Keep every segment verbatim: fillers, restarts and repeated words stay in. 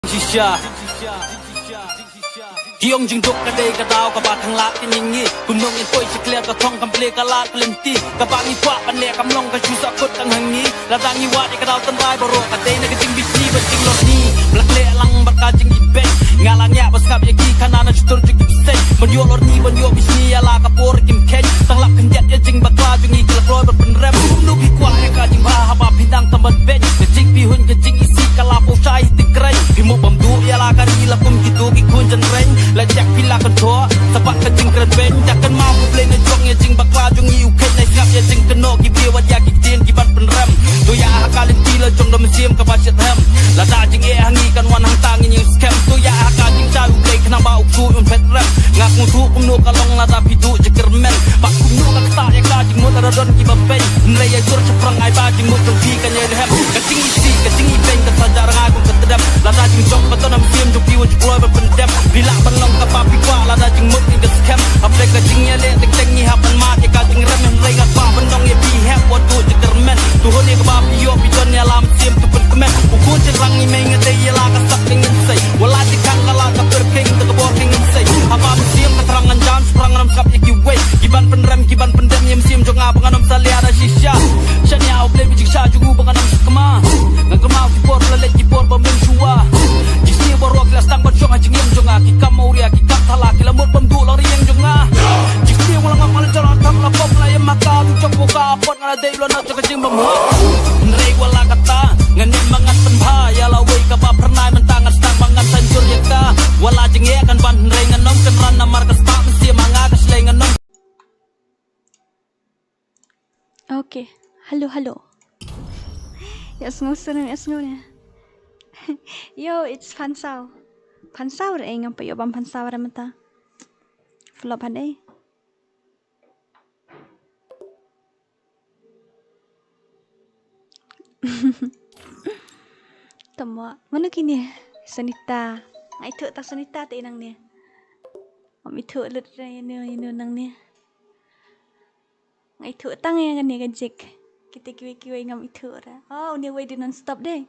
Shisha. Ki ong jingduk ka dei ka daw kaba thang lad ka jingim. Kumno ngin poi sha clear ka thong kam plie ka lad ka lynti. Kaba ngi kwah ban leh kam long ka shu sah kut tang ha ngi. Lada ngi wad ïa ka daw tynrai baroh ka dei na ka jingbishni bad jinglorni. Ba la khleh lang bad ka jingibeiñ. Nga la ngiah ba sngap ïa ki khana na shutur jong ki bseiñ. Ban ïoh lorni ban ïoh bishni ïa la ka por kim kheiñ. Tang lap khyndiat ïa jingbakla jong ngi ki la kloi ban pynrem. Kumno phi kwah ïa ka jingbha haba phi dang tam ban beiñ. Ka jingphihuiñ ka jingisih ka la pynshai ti kren. Phi mo bam duh ïa la ka ri la kum kito ki khun jynreng. La jak phi la kyntoh sa bad ka jingkren beiñ. Jak kynmaw U Blei na jong ïa jingbakla jong ngi u kheiñ. Nai sngap ïa jingkynnoh ki briew wat ïa ki ktien ki ban pynrem. To ïa ha ka lynti la jong da mynsiem kaba shitrhem. Lada jingeh ha ngi kan wan hangta ngin ïeng skhem. To ïa ha ka jingshai U Blei khnang ba u ksuid un phet rem. Nga sngewthuh kumno ka long lada phi duh jingkyrmen. Bad kumno ka ktah ïa ka jingmut lada don kiba beiñ. Hynrei ïa jur shaphrang ai ba jingmut jong phi kan ïai lhem. Ka jingisih ka jingibeiñ ka sa jah rngai kum ka tdem. Lada jingjop ka don ha mynsiem jong phi wat ju kloi ban pyndem. Phi lah ban long kaba phi kwah lada jingmut ngin ka skhem. Hapdeng ka jingïaleh teng teng ngi hap ban mad ïa ka jingrem. Hynrei nga kwah ban ong ïa phi hep wat duh jingkyrmen. To hun ïa kaba phi ïoh phi don ïa la mynsiem to pynkmen. U khun shynrang ngi mei nga dei ïa la ka sap ka nginsei. Wat la jingkhang ka la ka pyrkhing da ka bor ka nginsei. Haba mynsiem ka thrang ngan jan shaphrang ngan ym sngap ïa kiwei. Ki ban pynrem ki ban pyndem ïa mynsiem jong nga ba ngan ym salia da shisha. Shaniah U Blei ba jingshah jong u ba ngan ym sakma. Ngan kynmaw ki por ba la leit ki por ba mynshuwa. Ki sniew baroh ki la sdang ban shong ha jingim jong nga. Ki kam awria ki kam thala ki la mut bam duh lang ri ïeng jong nga. Ki sniew nga la ngop nga la jor ha thap la pop la ïam ha ka tu jop u ka apot nga la dei u la nok jong ka jingbymhok. Hynrei wat la katta ngan ïeng ma ngan pynbha ïa la wei kaba phyrnai mynta ngan sdang ma ngan sa jur ïa ka. Wat la jingeh kan ban hynrei ngan ym kynran namar ka spah mynsiem ha nga ka shlei ngan ym. Okay. Hello, hello. Ïa sngew seren ïa sngew ne. Yo, it's Phansaw. Phansaw re ngam pa yo bam Phansaw re mata. Flop han eh. Tama, mano kine? Sanita. Ngai thu ta Sanita te nang ne. Ngam ithuh lut re ïa ino ino nang ne. Nga ithuh tang ïa kane ka jik. Kita kiwei kiwei ngam ithuh ra. Oh, une wei dei non stop dei.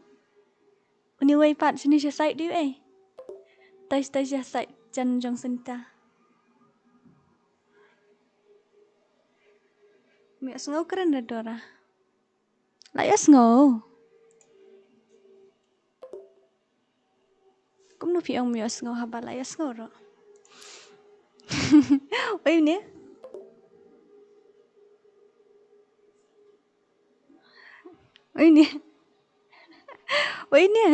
Une wei pat shini sha side dei eh. Tai tai sha side jan jong Sanita. Mi sngew kren ra dora. La ïa sngew. Kumno phi ong mi ïohsngew haba la ïohsngew ruh. Oi ne. Oi ne. Oi ne.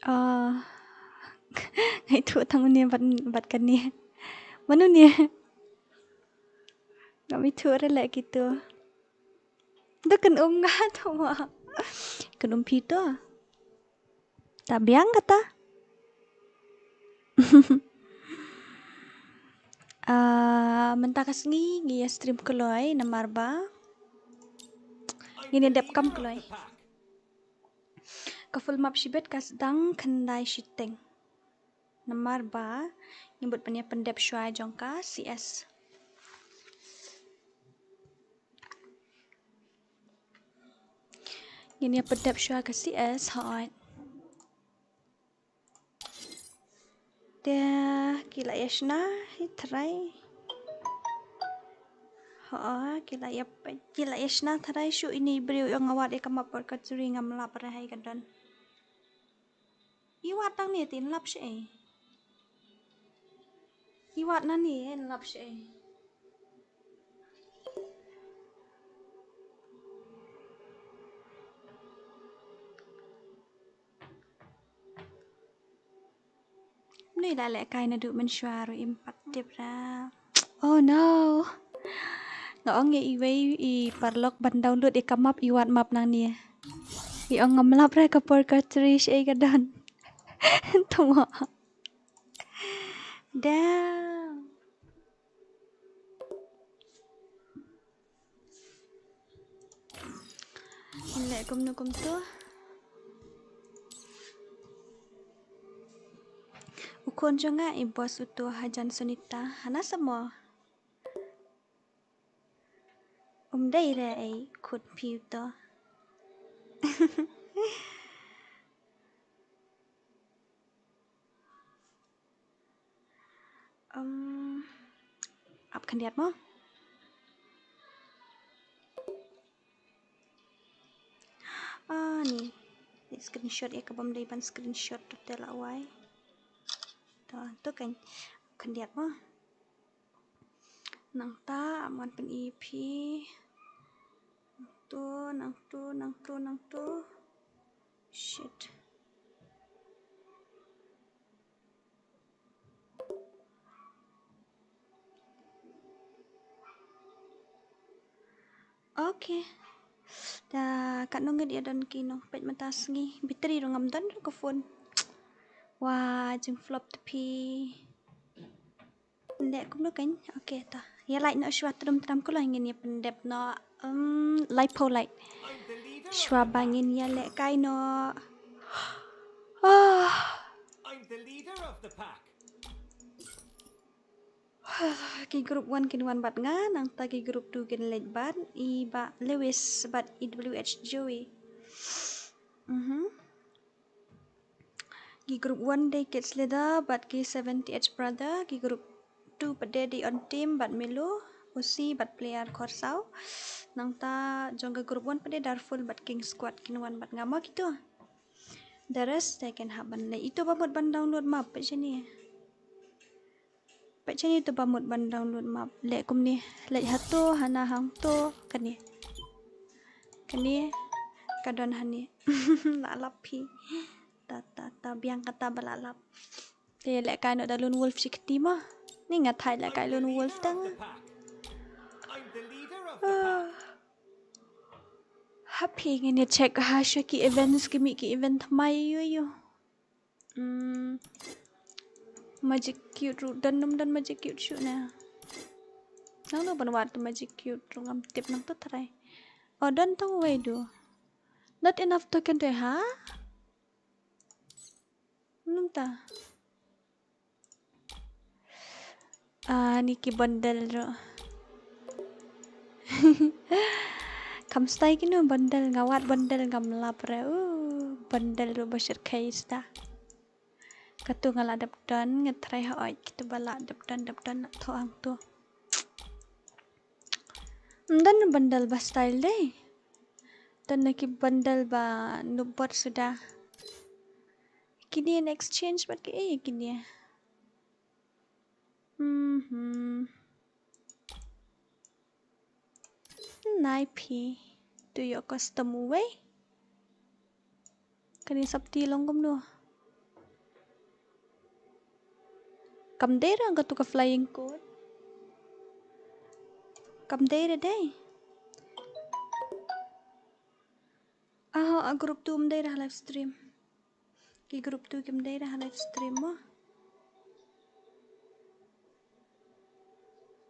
Ah, nga ithuh tang une bad, bad kane. Mano ne? Ngam ithuh re leh kito. Da kan um nga to ma. Kan um phi to. Ta biang kata. Ah, mynta ka sngi ngi ïa stream kloi namar ba ngin ïa dep kam kloi. Ka full map shibit ka sdang khyndai shiteng. Namar ba ngi mut ban ïa pyndep shuwa jong ka C S. Ngin ïa pyndep shuwa ka C S hooid. Te ki la ïa shna hi trai. Ho, ki la ïa, ki la ïa shna trai shu ini briew ïong awat ïa ka map por ka turi ngam lap re hai ka don. I wat tang ne tin lap shi ei. I wat na ne in lap shi ei. Mne la leh kai naduh mynshuwa ruh im pat tip ra. Oh no. Nga ong ïa iwei i paralok ban download ïa ka map i wad map nangne. I ong ngam lap re ka por ka tri shi ei ka don. Tuma. Damn. Ngin leh kumno kumto. U khun jong nga i boss uto hajan Sunita. Hana sa mo. Um Dei re ei khut phi uto. Um, ap khyndiat mo. Ah, ni. Ni screenshot ïa ka bym dei ban screenshot te la wai. To, to kan khyndiat mo. Nangta ap ngan pyni phi. Nangtu, nangtu, nangtu, nangtu. Shit. Okay. Da katno ngi ïa don ki nongpeit mynta sngi. Battery ruh ngam don ruh ka phone. Wah, jingflop te phi. Leh kumno kan. Okay, ta. Ïa like noh shuwa trum tram kulo ngin ïa pyndep noh. Um, laiphew like. Shuwa ba ngin ïa lehkai noh. Ah. Ki group one kin wan bad nga, nangta ki group two kin leit bad i Bah Lewis bad i W H Joey. Mhm. Ki group one dei Kids Leader bad ki seventy H Brother, ki group two pat dei On Team bad Milo, Usi bad player Khorsau. Nangta jong ka group one pat dei Darful bad King Squad kin wan bad nga mo kito. The rest te kin hap ban leh. Ito ba mut ban download map pat shane. Peit shane to ba mut ban download map. Leh kumne, leh hato, hana hangto, kane. Kane ka don hane. La lap phi. Ta ta ta biang kata ba la lap. Te lehkai noh da lone wolf shi kti mo. Ni nga thait lehkai lone wolf tang. Ah. Ha phi ngin ïa check ha sha ki events ki mih ki event thymmai ïo ïo. Hmm. Magic Cute ruh don, ym don Magic Cute shuh ne. Nangno ban wad Magic Cute ruh ngam tip, nangta try. Oh, don tang uwei du. Not enough token te ha? Nangta. Ah, ni ki bundle ruh. Kam stai kino bundle, nga wad bundle ngam lap re. Uh, bundle ruh ba shyrkhei sda. Katu nga la dep don, nga try ha oi kitu ba la dep don, dep don na to ang tu. Don bundle ba style dei. Don na ki bundle ba nubot suda. Kini an exchange bad ki eh kini. Mhm. Nai phi. Tu yo custom uwei. Kani sap ti long kumno. Kam dei ra katu ka flying code. Kam dei ra dei. Aha, a group tu ym dei ra live stream. Ki group tu kim dei ra ha live stream mo.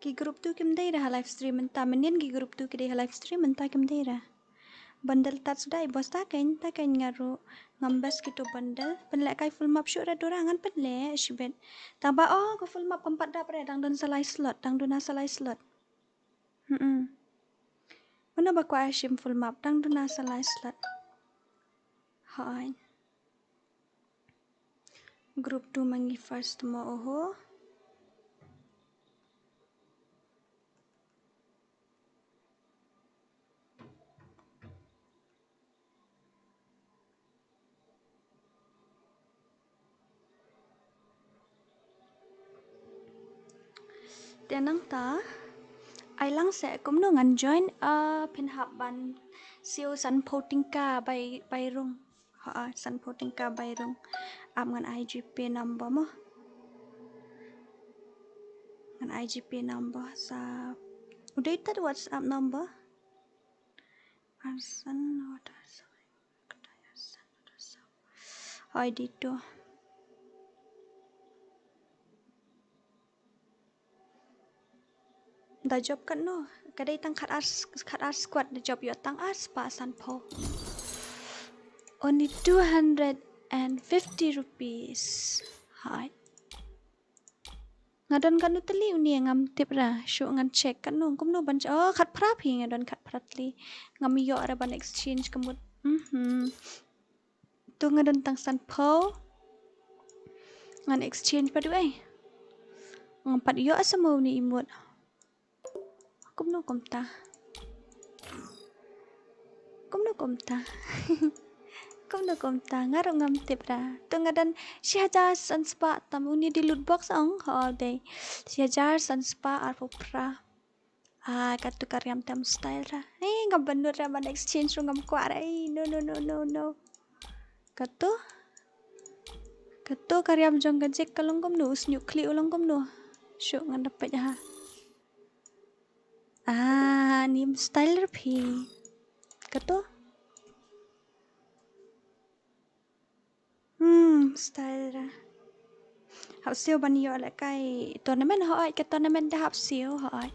Ki group tu kim dei ra ha live stream mynta, mynnin ki group tu ki dei ha live stream mynta kim dei ra. Bundle tat suda i bos ta kein, ta kein nga ruh ngam best kitu bundle. Pynleh kai full map shuh ra dura ngan pynleh shibit. Tang ba oh ka full map kam pat dap re, dang don sa lai slot, dang duna sa lai slot. Hmm. Mano ba kwah shim full map, dang duna sa lai slot. Hai. Group two ma ngi first mo oho. Te nangta ai lang se kumno ngan join, ah, phin hap ban siew sanphew tyngka bai, bai rung. Ha, sanphew tyngka bai rung. Ap ngan ai GPay number mo. Ngan ai GPay number sa. U dei tad WhatsApp number. Arsan, what arsan? Arsan, what arsan? Ai dei tu. Da jop katno? Ka dei tang khat ar, khat ar squad da jop ïoh tang ar spah sanphew. Only two hundred and fifty rupees. Hai. Nga don katno tylli uni ngam tip ra. Shu ngan check katno kumno ban check. Oh, khatphra phi, nga don khatphra tylli. Ngam ïoh ra ban exchange ka mut. Mhm. To nga don tang sanphew. Ngan exchange pat u ei. Ngam pat ïoh sa mo uni i mut. Kumno kumta. Kumno kumta. Kumno kumta. Nga ruh ngam tip ra. To nga don shi hajar san spah tam uni dei loot box ong. Ho dei. Shi hajar san spah arphew phra. Ah, katu ka riam tam style ra. Eh, ngam bynnud ra ban exchange ruh ngam kwah ra. Eh, no, no, no, no, no. Katu. Katu ka riam jong ka jik ka long kumno, u sniewkhlieh u long kumno. Shu ngan da peit ha. Ah, ni style ra phi. Katu. Hmm, style ra. Hap siew ban ïoh lehkai tournament hooid, ka tournament da hap siew hooid.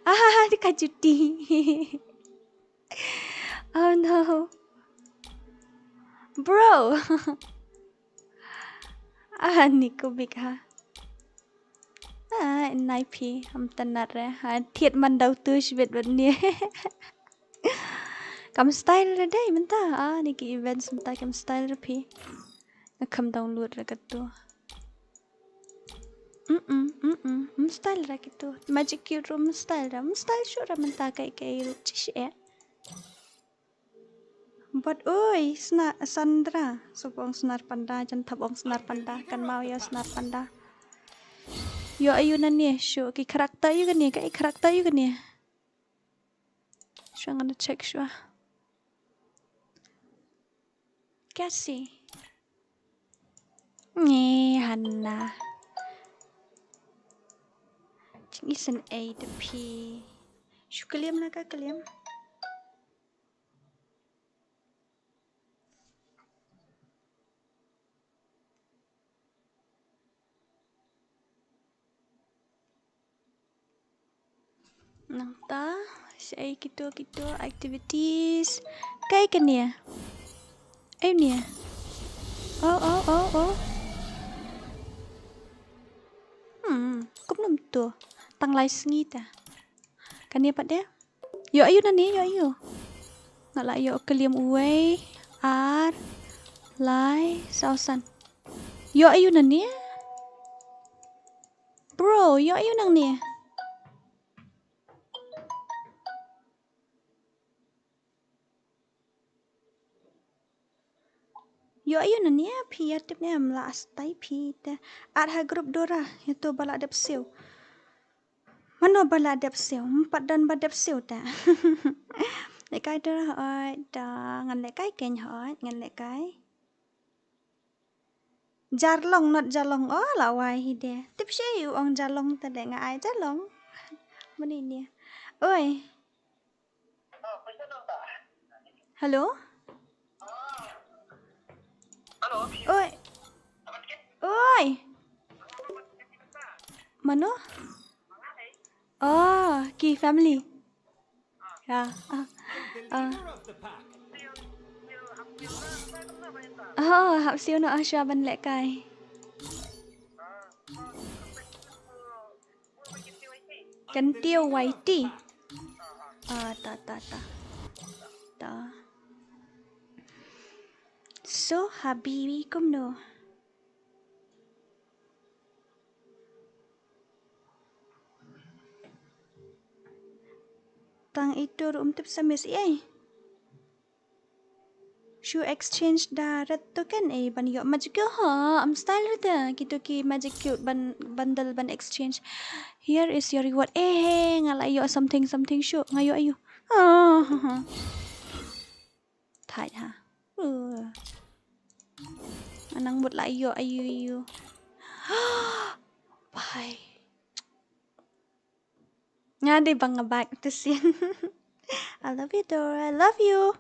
Ah, ka juti. Oh no. Bro. Ah, ni ku bik ha. Ah, nai phi, am tanat re. Ha, thied man dau tu shibit bad ni. Kam style re dei mynta. Ah, ni ki events mynta kam style re phi. Nga kham download re katu. Mm mm mm mm. Mm style re kitu. Magic Cube room style re. Mm style shu re mynta kai kai ruh chish eh. But oi, sna Sandra. Sop ong snar panda, jan thap ong snar panda, kan mau ïa snar panda. Ïoh aïu nane, shu ki character aïu kane, ka i character aïu kane. Shu ngan check shu. Kasi. Nge hana. Jing isen ei da phi. Shu kylliam na ka kylliam. Nangta, shaei kito kito activities. Kai kane. Ei ne. Oh, oh, oh, oh. Hmm, kumno to. Tang lai sngi ta. Kane pat de. Ïoh aïu nane, ïoh aïu. Nga la ïoh kylliam uwei, ar, lai, saw san. Ïoh aïu nane. Bro, ïoh aïu nangne. Ïoh aïu nane phi ïa tip ne em la astai phi te. Ar ha group Dora, ïa to ba la dep siew. Mano ba la dep siew, ym pat don ba dep siew te. Lehkai Dora hooid, da ngan lehkai kein hooid, ngan lehkai. Jarlong, not Jalong. Oh, la wai hi de. Tip shi u ong Jalong te de nga ai Jalong. Mani ni. Oi. Hello? Oi. Oi. Mano? Oh, ki family. Ya, ah, ah. Oh, hap siew noh, ah, shuwa ban lehkai. Kyntiew Y T. Ah, ta, ta, ta. Ta. So, habibi kumno. Tang ito ruh ym tip sa miss ei. Shu exchange da red token ei ban ïoh magic cube ha, ym style re da kito ki magic cube ban bundle ban exchange. Here is your reward. Eh, nga la ïoh something something shu, nga ïoh aïu. Ah, ha, ha. Thait ha. Uh. Nga nang mut la ïoh aïu aïu. Bye. Nga dei ba nga bak te sien. I love you, Dora. I love you.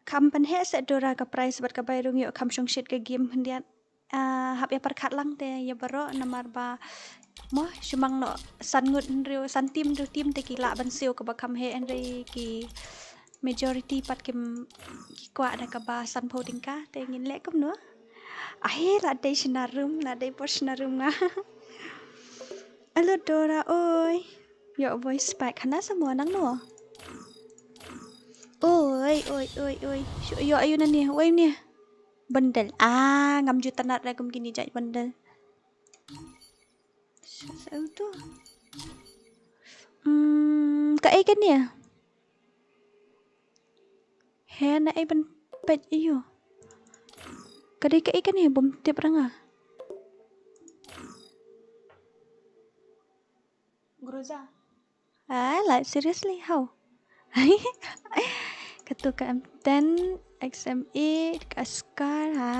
Kham pynheh seh Dora ka prize bad ka bai rung ïoh kham shongshit ka game khyndiat. Ah, hap ïa pyrkhat lang te ïa baroh namar ba mo shu mang noh san ngut hynriew san team hynriew team te ki lah ban siew kaba kham heh hynrei ki majority pat kim ki kwah da kaba sanphew tyngka te ngin leh kumno. Ai, la dei shna room, la dei por shna room nga. Alo Dora, oi. Ïoh voice pack hana sa mo nangno. Oi, oi, oi, oi. Shu ïoh ayu na ni, oi ni. Bundle. Ah, ngam ju tnat ra kum kine jait bundle. Sa, sa uto. Hmm, kaei kane? He, naei ban peit ayu? Ka dei kaei kane, bym tip ra nga. Groza. Ai, like, seriously, how? Kato ka M ten, X M eight, ka Scar, ha.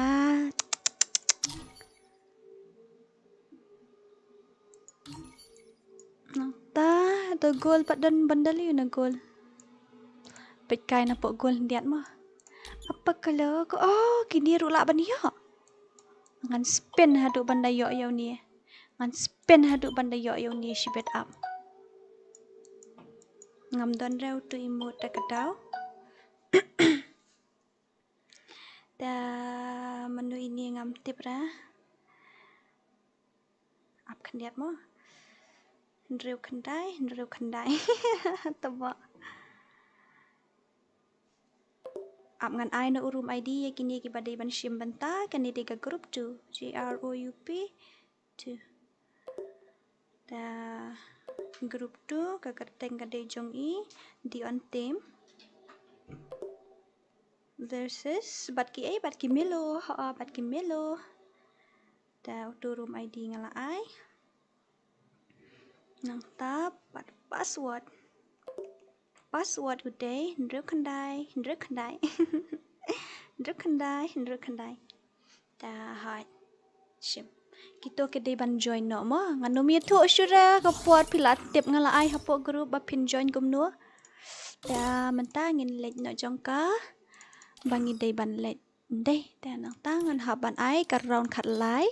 Nangta, to gold pat don bundle ïa u na gold. Peit kai na pok gold khyndiat mo. Apa color ko? Oh, kine ruh lah ban ïoh. Ngan spin haduh ban da ïoh ïa une. Ngan spin haduh ban da ïoh ïa une shibit ap. Ngam don re uto emote da ka daw. Da mano ine ngam tip ra. Ap khyndiat mo. Hynriew khyndai, hynriew khyndai. Tebok. Ap ngan ai noh u room I D ïa kine kiba dei ban shim bynta, kane dei ka group two, G R O U P two. Da group two, ka kyrteng ka dei jong i, The Untamed. Versus, bad kiei, bad ki Melo, ha, bad ki Melo. Da uto room I D nga la ai. Nangta pat password. Password u dei, hynriew khyndai, hynriew khyndai. Hynriew khyndai, hynriew khyndai. Da hooid. Shim. Kito ki dei ban join noh mo. Ngan ym ïathuh shuh re ka por phi la tip nga la ai hapoh group ba phin join kumno. Da mynta ngin leit noh jong ka. Ba ngi dei ban leit. Dei, te nangta ngan hap ban ai ka round khatlai.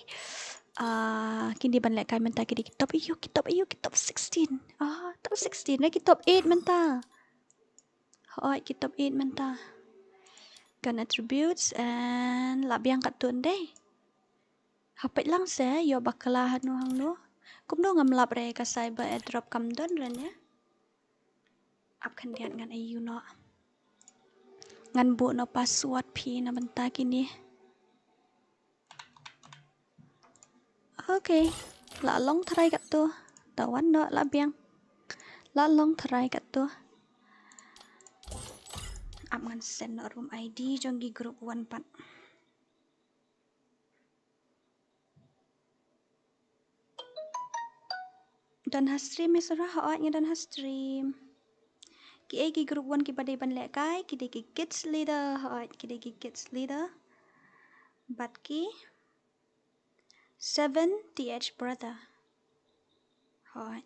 Ah, kine ban lehkai mynta ki dei ki top aïu, ki top aïu, ki top sixteen. Ah, top sixteen, ne ki top eight mynta. Hooid, ki top eight mynta. Gun attributes and la biang katto dei. Hap peit lang se, ïoh bakla hano hangno. Kumno ngam lap re ka cyber airdrop kam don re ne. Ap khyndiat ngan aïu noh. Ngan buh noh password phi na bynta kine. Okay. La long tharai katto. Da wan noh la biang. La long tharai katto. Ap ngan send noh room I D jong ki group one pat. Don ha stream, Miss Ra, hooid ngi don ha stream. Kiei ki group one kiba dei ban lehkai, ki dei ki kids leader, hooid ki dei ki kids leader. Bad ki seven T H brother. Hooid.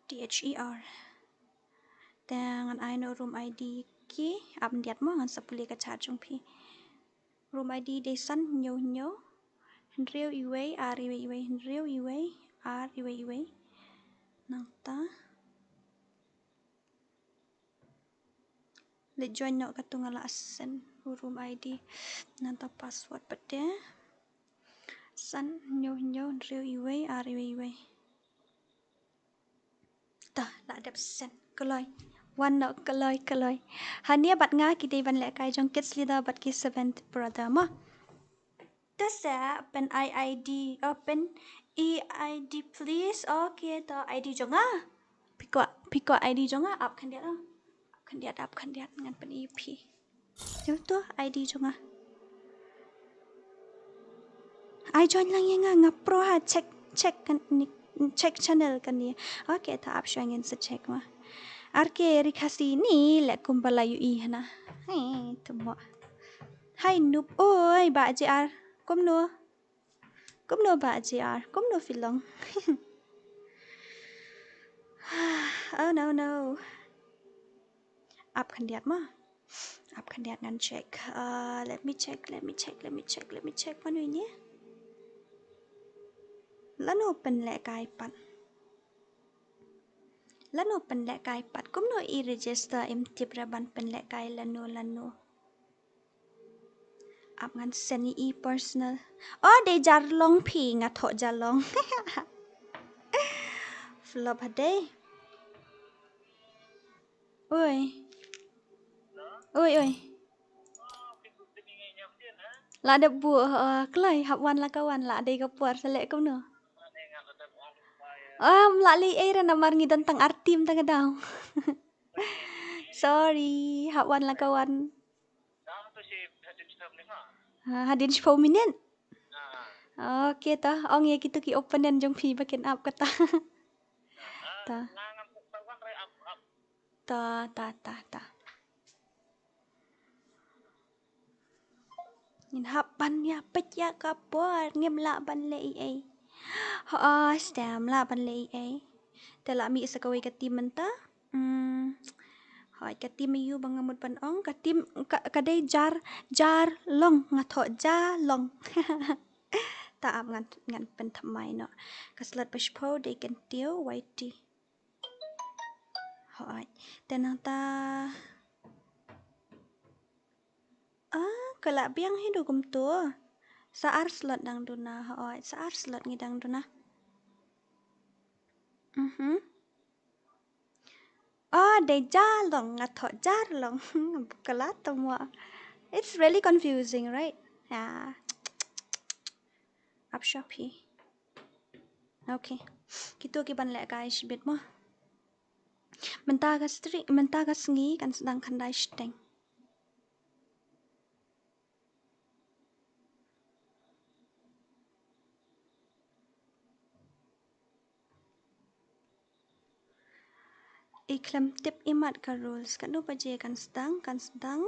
T H E R. Te ngan ai noh room I D ki, ap khyndiat mo ngan sa pule ka chat jong phi. Room I D dei san hynñiew hynñiew. Hynriew iwei, ar iwei iwei, hynriew iwei, ar iwei iwei. Nangta. Leit join noh katto nga la send u room I D. Nangta password pat de. San hynñiew hynñiew, hynriew iwei, ar iwei iwei. Ta, la dep send. Kloi. Wan noh kloi, kloi. Hane bad nga ki dei ban lehkai jong kids leader bad ki seventh brother mo. Te sa pyn I D, oh, pyn E I D please. Okay, to I D jong nga. Phi kwah, phi kwah I D jong nga, ap khyndiat, oh. Ap khyndiat, ap khyndiat, ngan pyni phi. Ïa to I D jong nga. Ai join lang ïa nga, nga pro ha, check, check kan ni, check channel kane. Okay, ta ap shuwa ngin sa check ma. Ar ke ri Khasi ni leh kumba la ïohi hana. Hei, to mo. Hai noob, oi, Bah J R. Kumno? Kumno Bah J R? Kumno phi long? Oh no, no. Ap khyndiat ma. Ap khyndiat ngan check. Uh, let me check, let me check, let me check, let me check. Mano ine? Lano pynlehkai pat? Lano pynlehkai pat? Kumno i register, im tip re ban pynlehkai lano lano? Ap ngan send i personal. Oh, dei Jarlong phi, nga thoh Jalong. Flop ha dei. Oi. Oi, oi. La dep buh, uh, kloi, hap wan la ka wan, la dei ka por, sa leh kumno. Um, la leh ei re namar ngi don tang ar team tang ka daw. Sorry, hap wan la ka wan. Ha, hadien shiphew minit. Okay, ta, ong ïa kito ki opponent jong phi ba kin ap kata. Ta. Ta, ta, ta, ta. Ngin hap ban ïa peit ïa ka por, ngim lah ban leh ei ei. Ho, stem lah ban leh ei ei. Te la mih sa kawei ka team mynta. Hmm. Hoi, ka team aïu ba nga mut ban ong, ka team ka, ka dei Jar, Jarlong, nga thoh Jalong. Ta ap ngan, ngan pynthymmai noh. Ka slot ba shiphew dei Kyntiew Y T. Hoi. Te nangta. Ah, ka la biang hi du kumto. Sa ar slot dang duna, hoi. Sa ar slot ngi dang duna. Mhm. Oh, dei Jalong, nga thoh Jarlong. Bukala tamo. It's really confusing, right? Yeah. Ap shop hi. Okay. Kito ki ban leh kai shibit mo. Mynta ka stri, mynta ka sngi kan sdang khyndai shiteng. I khlem tip imat ka rules. Katno baje kan sdang, kan sdang.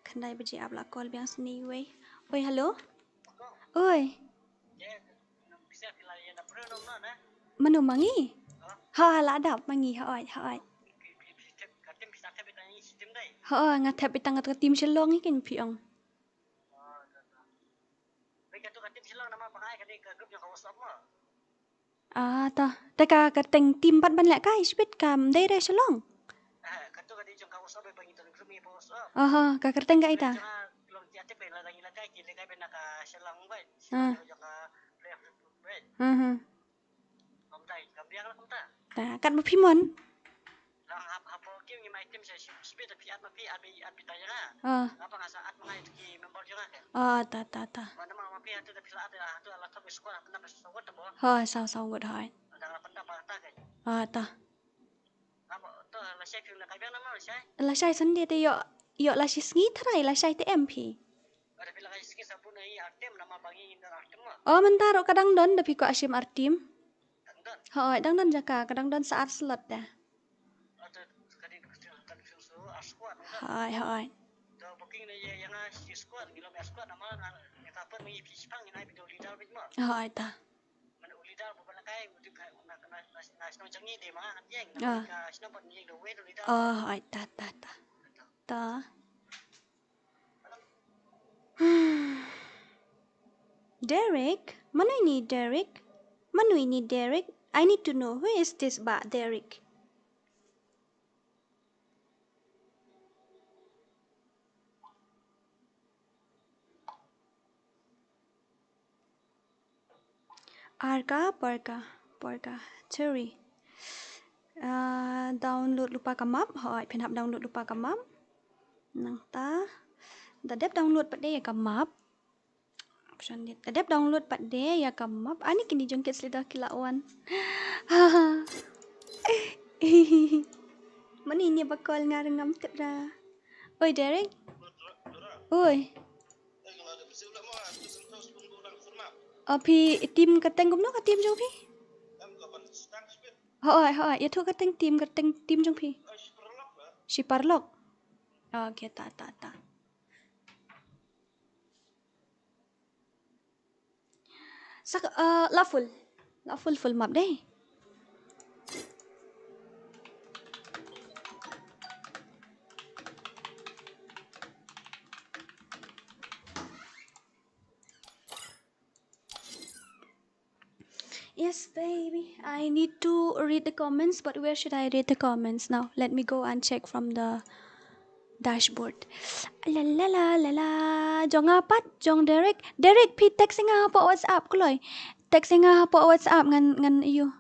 Khyndai baje ap la call biang sini wei. Oi, hello. Oi. Mano ma ngi? Ha, ha, la dap ma ngi, ha oi, ha oi. Ha oi, nga thep itang ka team Shillong hi ken phi ong. Ah, ta. Te ka kyrteng team pat ban leh kai shibit kam dei re Shillong. Aha, ka kyrteng ka ita. Ah. Mhm. Ta, kat ma phi mon. Ah. Ah, ta, ta, ta. Ha, saw, saw ngut hoi. Ah, ta. Lashai Sunday te ïoh, ïoh lashai sngi tharai, lashai te em phi. Oh, mynta ruh ka dang don da phi kwah shim ar team. Hoi, dang don jaka, ka dang don sa ar slot da. Hoi, hoi. Hoi, ta. Ah. Oh, hoi, ta, ta, ta. Ta. Derek? Mano ini Derek? Mano ini Derek? I need to know who is this ba Derek. Arka, porka, porka, cherry. Ah, download lypa ka map. Hoi, phin hap download lypa ka map. Nangta. Da dep download pat de ïa ka map. Option dit. Da dep download pat de ïa ka map. Ani kini jong kids leader ki la wan. Mano ini ba call nga ruh ngam tip da. Oi, Derek. Oi. Ah, phi team kyrteng kumno ka team jong phi? Hoi, hoi, ïathuh kyrteng team, kyrteng team jong phi. Shi paralok. Okay, ta, ta, ta. Sak, uh, la full. La full, full map dei. Yes, baby. I need to read the comments, but where should I read the comments now? Let me go and check from the Dashboard. La la la la la. Jong nga pat, jong Derek. Derek, phi text nga hapoh WhatsApp kloi. Text nga hapoh WhatsApp ngan, ngan ïoh.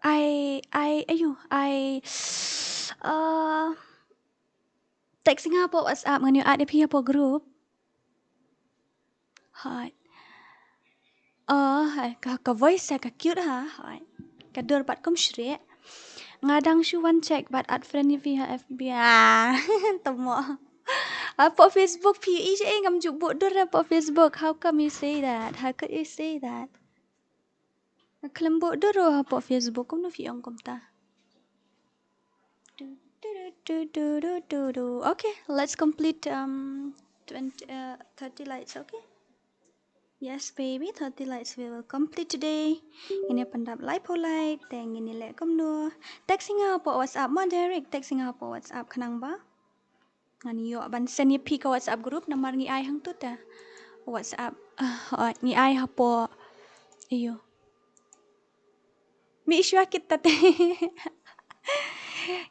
Ai, ai, aïu, ai, uh, text nga hapoh WhatsApp ngan ïoh add ïa phi hapoh group. Hooid. Oh, hai, ka, ka voice ka cute ha, hooid. Ka dur pat kum shrieh. Nga dang shu wan check bad add friend ïa phi ha F B. Ah, tamo. Hapoh Facebook phi ïohi eh ngam ju buh dur hapoh Facebook. How come you say that? How could you say that? Nga khlem buh dur hapoh Facebook kumno phi ong kumta. Du, du, du. Okay, let's complete, um, twenty, uh, thirty likes, okay? Yes, baby, thirty likes we will complete today. Ngin ïa pyndap laiphew like, te ngin ïa leh kumno. Text nga hapoh WhatsApp mo Derek, text nga hapoh WhatsApp khnang ba ngan ïoh ban send ïa phi ka WhatsApp group namar ngi ai hangto te. WhatsApp, ah, oh, ngi ai hapoh. Aïu. Mih shuwa kita te.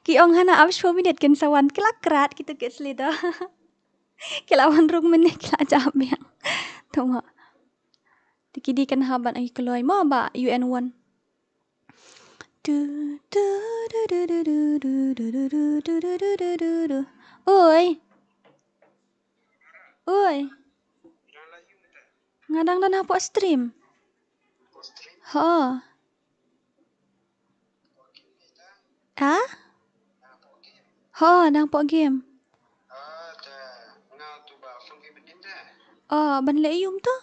Ki ong hana ap shuwa minit kin sa wan ki la krat kita ki sli da. Ki la wan rung minit ki la jam biang. Tuma. Te ki dei kan hap ban ai kloi mo ba U N one. Du, du, du. Oi. Oi. Nga dang don hapoh stream. Ho. Ha? Ho, dang hapoh game. Oh, ban leh aïu to?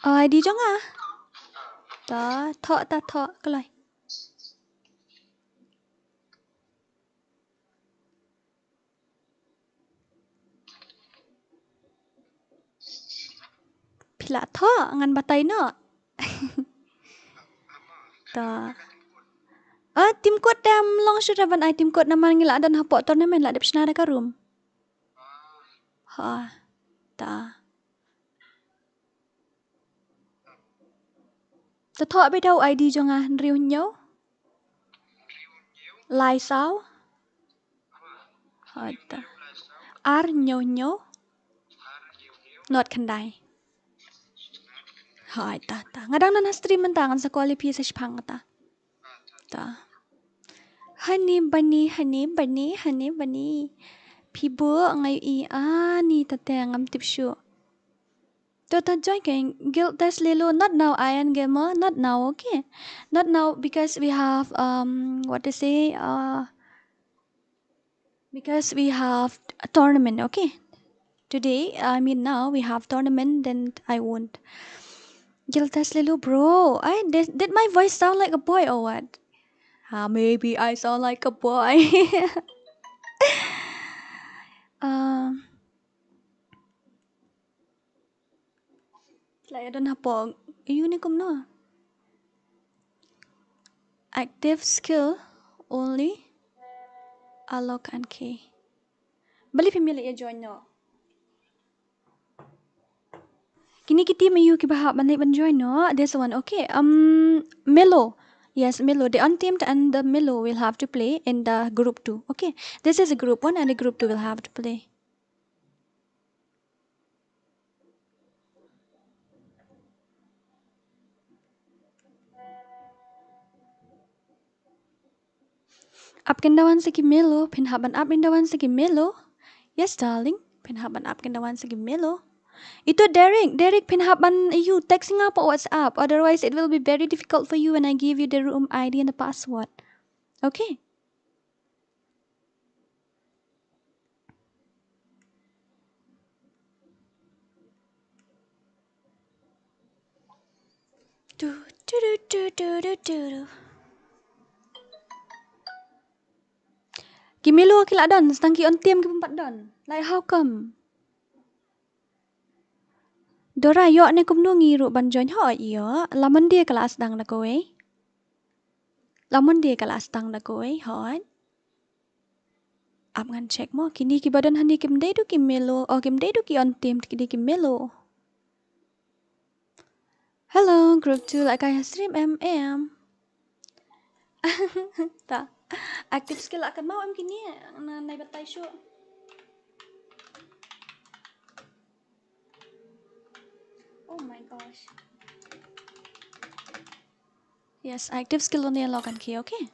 Oh, I D jong nga. Ta, thoh, ta, thoh, kloi. Phi lah thoh ngan batai noh. Ta. Ah, team code te ym long shuh ban ai team code namar ngi la don hapoh tournament la dep shna da ka room. Ha. Ta. Te thoh beit da u I D jong nga, hynriew hynñiew lai saw. Hooid ta. Ar hynñiew hynñiew. Not khyndai. Hooid ta ta. Nga dang don ha stream mynta ngan sa call ïa phi sa shipang ta. Ta. Honey bunny, honey bunny, honey bunny. Phi buh nga ïohi ani ta te ngam tip shuh. To ta join keiñ, Guild Test Lelo, not now, Iron Gamer, not now, okay? Not now because we have, um, what to say, uh, because we have a tournament, okay? Today, I mean now, we have tournament, then I won't. Guild Test Lelo, bro, I, did, did my voice sound like a boy or what? Ah, maybe I sound like a boy. Um, Phi la ïa don hapoh ïu ne kumno? Active skill only. Alok and K. Balei phim ïa leit ïa join noh? Kine ki team ïu kiba hap ban leit ban join noh. This one, okay. Um, Melo. Yes, Melo. The untamed and the Melo will have to play in the group two. Okay. This is a group one and a group two will have to play. Ap kynda wan sa ki Melo, phin hap ban ap kynda wan sa ki Melo. Yes, darling, phin hap ban ap kynda wan sa ki Melo. Ito Derek, Derek phin hap ban ïu text nga hapoh WhatsApp. Otherwise, it will be very difficult for you when I give you the room I D and the password. Okay. Du, du, du. Ki Melo ki la don, sa tang ki untamed ki pynpat don. Like how come? Dora, ïoh ne kumno ngi ruh ban join? Hooid ïoh. La Monday ka la sdang da kawei. La Monday ka la sdang da kawei, hooid. Ap ngan check mo. Kine kiba don hangne kim dei ruh ki Melo. Oh, kim dei ruh ki untamed, ki dei ki Melo. Hello, group two, la kai ha stream em em. Ta. Active skill la kynmaw em kine, na nai batai shuh. Oh my gosh. Yes, active skill on the log and key, okay.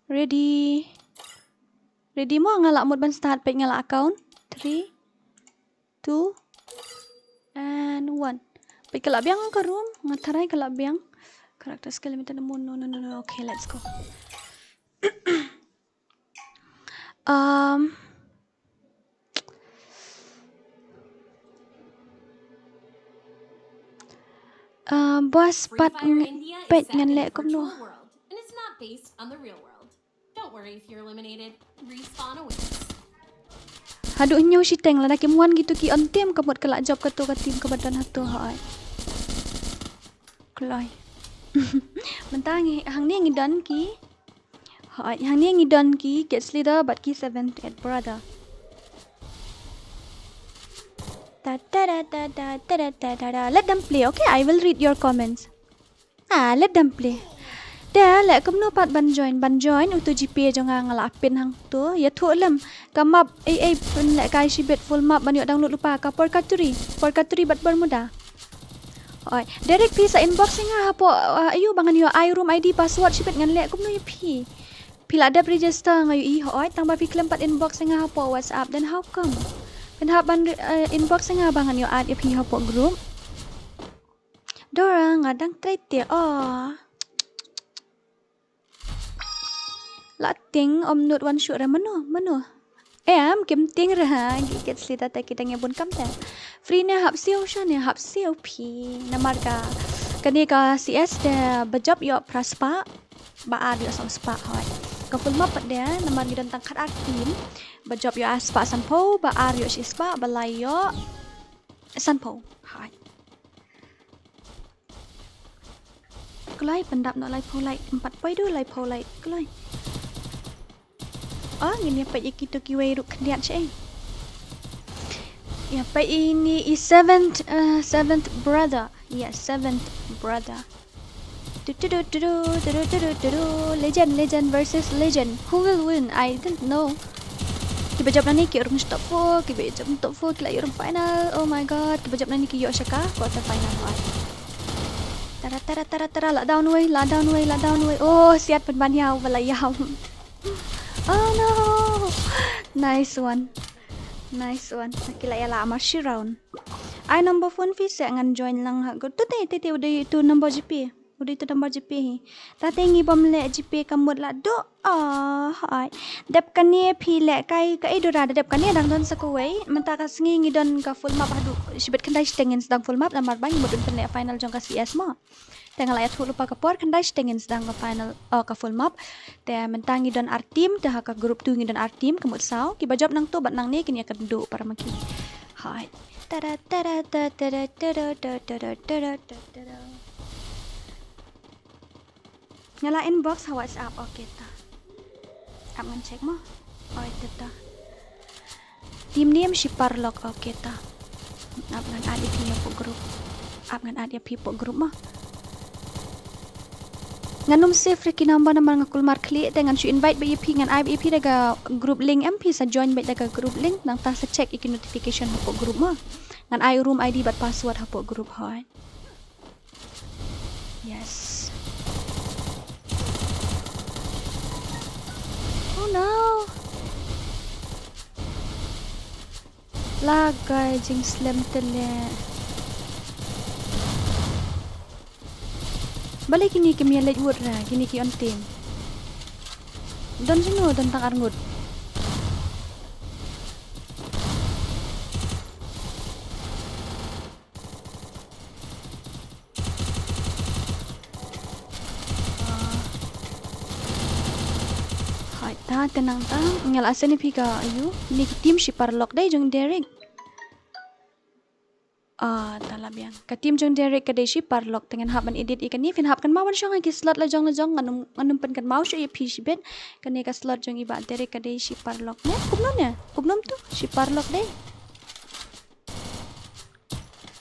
Ready. Ready mo, nga la mut ban start, peit nga la account. Three, two, and one. Peit ka la biang ka room, nga tharai ka la biang. Character skill limited mo, no, no, no, no. Okay, let's go. Um, uh, boss, pat ng-, peit ngan leh kumno. And it's not based on the real world. Don't worry if you're eliminated. Respawn awaits. Haduh hynñiew shiteng, lada kim wan kito ki on team, ka mut ka la jop kato ka team kaba don hato, hooid. Kloi. Mynta ngi, hangne ngi don ki. Hooid, hangne ngi don ki Kids Leader bad ki Seventh Eight Brother. Ta ta da ta ta ta da ta ta da. Let them play, okay? I will read your comments. Ah, let them play. Te leh kumno pat ban join, ban join uto G P A jong nga, nga la pin hangto. Ïathuh lem. Ka map ei ei pynlehkai shibit, full map ban ïoh download lypa, ka Purgatory, Purgatory bad Bermuda. Oi, Derek, phi sa inbox ïa nga hapoh, uh, aiu ba ngan ïoh ai room I D password shibit, ngan leh kumno ïa phi. Phi la dep register nga ïohi, hooid, tang ba phi khlem pat inbox ïa nga hapoh WhatsApp, then how come? Phin hap ban, uh, inbox ïa nga ba ngan ïoh add ïa phi hapoh group. Dora, nga dang trei te, oh. La tieng, ym nud wan shuh re, mano, mano? Em, kim tieng re ha, ki Kids Leader te ki dang ïa bun kam te. Free ne hap siew, sha ne hap siew phi. Namar ka, kane ka C S te ba jop ïoh phra spah, ba ar ïoh saw spah, hooid. Ka full map pat de, namar ngi don tang khatar team, ba jop ïoh ar spah sanphew, ba ar ïoh shi spah, ba lai ïoh sanphew, hooid. Kloi, pyndap noh laiphew like, em pat poi du laiphew like, kloi. Oh, ngin ïa peit ïa kito kiwei ruh khyndiat sha ei. Ïa peit ïa ine i seventh, uh, seventh brother. Yeah, seventh brother. Tu tu tu tu tu tu tu tu tu tu. Legend, legend versus legend. Who will win? I don't know. Kiba jop nangne ki ïoh rung top four, kiba jop top four ki la ïoh rung final. Oh my god, kiba jop nangne ki ïoh sha ka quarter final, hooid. Tara tara tara tara, la down wei, la down wei, la down wei. Oh, siat pynban ïaw, ba la ïaw. Oh no. Nice one. Nice one. Ki la ïaleh mar shi round. Ai number phone phi seh ngan join lang ha. Go tu te te te, u dei tu number G P. U dei tu number G P hi. Ta te ngi bym leh G P ka mut la duh. Oh, hooid. Dep kane phi lehkai kaei Dora, da dep kane dang don sa kawei. Mynta ka sngi ngi don ka full map haduh shibit khyndai shiteng ngin sdang full map namar ba ngi mut ban pynleh final jong ka C S mo. Te nga la ïathuh lypa ka por, khyndai shiteng ngin sdang ka final, oh, ka full map. Te mynta ngi don ar team, te ha ka group two ngi don ar team, ka mut saw. Kiba jop nangto bad nangne kin ïa kynduh para ma ki. Hooid. Tara tara ta tara tara ta tara tara ta tara. Nga la inbox ha WhatsApp, okay ta. Ap ngan check mo. Oi, ta ta. Team name shi paralok, okay ta. Ap ngan add ïa phi hapoh group. Ap ngan add ïa phi hapoh group mo. Ngan ym save re ki number namar nga kulmar khlieh, te ngan shu invite beit ïa phi, ngan ai beit ïa phi da ka group link, em phi sa join beit da ka group link, nangta sa check ïa ki notification hapoh group mo. Ngan ai room I D bad password hapoh group, hooid. Yes. Oh no. Lagai jingslam te leh. Balei kine kim ïa leit wut ra, kine ki on team. Don jingno, don tang arngut. Hai, ta, te nangta nga la send ïa phi ka, aiu, kine ki team shi paralok dei jong Derek. Ah, ta la biang. Ka team jong Derek ka dei shi paralok, te ngan hap ban edit ïa kane, phin hap kynmaw ban shong ha ki slot la jong la jong, ngan ym, ngan ym pynkynmaw shuh ïa phi shibit. Kane ka slot jong i bah Derek ka dei shi paralok ne? Kumno ne? Kumno tu? Shi paralok dei.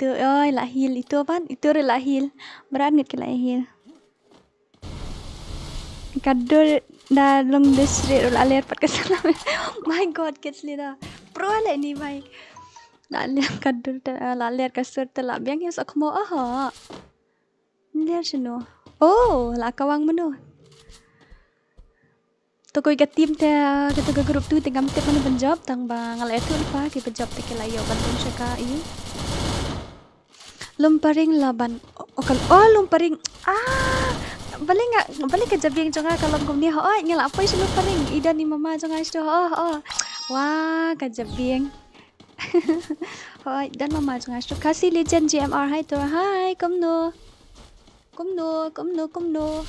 Ito, oi, la heal, ito ban, ito re la heal. Mrad ngut ki la heal. Ka dur da long desperate ruh la ler pat ka salam. My God, kids leader. Pro le ni bhai. La ler ka dur te, la ler ka sur te la biang ïa sa khmo, aha. Ler shano. Oh, la kawang mano. To kawei ka team te, kata ka group tu te ngam tip mano ban jop, tang ba nga la ïathuh lypa ki ba jop te ki la ïoh ban rung sha ka ïu. Lumparing la ban, oh, ka, oh, Lumparing. Ah, balei nga, balei ka jabieng jong nga ka long kumne, hooid, nga la poi sha Lumparing. I don i mama jong nga sha, oh, oh. Wah, ka jabieng. Hooid, don mama jong nga sha. Khasi Legend G M R, hi to, hi, kumno. Kumno, kumno, kumno.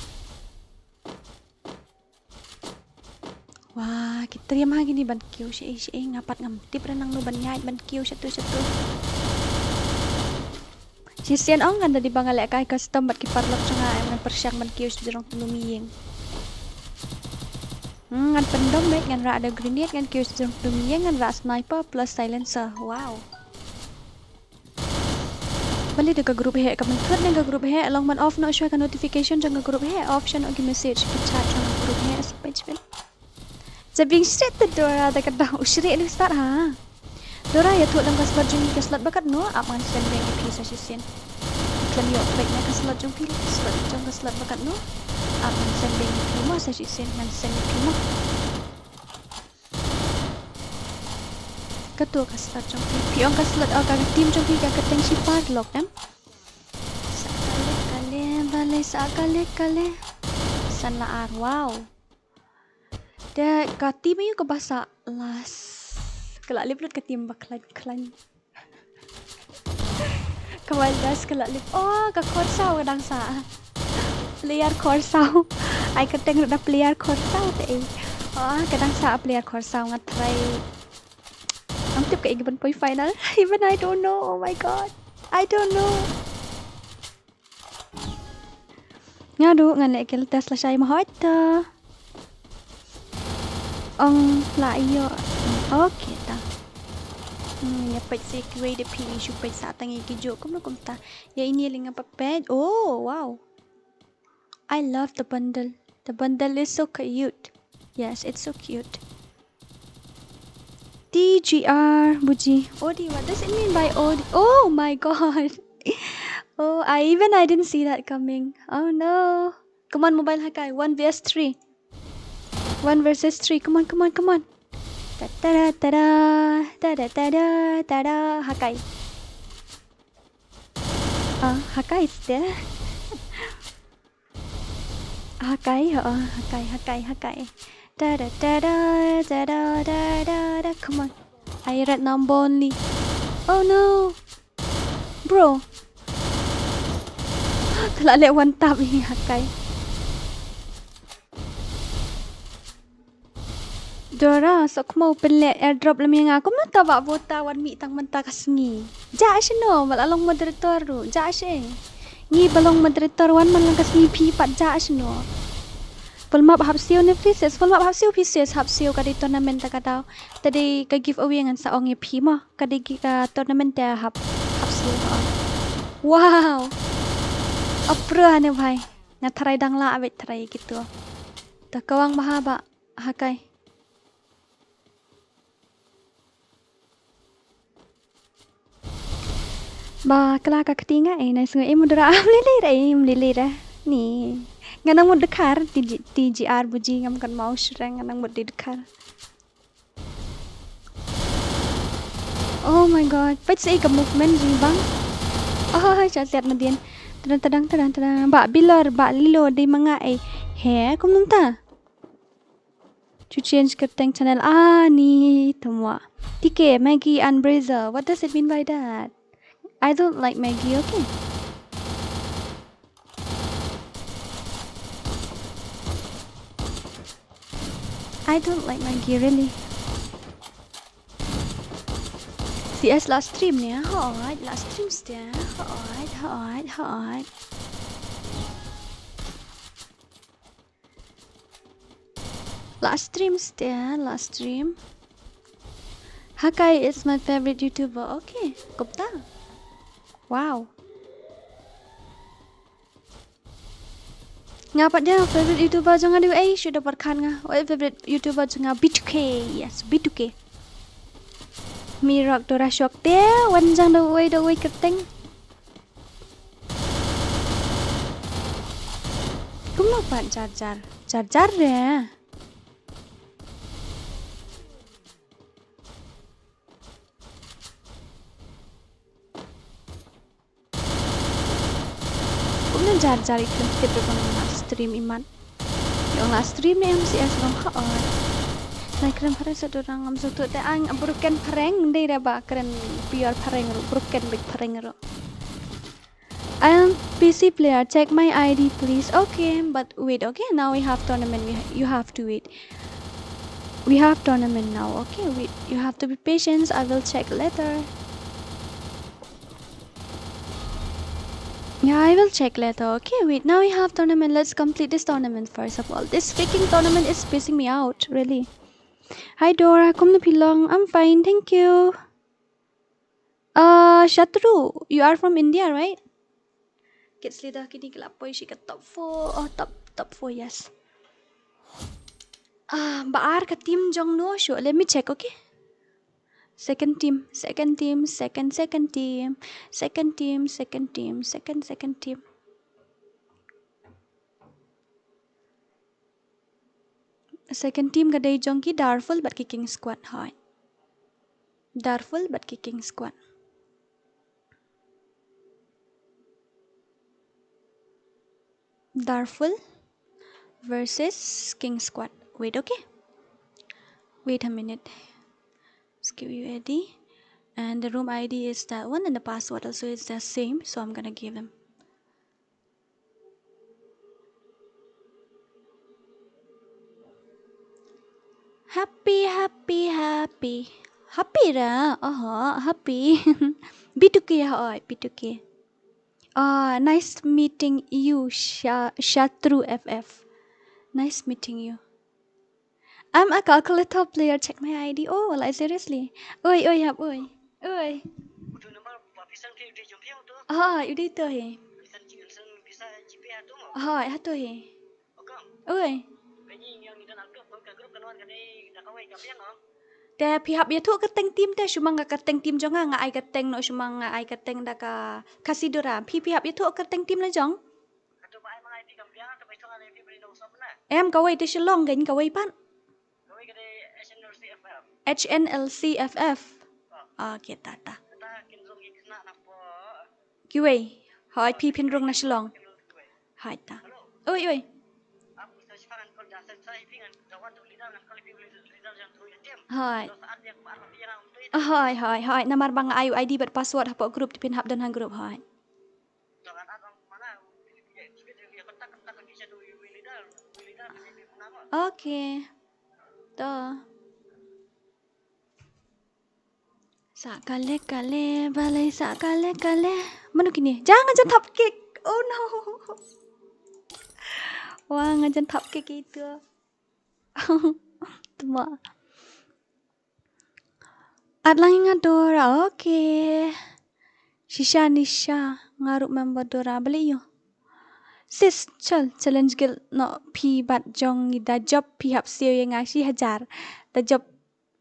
Wah, ki triem ha kine ban kiew shaei shaei, nga pat ngam tip re nangno ban ïaid ban kiew shatu shatu. Shisien ong ngan da dei ba nga leh kai custom bad ki paralok jong nga, em, ngan pyrshang ban kiew sha jrong tnu miing. Hmm, ngan pyndom beit, ngan rah da grenade, ngan kiew sha jrong tnu miing, ngan rah sniper plus silencer. Wow. Balei da ka group heh ka mynthut ne ka group heh, long ban off noh shuwa ka notification jong ka group heh, off shuwa noh ki message ki chat jong ka group heh, sa page pin. Jabieng shriek te Dora da ka dang u shriek ni start ha. Dora ïathuh lem ka slot jong ngi ka slot ba katno, ap ngan send biang ïa phi sa shisien. Khlem ïoh peit na ka slot jong phi, ka slot jong ka slot ba katno, ap ngan send biang ïa phi mo sa shisien, ngan send ïa phi mo. Kato ka slot jong phi. Phi ong ka slot, oh, ka team jong phi ka kyrteng shi paralok em? Sa kale kale, balei sa kale kale. San la ar, wow. Te ka team aïu kaba sah last? Ka la lip lut ka team ba khlaiñ khlaiñ. Ka Wild Dust ka la lip. Oh, ka Khorsaw ka dang sah. Player Khorsaw. Ai ka teng ruh da player Khorsaw te ei. Oh, ka dang sah player Khorsaw, nga try. Ngam tip kaei kaban poi final. Even I don't know. Oh my God. I don't know. Nga ruh ngan leh kill test lashai ma hoi ta. Ong la ïoh. Okay ta. Hmm, ïa peit sa kiwei de phi, ngi shu peit sa tang ïa ki juh kumno kumta. Ïa ine lei nga pat peit. Oh, wow. I love the bundle. The bundle is so cute. Yes, it's so cute. T G R, Buji. Odi, what does it mean by Odi? Oh my God. Oh, I even I didn't see that coming. Oh no. Come on, Mobile Hakai. One versus three. One versus three. Come on, come on, come on. Ta ta da ta da. Ta da ta da ta da. Hakai. Ah, Hakai is there. Hakai, ha, Hakai, Hakai, Hakai. Da da da da da da da da da. Come on. I read number only. Oh no. Bro. Ka la leh one tap hi Hakai. Dora, sok mo pynleh airdrop lem ïa nga. Kumno ta ba bota wan mih tang mynta ka sngi. Ja shano, ba la long moderator ruh. Ja shi. Ngi ba long moderator wan man lang ka sngi phi pat ja shano. Pynmap hap siew ne phi ses, pynmap hap siew phi ses, hap siew ka dei tournament ta ka daw. Ta dei ka giveaway ngan sa ong ïa phi mo. Ka dei ki ka tournament te hap, hap siew ha. Wow. Apra ne bhai. Nga tharai dang la abet tharai kito. Ta kawang bha ba. Hakai. Ba kla ka kti nga, eh, nai sngew, eh, mudra am lili re, eh, lili re. Ni. Nga nang mut dkhar, T G, T G R Buji ngam kan mau shreng, nga nang mut dkhar. Oh my God, peit sa ka movement jing bang. Oh, cha tiat nadien. Tadang, tadang, tadang, tadang. Ba bilor, ba lilo, dei manga, eh. He, kum nung ta. To change kyrteng channel. Ah, ni, tumwa. T K, Maggie and Brazzer. What does it mean by that? I don't like Maggie, okay? I don't like Maggie, really. C S la stream ne, hooid, la stream ste, hooid, hooid, hooid. La stream ste, la stream. Hakai is my favorite YouTuber. Okay, kumta. Wow. Nga pat de favorite YouTuber jong nga dei, eh, shu da pyrkhat nga. Oh, favorite YouTuber jong nga B two K. Yes, B two K. Mi rok Dora shok te wan jang da wei da wei kyrteng. Kumno pat Jar Jar? Jar Jar re. Kumno Jar Jar i kren tip ba nga stream imat. Ïong la stream ne M C S long ha oi. Nai kren phareng sa dorang am soto te ang broken phareng dei da ba kren pure phareng ru broken big phareng ru. I am P C player. Check my I D please. Okay, but wait. Okay, now we have tournament. We ha- you have to wait. We have tournament now. Okay, wait. You have to be patient. I will check later. Yeah, I will check later. Okay, wait. Now we have tournament. Let's complete this tournament first of all. This freaking tournament is pissing me out, really. Hi Dora, kumno phi long? I'm fine, thank you. Uh, Shatru, you are from India, right? Kids leader kini ki la poi shi ka top four. Oh, top top four, yes. Ah, ba ar ka team jong no shu. Let me check, okay? Second team, second team, second, second team, second team, second team, second, second team. Second team ka dei jong ki Darful bad ki King Squad, hoi. Darful bad ki King Squad. Darful versus King Squad. Wait, okay? Wait a minute. Let's give you I D. And the room I D is that one, and the password also is the same, so I'm gonna give him. Happy, happy, happy. Happy ra. Aha, happy. B two K ha oi, B two K. Ah, nice meeting you, Sha- Shatru F F. Nice meeting you. I'm a calculator player. Check my I D. Oh, like seriously. Oi, oi, hap, oi. Oi. Ah, udah itu he. Hai, hatu hi. Oi. Te phi hap ïathuh kyrteng team te, shu ma nga kyrteng team jong nga, nga ai kyrteng noh, shu ma nga ai kyrteng da ka Khasi Dora. Phi phi hap ïathuh kyrteng team la jong. Em kawei te Shillong, kawei pat. H N L C F F. Okay, ta ta. Kiwei. Hoi, phi phin rung na Shillong. Hoi ta. Oi, oi. Hoi. Hoi, hoi, hoi. Namar ba nga ai u I D bad password hapoh group te phin hap don ha group, hoi. Okay. To. Sa kale kale, balei sa kale kale. Mano kine? Jangan jan thap kick. Oh no. Wah, nga jan thap kick itu. Tuma. At lang nga Dora, okay. Shisha Nisha, nga ruh member Dora, beli yu. Sis, chal, challenge guild, no, phi bad jong ngi da job phi hap siew ïa nga shi hajar. Da job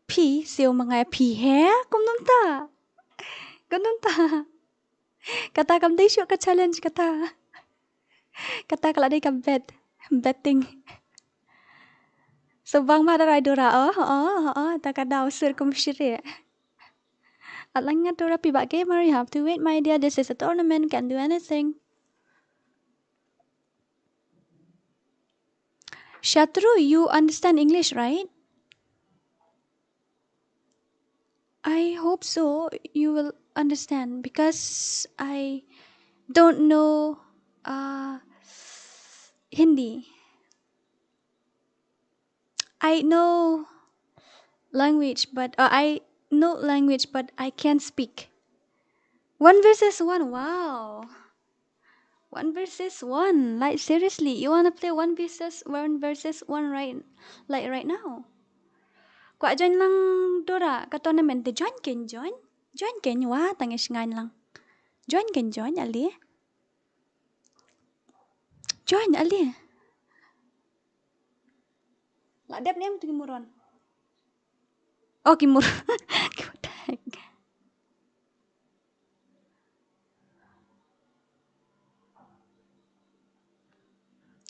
phi siew ma nga ïa phi he, kumno mynta. Kumno mynta. Kata kam dei shuh ka challenge kata. Kata ka la dei ka bet. Betting. So bang ma da rai Dora, oh, oh, oh, oh, ta ka daw sur kum shire. At lang nga Dora phi ba gamer, you have to wait, my dear. This is a tournament, can do anything. Shatru, you understand English, right? I hope so. You will understand because I don't know uh, Hindi. I know language, but uh, I know language, but I can't speak. One versus one. Wow. One versus one. Like seriously, you wanna play one versus one versus one right, like right now? Kwah join lang Dora ka tournament te join ken join. Join ken wa tang ish ngain lang. Join kan join, ale. Join, ale. La dep ne em tu ki moron. Oh, ki mor-, what the heck?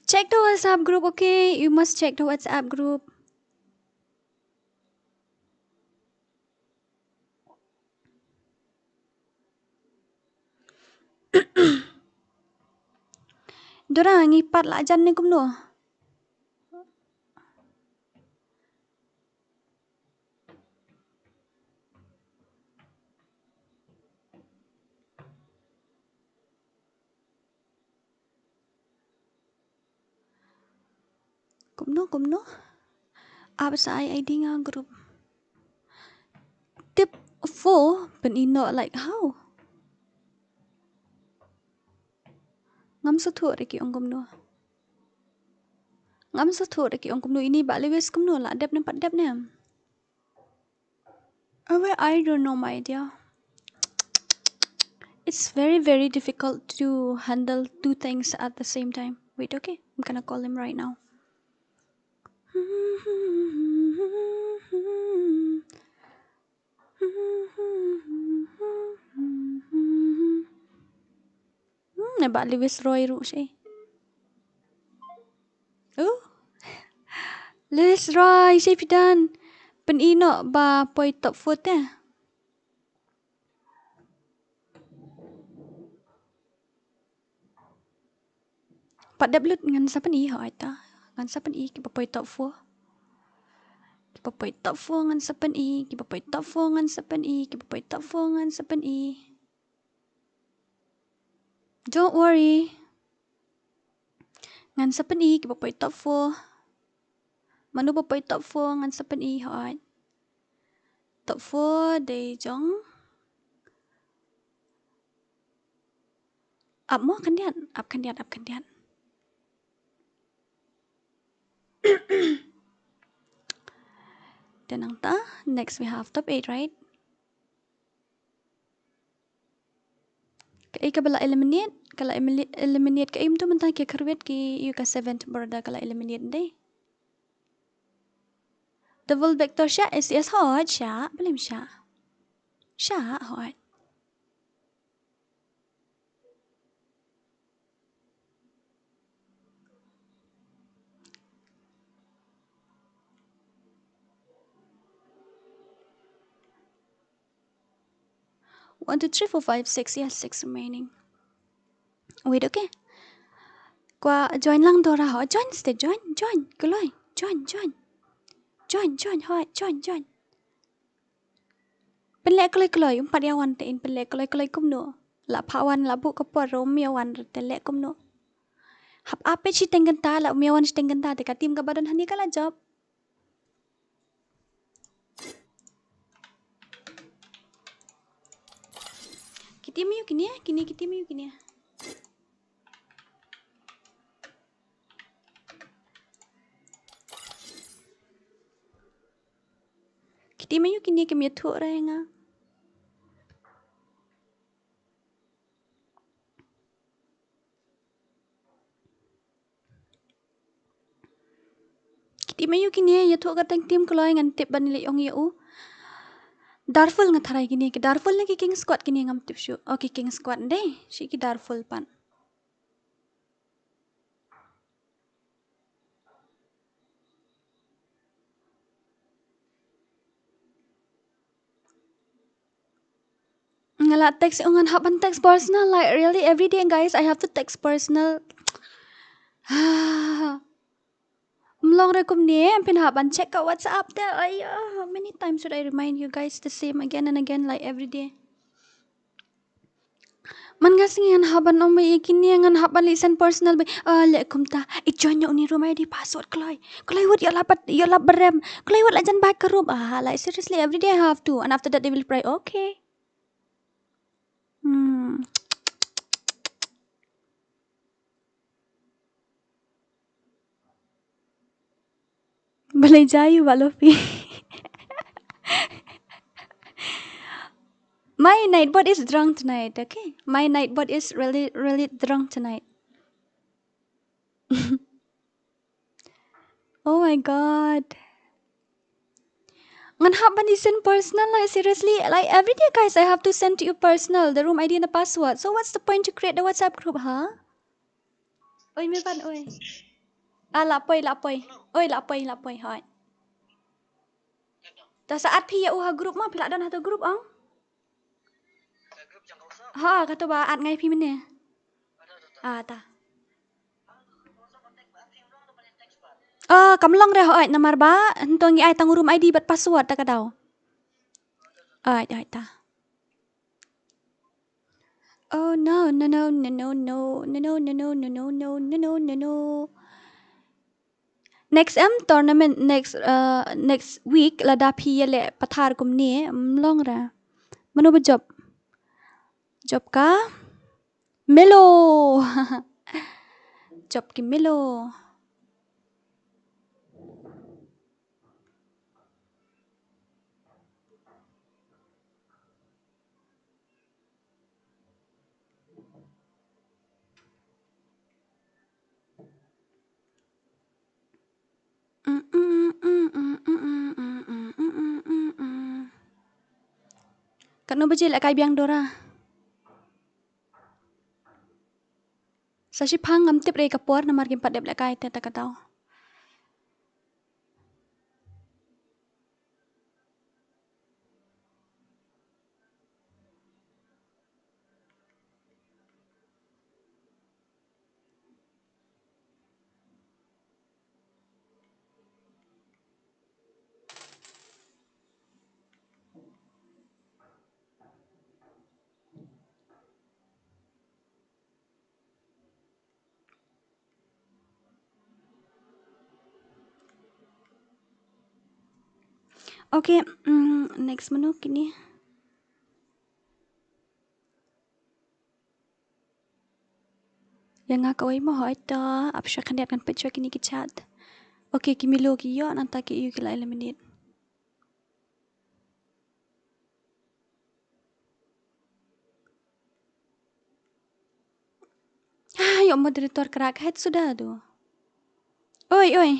Check the WhatsApp group, okay? You must check the WhatsApp group. Dora, ngi pat la jan ne kumno? Kumno, kumno? Ap sa ai I D nga group. Tip four, pyn-i noh, like, how? Ngam sngewthuh re ki ong kumno. Ngam sngewthuh re ki ong kumno, ini Bah Lewis kumno, la dep ne em pat dep ne em? Oh, well, I don't know, my dear. It's very, very difficult to handle two things at the same time. Wait, okay? I'm gonna call him right now. Hmm, Bah Lewis Roy ruh shi. Oh. Lewis Roy, shi phi dang pyn-i noh ba poi top four te? Pat dep lut, ngan sa pyn-i, hooid ta. Ngan sa pyn-i kiba poi top four. Kiba poi top four ngan sa pyn-i, kiba poi top four ngan sa pyn-i, kiba poi top four ngan sa pyn-i. Don't worry. Ngan sa pyn-i kiba poi top four. Mano ba poi top four ngan sa pyn-i, hooid. Top four dei jong Ap mo khyndiat, ap khyndiat, ap khyndiat. Te nangta, next we have top eight, right? Kaei kaba la eliminate, ka la emili-, eliminate kaei mynta, mynta ki khyrwit ki ïa ka seventh border ka la eliminate dei. Double vector shah, S C S hooid shah, balei ym shah. Shah hooid. One, two, three, four, five, six. Yes, six remaining. Wait, okay. Kwah join lang Dora ho. Join ste, join, join. Kloi, join, join. Join, join, hooid, join, join. Pynleh kloi kloi, ym pat ïa wan te in pynleh kloi kloi kumno. La pha wan la buh ka por ym ïa wan te leh kumno. Hap ap peit shiteng kynta, la ym ïa wan shiteng kynta te ka team kaba don hangne ka la jop. Ki team aïu kine, kine ki team aïu kine. Ki team aïu kine kim ïathuh re nga. Ki team aïu kine ïathuh ka teng team kloi ngan tip ban leit ong ïa u. Darful nga tharai kine ki Darful ne ki King Squad kine ngam tip shuh. Oh, ki King Squad dei, shi ki Darful pat. Nga la text, ngan hap ban text personal, like, really, every day, guys, I have to text personal. Ym long re kumne, phin hap ban check ka WhatsApp te. Ay, uh, how many times should I remind you guys the same again and again, like, every day? Man nga sngi ngan hap ban ong ba ïa kine ngan hap ban leit send personal ba, ah, leh kumta, i join ïa une room, ai dei password kloi. Kloi wat ïa lap, ïa lap ba rem. Kloi wat la jan bad ka room. Ah, like, seriously, every day I have to. And after that they will reply, okay. Hmm. Balei jai u ba lopi. Mai na Nightbot is drunk tonight, okay? My Nightbot is really, really drunk tonight. Oh my god. Ngan hap ban send personal, like, seriously, like, every day, guys, I have to send to you personal, the room I D and the password. So what's the point to create the WhatsApp group, huh? Oi, me ban, oi. Ah, la poi, la poi. Oi, la poi, la poi, hoi. Ta sa add phi ïa u ha group mo, phi la don ha tu group ong? Ha, katu ba add ngai phi mynne. Ah, ta. Ah, kam long re hoi, namar ba hangto ngi ai tang room I D bad password ta ka daw. Ai, ai, ta. Oh no, no, no, no, no, no, no, no, no, no, no, no, no, no, no, no. Next em tournament next, uh, next week lada phi ïaleh pathar kumne, ym long ra. Mano ba jop? Jop ka Melo. Jop ki Melo. Katno baje lehkai biang Dora? Sa shiphang ngam tip re ka por namar kim pat dep lehkai te ta ka daw. Okay, mm, next mano kine? Ïa nga kawei mo, hoi to, ap shuwa khyndiat ngan peit shuwa kine ki chat. Okay, ki Melo ki ïoh, nangta ki ïoh ki la eliminate. Ah, ïoh moderator krak het suda tu. Oi, oi.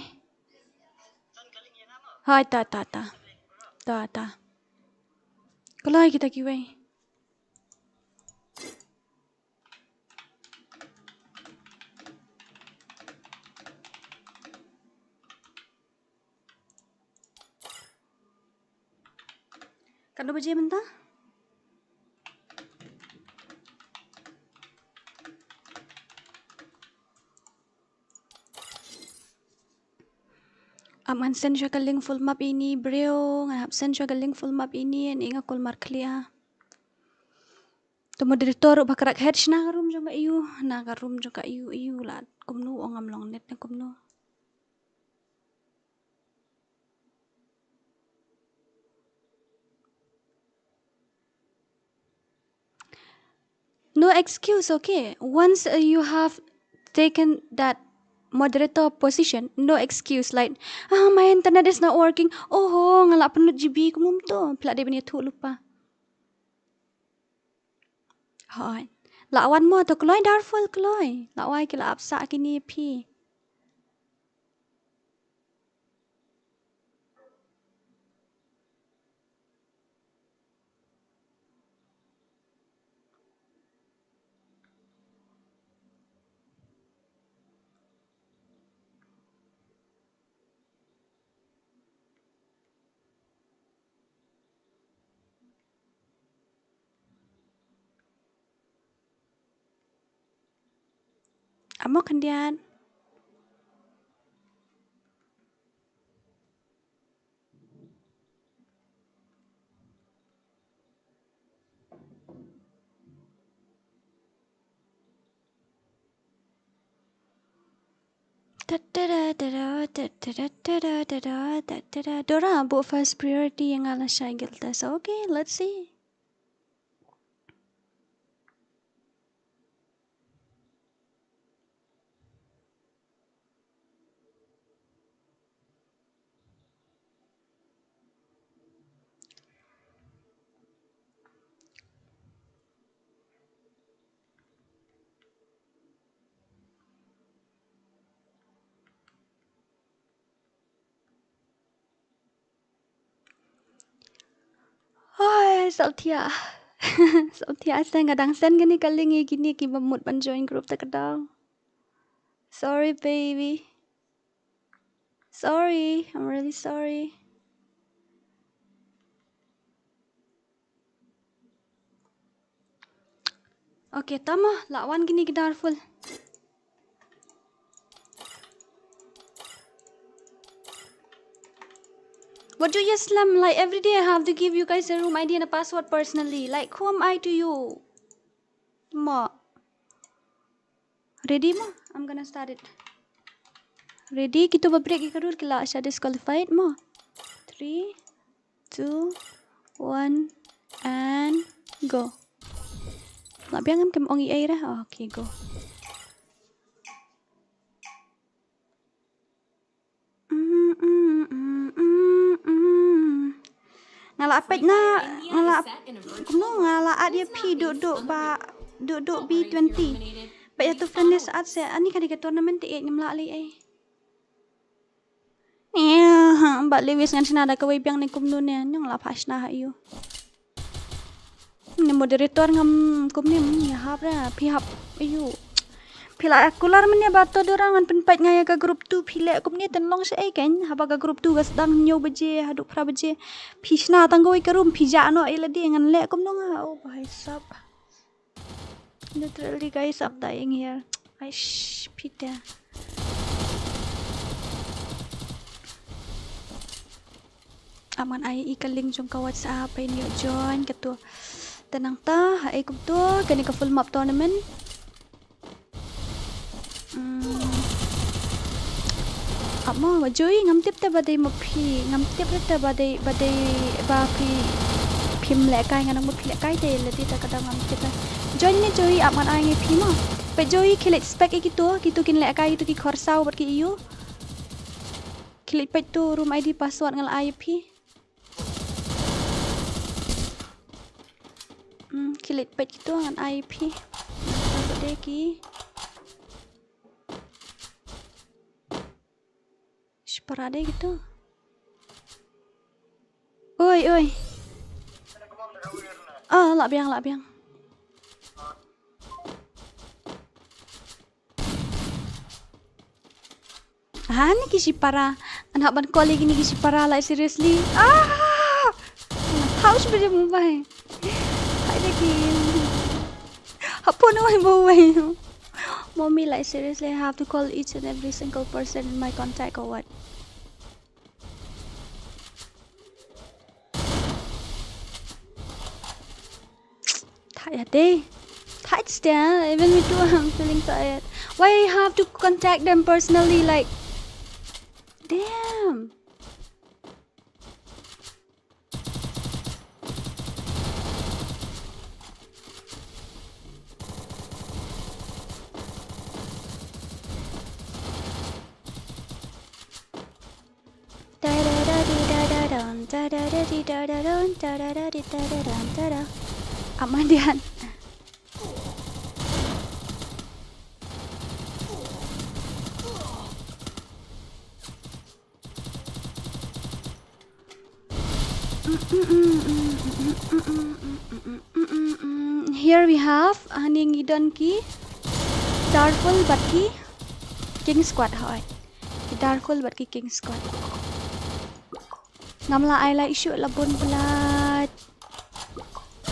Hai, ta, ta, ta. Ta, ta. Kloi kita kiwei. Katno baje mynta? Ap ngan send shuwa ka link full map ïa ini briew, ngan hap send shuwa ka link full map ïa ini, ani nga kulmar khlieh. To moderator ruh ba krak het shna ka room jong ka ïu, na ka room jong ka ïu, ïu la kumno, ong ngam long net ne kumno. No excuse, okay? Once, uh, you have taken that moderator position, no excuse like, "Ah, my internet is not working. Oh ho, nga la pynlut G B," kumno to. Phi la dei ban ïathuh lypa. Hooid. La wan mo to kloi, Darfur kloi. La wai ki la ap sah kine phi. Amo khyndiat. Dora, buh first priority ïa nga lashai guild test. Okay, let's see. Saltia. Saltia, sa nga dang send kane ka link ïa kine kiba mut ban join group ta ka daw. Sorry, baby. Sorry, I'm really sorry. Okay, tama, la wan kine ki Darful. What do you slum? Like, every day I have to give you guys a room I D and a password personally. Like, who am I to you? Ma. Ready ma? I'm gonna start it. Ready? Kito ba break ïa ka rule ki la sha disqualified ma. Three, two, one, and go. Lah biang em kem ong i ai re. Okay, go. Mm, mm, mm, mm, mm. Nga la peit na, nga la, kumno nga la add ïa phi duk duk ba, duk duk B twenty. Peit ïa tu friend list add se, ani ka dei ka tournament te ngam lah leh ei. Ïa, ba Lewis ngan shna da kawei biang ne kumno ne, nga la phah shna ha ïu. Ne moderator ngam kumne, ïa hap ra, phi hap, ayu. Phi la kular mynne ba to dura ngan pynpait nga ïa ka group two, phi leh kumne tang long sha ei kein, haba ka group two ka sdang hynñiew baje, haduh phra baje. Phi shna tang kawei ka room, phi jah noh ïa lade ngan leh kumno nga, oh bhai sab. Literally, guys, I'm dying here. Aish, phi te. Ap ngan ai i ka link jong ka WhatsApp, phin ïoh join kato. Te nangta, ha ei kumto, kane ka full map tournament. Hmm. Ap mo, ba Joey, ngam tip te ba dei mo phi, ngam tip te ba dei, ba dei, ba phi, phim lehkai, ngan ong ba phi lehkai te, lada te ka dang ngam tip te. Join ne Joey, ap ngan ai ngi phi mo. Ba Joey, khie leit spec ïa kito, kito kin lehkai, kito ki khorsaw bad ki ïu. Khie leit peit to room I D password nga la ai ïa phi. Hmm, khie leit peit kito ngan ai ïa phi. Nangta pat de ki. Shipara de kito. Oi, oi. Ah, lah biang, lah biang. Ani ki shipara. An hap ban call ïa kine ki shipara, like, seriously. Ah! Haush bade mobile. Hai de ki. Hapon oi mobile. Mommy, like, seriously, I have to call each and every single person in my contact or what? Tired, eh? Tired still. Even me too, I'm feeling tired. Why I have to contact them personally? Like, damn. Amadian. Here we have, hangne ngi don ki Darful bad ki King Squad, hoi. Ki Darful bad ki King Squad. Ngam lah ai like shuh la bun palat.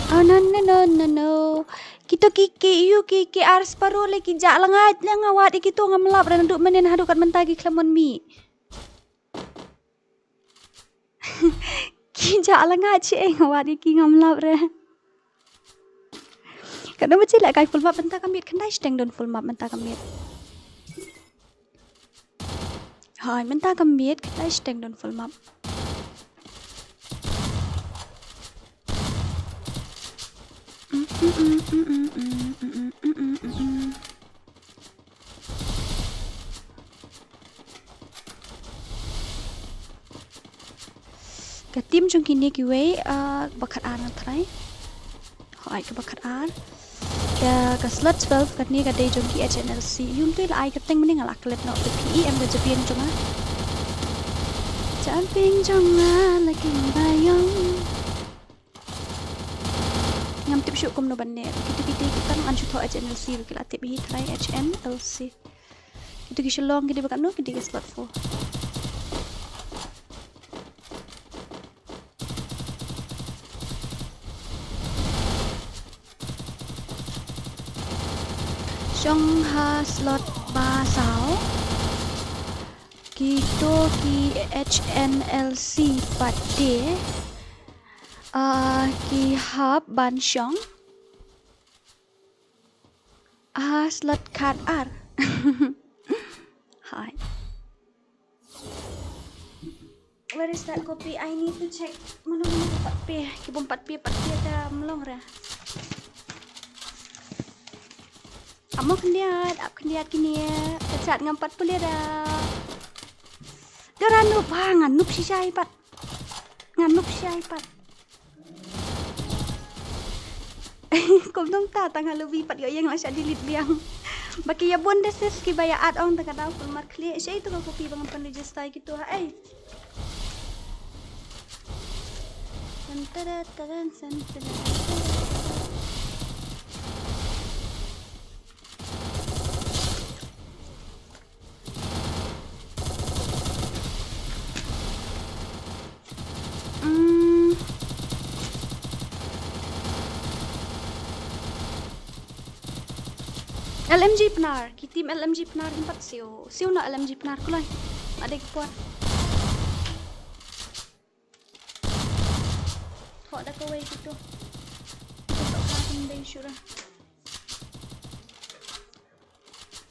Oh, no, no, no, no, no. Kito ki, ki, ïu ki, ki ar separuh lei ki jah lyngngai, lei nga wad ïa kito ngam lap re naduh mynnin haduh kat mynta ki khlem wan mih. Ki jah lyngngai shi ei nga wad ïa ki ngam lap re. Katno baje lehkai full map mynta ka miet, khyndai shiteng don full map mynta ka miet. Hoi, mynta ka miet, khyndai shiteng don full map. Ka team jong kine kiwei, ah, kaba khatar nga try. Hooid, kaba khatar. Ka, ka slot twelve, kane ka dei jong ki H N L C. Ym tei la ai kyrteng mynne nga la klet noh, ka P E M ka Jabieng jong nga. Jabieng jong nga la king ba ïong. Ngam tip shuh kumno ban leh. Kito ki dei ki tang, ngan shu thoh H N L C ruh ki la tip hi trai, H N L C. Kito ki shu long ki dei ba katno, ki dei ki slot four. Shong ha slot ba saw. Kito ki H N L C pat de. Ah, ki hap ban shong ha slot khat ar. Hai. Where is that copy? I need to check. Mano mano ki pat pie, ki bym pat pie, pat pie ta mlong ra. Ap mo khyndiat, ap khyndiat kine. Ka chat ngam pat pule ra. Dora noob ha, ngan noob shisha hi pat. Ngan noob shisha hi pat. Kumno ta tang ha lobby pat ïoh ïeng la shah delete biang. Ba ki ïa bun da sis kiba ïa add ong ta ka dau full mark khlieh. Shei tu ka copy ba ngam pan register kito ha ei. San tada tadan san tada. Mm. L M G Pnar, ki team L M G Pnar kim pat siew. Siew na L M G Pnar kulai. Ada ki por. Hok da kawei kito. Kito ka kum dei shura.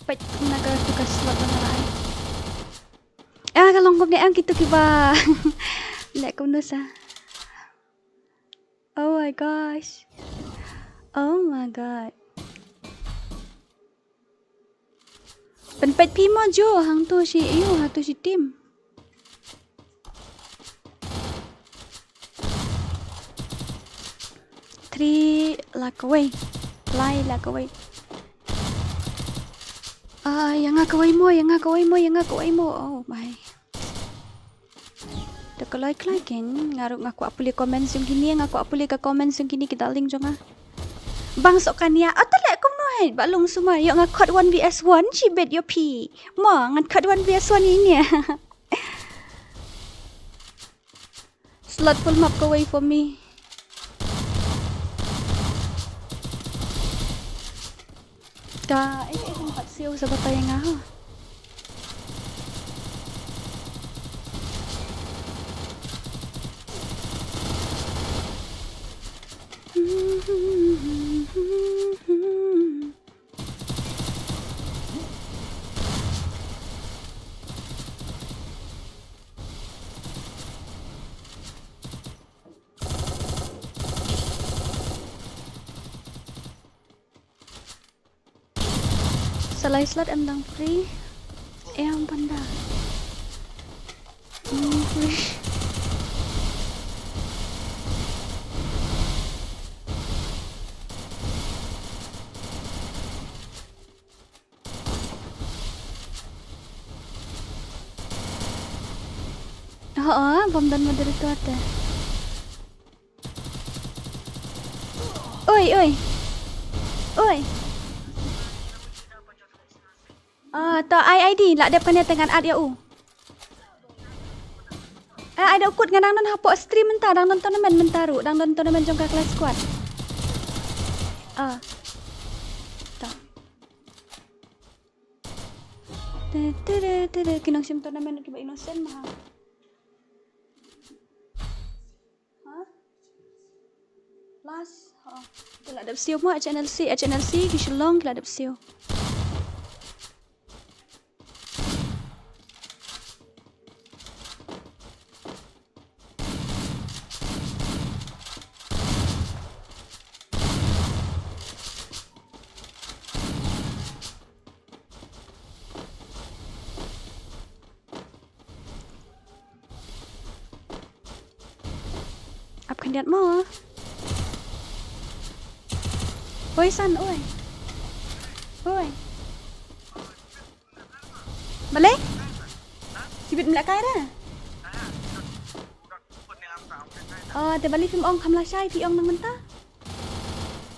Peit na ka tu ka slot ba nga la ai. Ah, ka long kumne em kito kiba. Leh kumno sa. Oh my gosh. Oh my god. Pynpeit phi mo Jo, hangto shi ïu, hangto shi team. Three la kawei. Lai la kawei. Ah, ïa nga kawei mo, ïa nga kawei mo, ïa nga kawei mo. Oh, bye. Te kloi kloi ken, nga ruh nga kwah pule comment jong kine, nga kwah pule ka comment jong kine ki darling jong nga. Bang sok kania, oh tale kumno hai, ba long sumar, ïoh nga khot one v one, shi bet ïoh phi. Mo, ngan khot one v one ïa ine. Slot full map kawei for me. Ka, eh, eh, tempat siu sa batai nga ha. Sa lai slot em dang free. Em panda. Hmm, free. Ho, bym don moderator te. Oi, oi. Oi. Ah, to ai ID, la dep kane te ngan add ïa u. Eh, ai da u kut, nga dang don hapoh stream mynta, dang don tournament mynta ruh, dang don tournament jong ka class squad. Ah. To. Te, te, te, te, te, ki nongshim tournament kiba innocent ma ha. Ha? Last, ha. Ki la dep siew mo, H N L C, H N L C, ki shu long, ki la dep siew. Ap khyndiat mo. Oi san, oi. Oi. Balei? Ki bit mlek kai re? Oh, te balei phim ong kham lashai, phi ong nang mynta?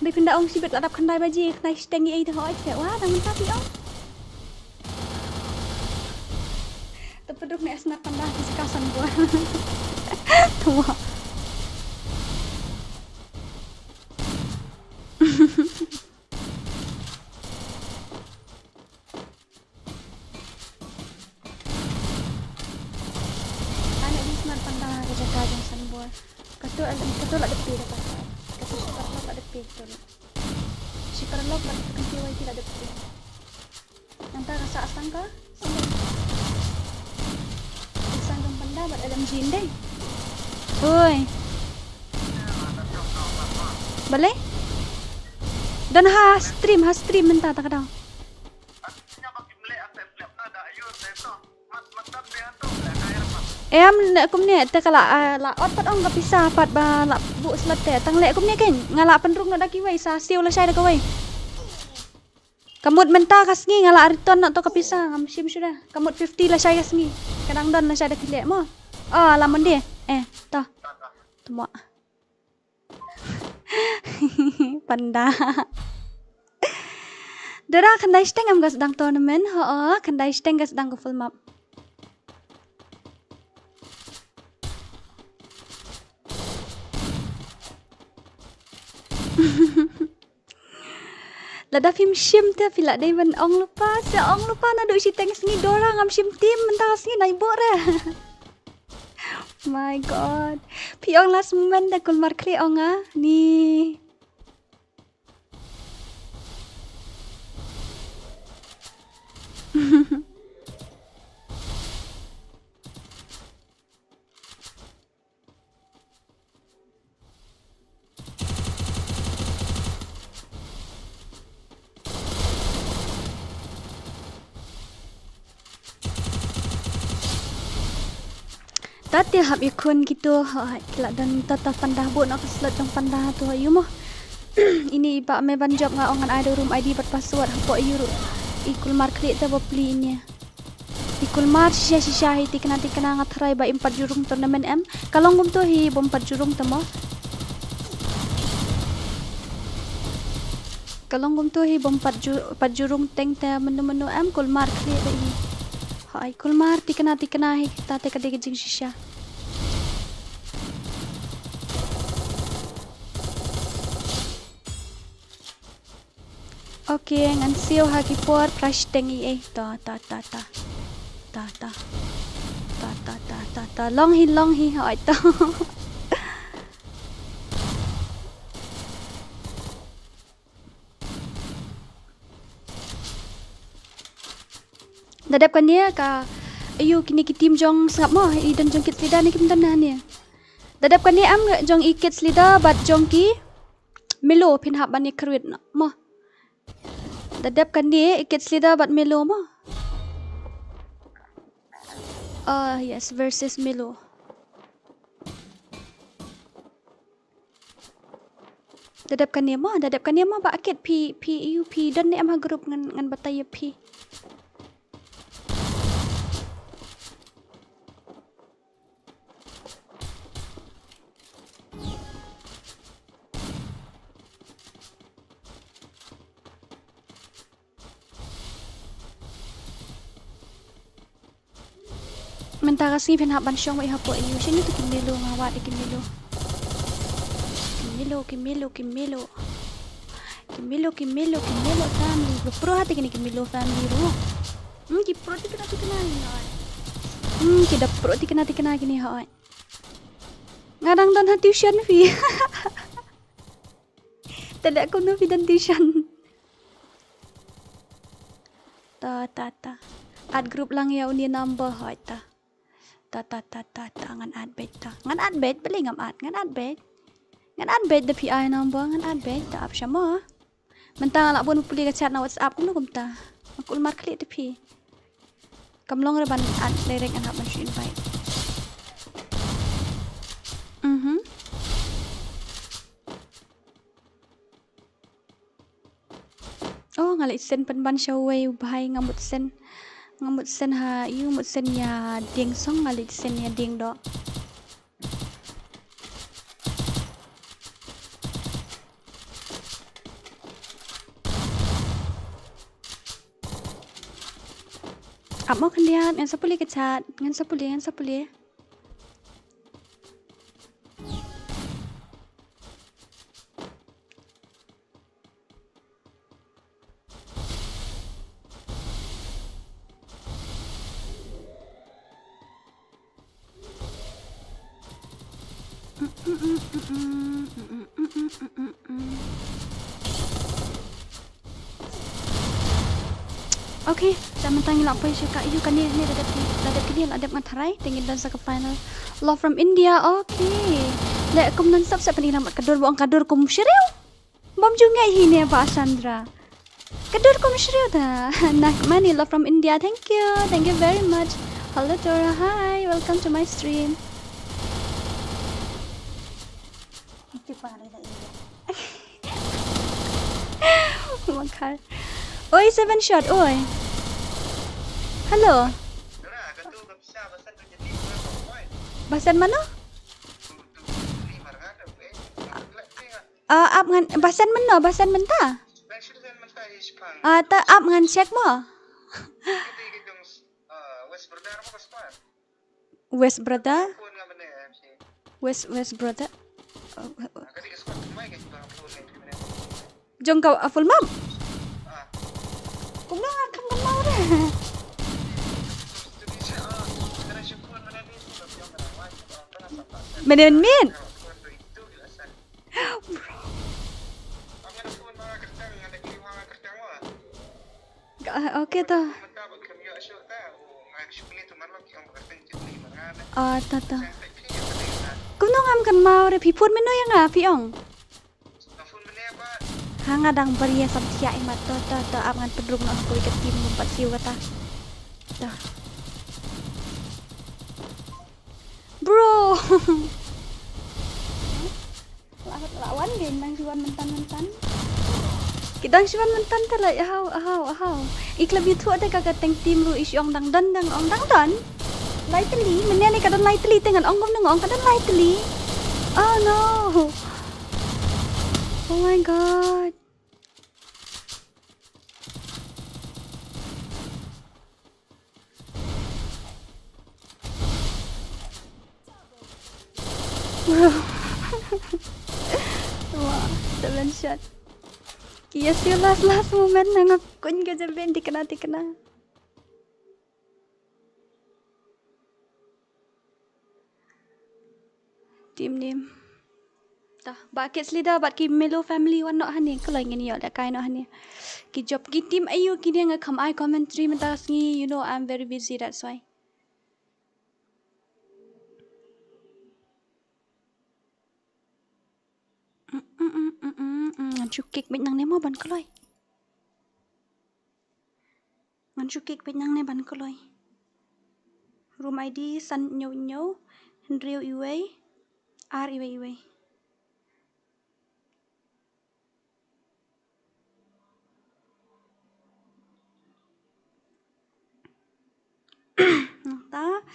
Dei pynda ong shibit la dap khyndai baje, khyndai shiteng ei te hoi te. Wa, dang mynta phi ong. Te pynruk ne smat pynda ki sika san bua. Tua. Ane di smat pynda ka jaka jong san bua. Kato, kato la depi da kato. Kato super la depi kato. Shi paralok bad ka K P Y T la dep phi. Nangta ka sah sang ka. Sang jong panda bad L M G ndei. Oi. Balei? Don ha stream, ha stream mynta ta ka dang. Em, ne kumne te ka la, ah, la ot pat ong ka pisa pat ba la buh slot te. Tang leh kumne kein, nga la pynrung noh da kiwei, sa siew lashai da kawei. Ka mut mynta ka sngi nga la return noh to ka pisa, ngam shim shuh da. Ka mut fifty lashai ka sngi. Ka dang don lashai da ki leh mo. Ah, la mon de. Eh, to. To mo. Panda. Dora, khyndai shiteng em ka sdang tournament. Ho, khyndai shiteng ka sdang ka full map. Lada phim shim te phi la dei ban ong lypa, sa ong lypa naduh shiteng sngi Dora ngam shim team mynta sngi nai buh re. My God. Phi ong last moment da kulmar khlieh ong a ni. Tate hap i khun kito, ha, ha, ki la don tata panda bo na ka slot jong panda to yu mo. Ini i ba me ban jop nga ong ngan ai da room I D bad password hapoh yu ru. I kulmar khlieh te bapli ini. I kulmar shisha shisha hi tikna tikna nga tharai ba im pat jurung tournament em. Ka long kumto hi bym pat jurung te mo. Ka long kumto hi bym pat ju-, pat jurung teng te menu menu em kulmar khlieh da hi. Hai kulmar tikna tikna hi tate ka dei ka jingshisha. Okay, ngan siew ha ki por prashteng i eh. Ta, ta, ta, ta. Ta, ta. Ta, ta, ta, ta, ta. Long hi, long hi, hoi to. Da dep kane ka, ayu kine ki team jong sngap mo, i don jong Kids Leader ne kim don na ne. Da dep kane am jong i Kids Leader bad jong ki Melo phin hap ban ïa kyrwit noh mo. Da dep kane i Kids Leader bad Melo mo. Ah, yes, versus Melo. Da dep kane mo, da dep kane mo ba kit phi, phi ïu phi don ne em ha group ngan, ngan batai ïa phi. Mynta ka sngi phin hap ban shong wei hapoh ïu. Shong ïu tu ki Melo, nga wad ïa ki Melo. Ki Melo, ki Melo, ki Melo. Ki Melo, ki Melo, ki Melo family. Ki pro ha te kine ki Melo family ruh. Hmm, ki pro tikna tikna kine hoi. Hmm, ki da pro tikna tikna kine hoi. Nga dang don ha tuition phi. Te leh kumno phi don tuition. Ta, ta, ta. Add group lang ïa uni number hoi ta. Ta, ta, ta, ta, ta. Ngan add beit ta. Ngan add beit, balei ngam add, ngan add beit. Ngan add beit da phi ai number, ngan add beit ta ap shamo. Mynta nga lah bun pule ka chat na WhatsApp kumno kumta. Nga kulmar khlieh te phi. Kam long re ban add direct, ngan hap ban shu invite. Mhm. Oh, nga leit send pynban sha uwei u bhai, nga mut send. Nga mut send ha, ïu mut send ïa Dieng Song, nga leit send ïa Dieng Doh. Ap mo khyndiat, ngan sa pule ka chat, ngan sa pule, ngan sa pule. Okay, te mynta ngi la poi sha ka, ïa kane, ne la dep, la dep kine, la dep nga tharai, te ngin don sa ka final. Love from India, okay. Le kum non stop sa pynïaid mat ka dur, ba ong ka dur kum shriew. Bym ju ngeit hi ne Bah Chandra. Ka dur kum shriew da. Nak mani love from India. Thank you. Thank you very much. Hello Dora. Hi. Welcome to my stream. Ito pa rin ang iya. Makhar. Oi, seven shot, oi. Hello. Basan mano? Ah, ap ngan, basan mano, basan mynta. Ah, ta ap ngan check mo. West brother. West, West brother. Jong ka, ah, full map. Kumno nga kam kam mau re. Menen min. Bro. Ga-, okay to. Ah, to, to. Kumno ngam kynmaw re, phi phone mynno ïa nga, phi ong. Ha nga dang bari ïa sam thiah imat, to, to, to, ap ngan pynrung noh ha kawei ka team bym pat siew kata. To. Bro. La, la wan dei, dang shu wan myntan myntan. Ki dang shu wan myntan te la, ahaw, ahaw, ahaw. I khlem ïathuh te ka, ka teng team ruh i shu ong dang don, dang ong dang don. Lai tylli, mynne ne ka don lai tylli te ngan ong kumno nga ong ka don lai tylli. Oh no. Oh my god. Wah, seven shot. Ki ïa siew last, last moment na nga kuñ ka jam ben, thikna, thikna. Team name. Ta, ba kids leader bad ki Melo family wan noh hangne, kloi ngin ïoh lehkai noh hangne. Ki jop ki team aiu kine, nga kham ai commentary mynta ka sngi, you know I'm very busy, that's why. Mm, mm, mm, mm, mm, mm. Ngan shu kick beit nangne mo ban kloi. Ngan shu kick beit nangne ban kloi. Room I D san hynñiew hynñiew, hynriew iwei, ar iwei iwei. Nangta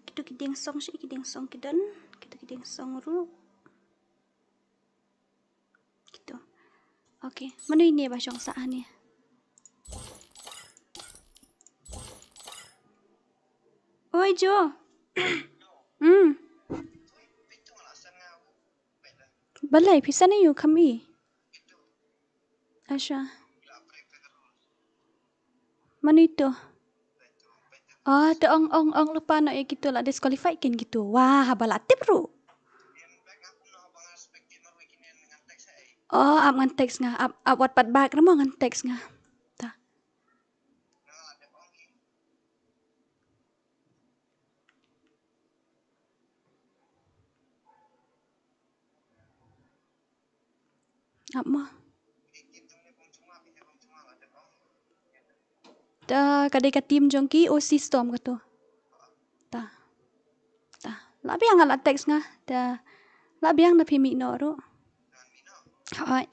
kito ki dieng song shi, ki dieng song ki don, kito ki dieng song ruh. Kito. Okay, mano ine ba shong sah hangne? Oi Jo. Hmm. Balei phi send aïu, kham i? Asha. Mano ito? Ah, te ong, ong, ong lypa noh ïa kito, la disqualify kin kito. Wah, haba la tip ruh. Oh, ap ngan text nga, ap, ap wat pat bak re mo, ngan text nga. Ta. Ap mo. Ta, ka dei ka team jong ki O C Storm kato. Ta. Ta. Lah biang nga, lah text nga. Ta. Lah biang da phi mih noh ruh. Hooid.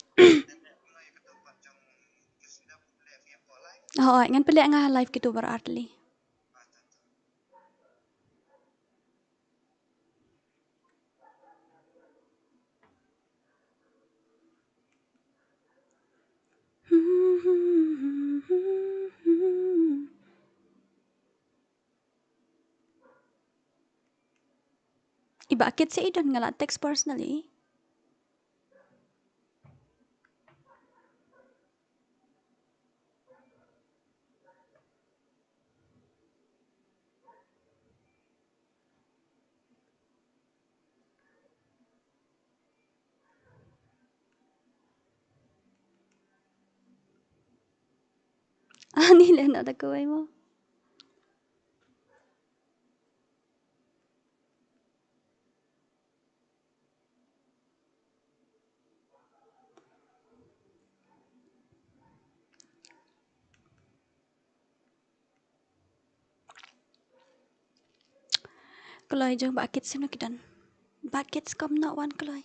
Hooid, ngan pynleh nga live kito baroh artylli. I Bah Kit sa i don, nga la text personally. Ani leh noh da kawei mo. Kloi jong Bah Kit sino ki don. Bah Kit skom noh wan kloi.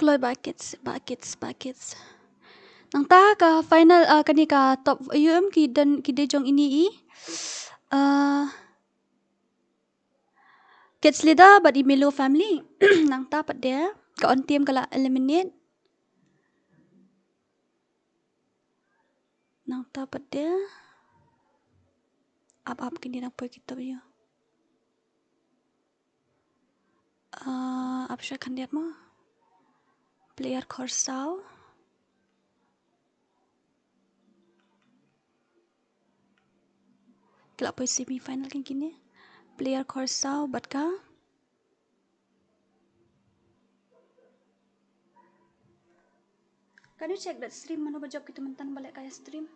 Kloi Bah Kit, Bah Kit, Bah Kit. Nangta ka final, ah, kane ka top, ïoh em ki don, ki dei jong ine i. Ah, Kids leader bad i Milo family. Nangta pat de ka on team ka la eliminate. Nangta pat de ap ap kine dang poi ki top ïoh. Ah, ap sha khyndiat mo. Player Khurshaw. Ki la poi semi final kine. Player Khurshaw bad ka. Can you check that stream, mano ba jop kito mynta ba leh ka ïa stream?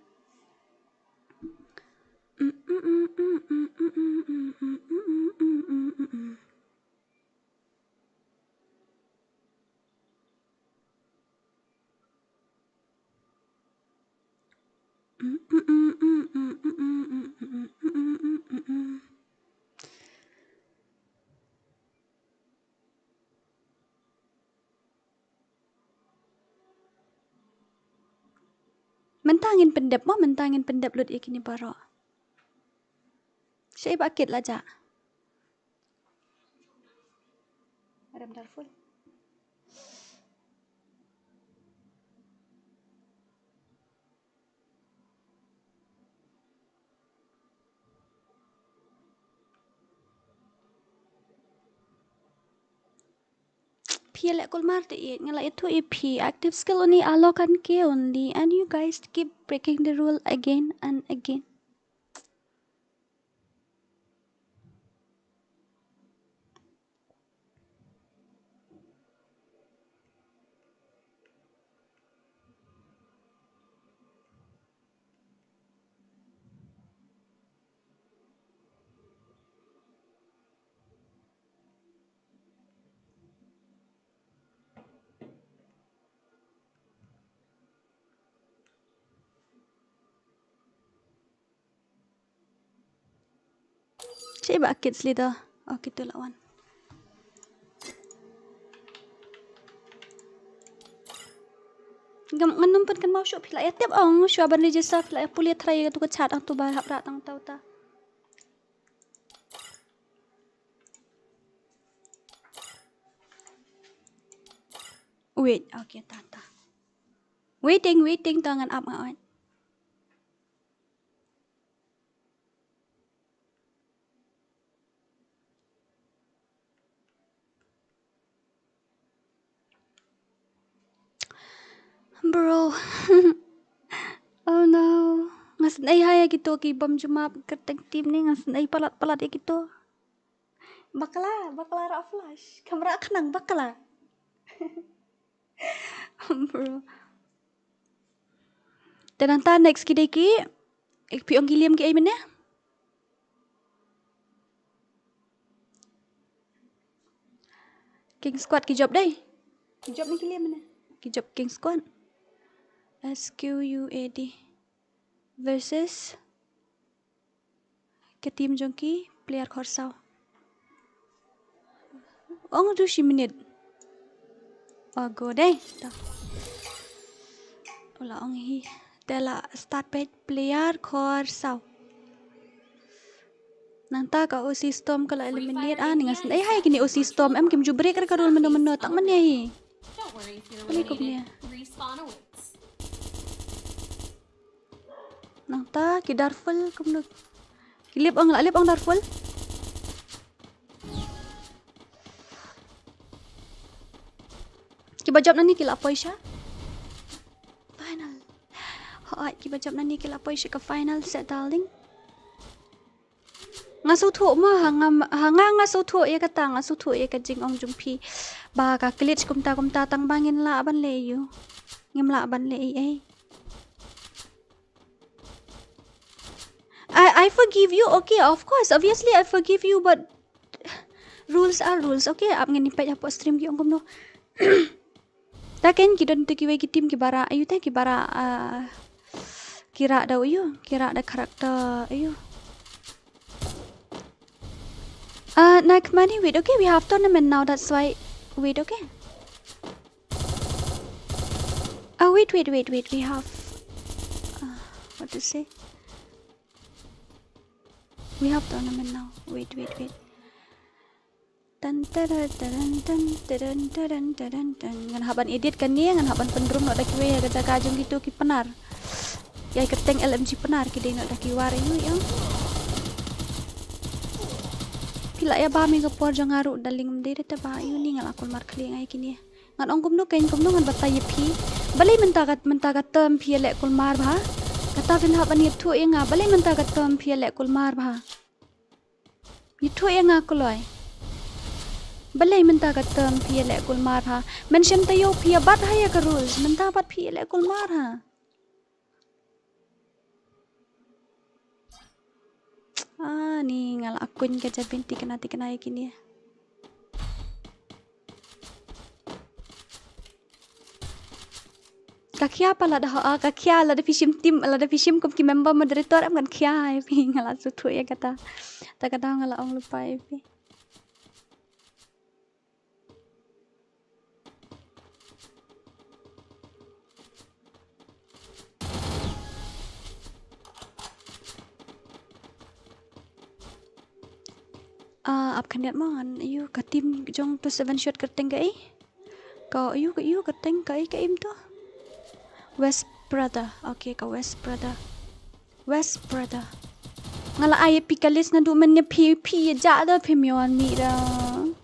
Mynta ngin pyndep mo, mynta ngin pyndep lut ïa kine baroh. Sha i Bah Kit la jah. Rem dar full. Phi leh kulmar te i, nga la ïathuh ïa phi, active skill only, alok and K only, and you guys keep breaking the rule again and again. Sha i Bah Kit sli da. Oh, kito la wan. Ngam, ngan nym pynkynmaw shuh, phi la ïa tip, ong shuwa ban register, phi la ïa pule trai ïa katu ka chat, hangtu ba hap rah tang uta uta. Wait, okay, ta ta. Waiting, waiting, to ngan ap nga ot. Bro. Oh no. Nga sngewsih ïa kito ki bym jumap kyrteng team ne, nga sngewsih palat palat ïa kito. Bakla, bakla rah flash. Kamra khnang bakla. Bro. Te nangta next ki dei ki, eh, phi ong ki liam ki ei mynne? King Squad ki jop dei. Ki jop ne ki liam mynne? Ki jop King Squad. S Q U A D. Versus ka team jong ki player Khurshaw. Ong du shi minit. Ago dei. Ta. Ula ong hi. Te la start page player Khurshaw. Nangta ka O C Storm ka la eliminate, ah, nga sngewsih. Ei, hai kine O C Storm em, kim ju break re ka rule mynno mynno, tang mynne hi. Kane kumne. Nangta ki darful kumno. Ki lip ong la lip ong darful. Kiba jop nani ki la poi sha final. Hooid, kiba jop nani ki la poi sha ka final set, darling. Nga sngewthuh mo, ha nga, ha nga nga sngewthuh ïa kata, nga sngewthuh ïa ka jingong jong phi. Ba ka glitch kumta kumta tang ba ngin lah ban leh ïa u. Ngim lah ban leh ei ei. I, I forgive you, okay, of course, obviously I forgive you, but rules are rules, okay? Ap ngin peit hapoh stream ki ong kumno. Ta ken ki don tu kiwei ki team ki bara, ayu te ki bara, ah, ki rah da u yu, ki rah da character, ayu. Uh, Nakmani, wait, okay, we have tournament now, that's why, wait, okay. Oh, wait, wait, wait, wait, we have, uh, what to say? We have tournament now, wait, wait, wait. Tan, taran, taran, tan, taran, taran, taran, tan. Ngan hap ban edit kane, ngan hap ban pynrung noh da kiwei ha ka jaka jong kito ki Pnar. Ïa kyrteng L M G Pnar ki dei noh da ki war ïa u ïa. Phi la ïa bam ïa ka por jong nga ruh, darling, ym dei da te ba ïa u ni nga la kulmar khlieh nga ïa kine. Ngan ong kumno kein kumno ngan batai ïa phi. Balei mynta ka, mynta ka term phi ïa leh kulmar bha? Kata phin hap ban ïathuh ïa nga. Balei mynta ka term phi ïa leh kulmar bha? Ïathuh ïa nga kloi. Balei mynta ka term phi ïa leh kulmar bha? Mynshem taïew phi ïa bat ha ïa ka rules. Mynta bat phi ïa leh kulmar ha. Ah, ni nga la kuñ ka jabin tikna tikna ïa kine. Ka khia pa lada ha, ah, ka khia lada phi shim team, lada phi shim kum ki member moderator em kan khia ïa phi nga la sngewthuh ïa kata. Ta ka daw nga la ong lypa ïa phi. Ah, ap khyndiat mo ngan ïoh ka team jong two seven shot kyrteng kaei. Ka ïoh ka ïoh kyrteng kaei ka im to. West Brother. Okay, ka West Brother. West Brother. Nga la ai ïa phi ka list naduh mynne phi phi ïa jah da phim ïoh wan mih da.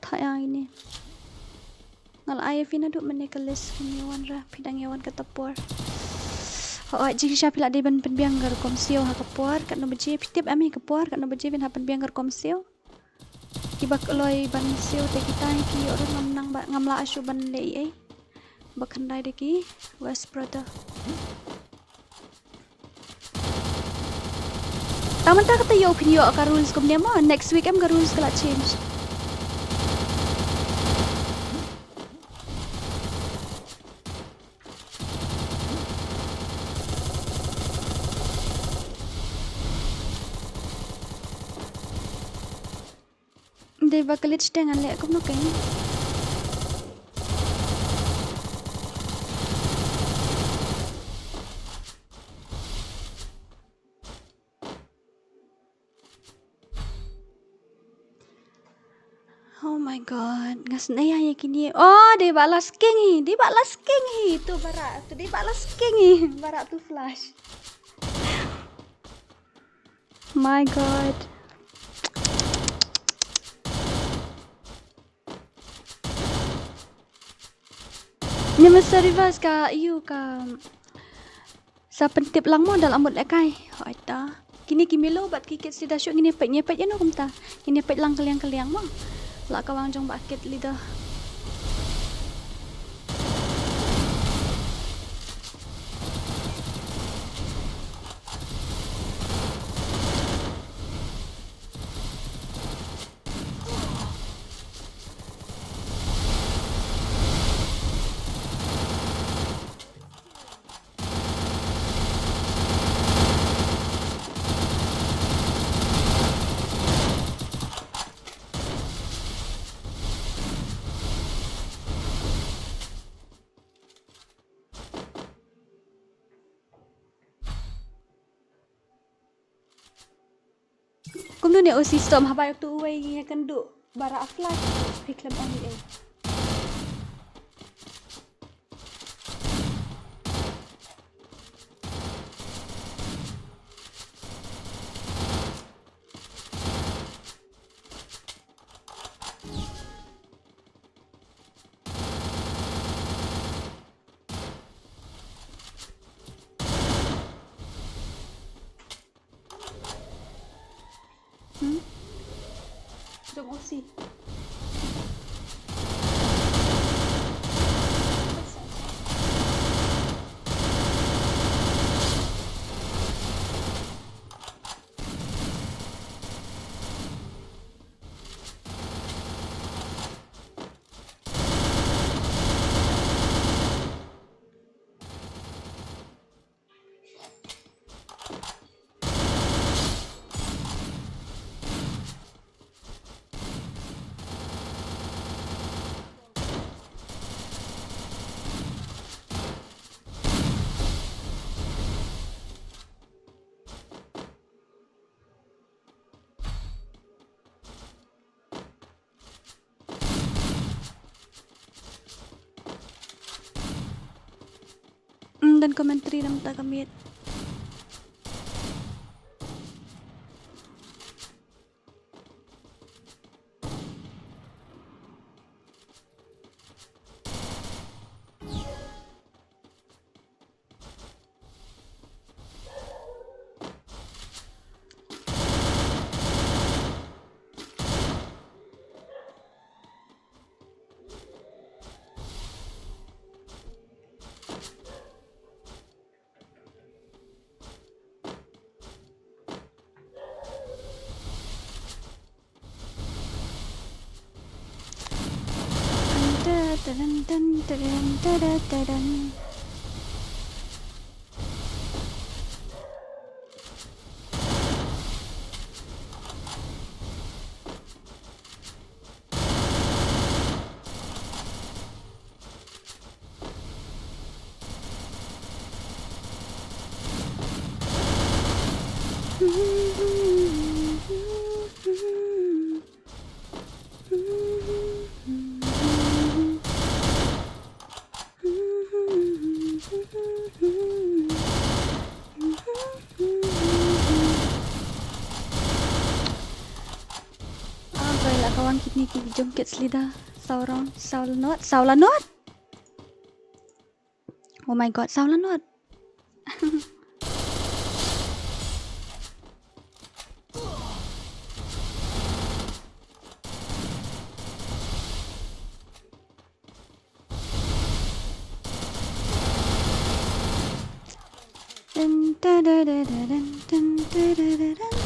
Tha ïa ini. Nga la ai ïa phi naduh mynne ka list phim ïoh wan ra phi dang ïoh wan kata por. Hooid jingshisha phi la dei ban pynbiang ka rukom siew ha ka por katno baje phi tip em hi ka por katno baje phin hap pynbiang ka rukom siew. Kiba kloi ban siew te kita hi ki ïoh ruh ngam nang ba ngam lah shuh ban leh ei ei. Ba khyndai de ki West Brother. Tang mynta kata ïoh phin ïoh ka rules kumne mo, next week em ka rules ka la change. Dei ba ka leit sdang ngan leh kumno kein. Oh my god, nga sngewsih ïa kine. Oh, dei ba la sking hi, dei ba la sking hi. Tu barak, tu dei ba la sking hi. Barak tu flash. My god. Ni masa reverse ka, ïu ka. Sa pyntip lang mo da la mut lehkai. Hooid ta. Kine ki Milo bad ki kit sida shuh ngin ïa peit, ngin ïa peit ïano kumta. Ngin ïa peit lang kylliang kylliang mo. La ka wang jong ba kit leader. Kumno ne u system haba ïa tu uwei ngi kynduh bara a flash phi khlem ong ei. Jong O C. Hmm, don commentary namar ka mute. Ah, koi la kawang kidney ki jong kids leader. Saw round, saw la not, saw la not. Oh my God, saw la not. Dun, da, da, da, da, dun, dun, da, da, da, dun.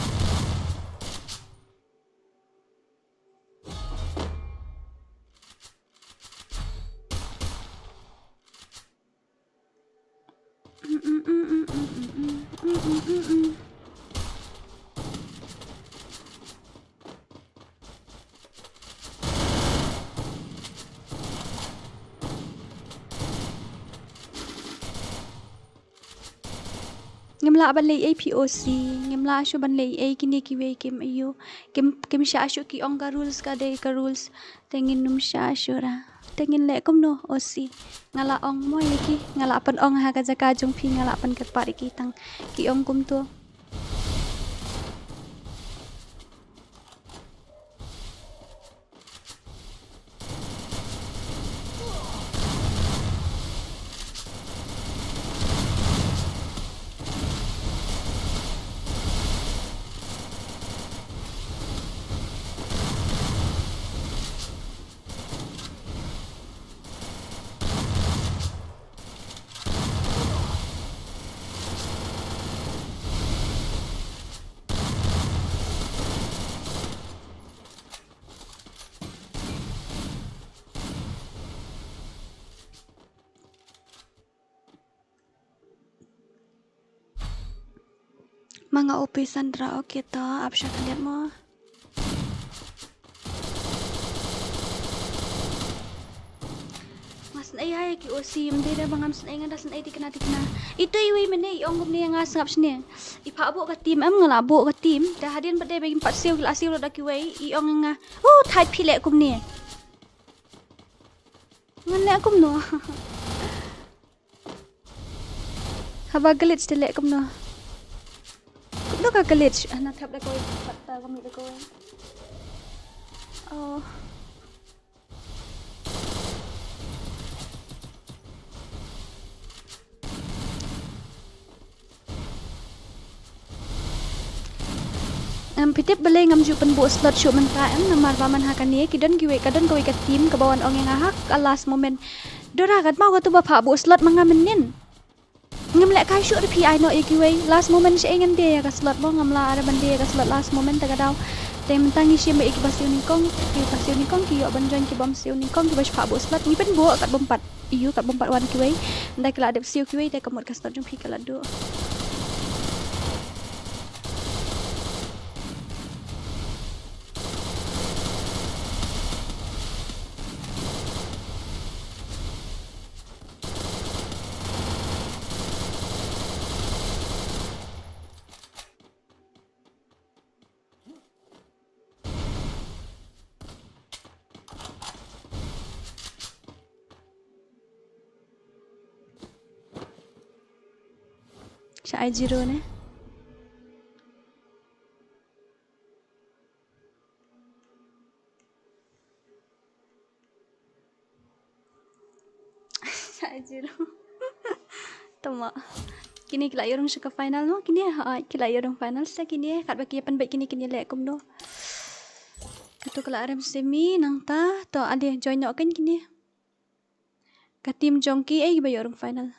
Ngim lah ban leh ei phi O C, ngim lah shuh ban leh ei kine kiwei kim aiu, kim, kim shah shuh ki ong ka rules ka dei ka rules, te ngin ym shah shuh ra. Te ngin leh kumno O C, nga la ong mo ïa ki, nga la pynong ha ka jaka jong phi, nga la pynkyrpad ïa ki tang ki ong kumto. Ma nga O P Sandra, okay to, ap sha khyndiat mo. Nga snei ha ïa ki O C, ym dei da ba ngam snei, nga da snei tikna tikna. Itu iwei mynne i ong kumne ïa nga, sngap shane. I phah buh ka team, em, nga la buh ka team. Te hadien pat de ba ngim pat siew, ki la siew da kiwei, i ong ïa nga, "Oh, thait phi leh kumne." Ngan leh kumno? Haba glitch te leh kumno? Kumno ka glitch? Ah, na thep da kawei, pat ta ka mih da kawei. Oh. Em, phi tip balei ngam ju pynbuh slot shuh mynta em, namar ba man ha kane ki don kiwei, ka don kawei ka team kaba wan ong ïa nga ha ka last moment. Dora, katba kato ba phah buh slot ma nga mynnin. Ngam leh kai shuh da phi, ai noh ïa kiwei. Last moment shaei ngan die ïa ka slot mo, ngam lah re ban die ïa ka slot last moment ta ka daw. Te mynta ngi shim beit ïa kiba siew nyngkong, kiba siew nyngkong ki ïoh ban join, kiba ym siew nyngkong kiba shu phah buh slot ngi pynbuh kat bym pat. Ïoh kat bym pat wan kiwei. Nda ki la dep siew kiwei te ka mut ka slot jong phi ka la duh. Sha ai zero ne. Sha ai zero. Tama. Kine ki la ïoh rung sha ka final mo, kine ha, ki la ïoh rung final sa kine, katba ki ïa pynbeit kine, kine leh kumno. Kato ka la rem semi nangta, to ale join noh kein kine. Ka team jong ki ei ba ïoh rung final.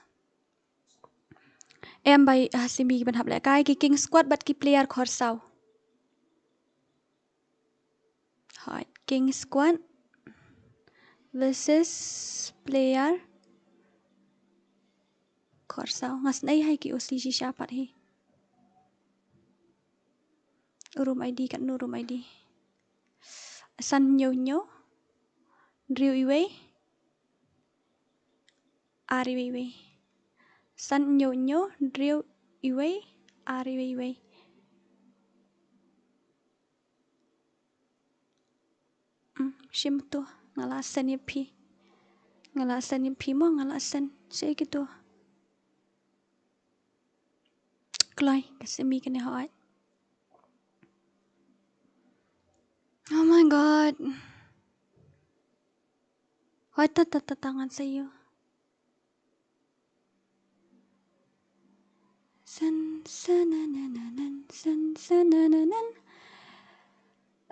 Em bai, ah, simi ban hap leh kai ki King Squad bad ki player Khorsaw. Hoi, King Squad versus player Khorsaw. Nga sngew hai ki O C shisha pat hi. Room I D, katno room I D? San hynñiew hynñiew, hynriew iwei, ar iwei iwei. San hynñiew hynñiew, hynriew iwei, ar iwei iwei. Hmm, shim to, nga la send ïa phi. Nga la send ïa phi mo, nga la send. Shaei kito. Kloi, ka simi kane hoi. Oh my God. Hoi, ta, ta, ta, ta, ngan sa ïoh. San, sanananan, san, sanananan.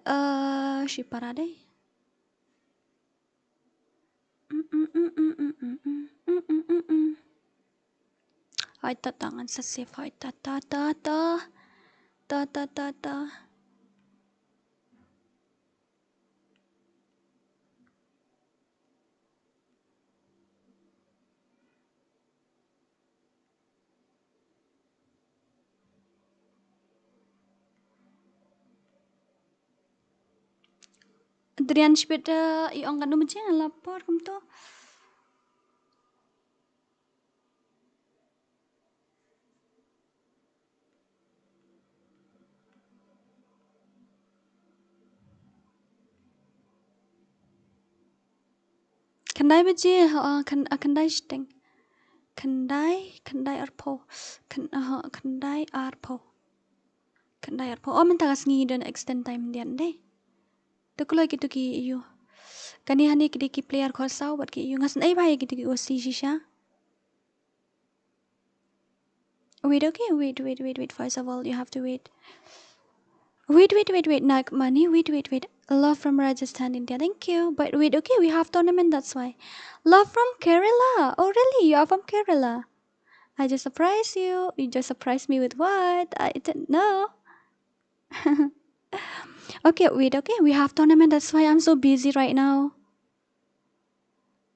Eh, shi para dei. Hai ta ta ngan sa save hai ta ta ta ta. Ta ta ta ta. Adrian shibit, eh, i ong kano mjing la por kumto. Khyndai baje, ha, khyndai shiteng. Khyndai, khyndai arphew. Khyn-, ha, khyndai arphew. Khyndai arphew. Oh, mynta ka sngi don extend time dian dei. To kloi kito ki ïoh. Kane hangne ki dei ki player Khorsaw bad ki ïoh. Nga sngew ba ïa kito ki O C shisha. Wait, okay, wait, wait, wait, wait. First of all, you have to wait. Wait, wait, wait, wait. Nag Money, wait, wait, wait. Love from Rajasthan, India. Thank you. But wait, okay, we have tournament, that's why. Love from Kerala. Oh, really? You are from Kerala? I just surprised you. You just surprised me with what? I didn't know. Okay, wait, okay. We have tournament, that's why I'm so busy right now.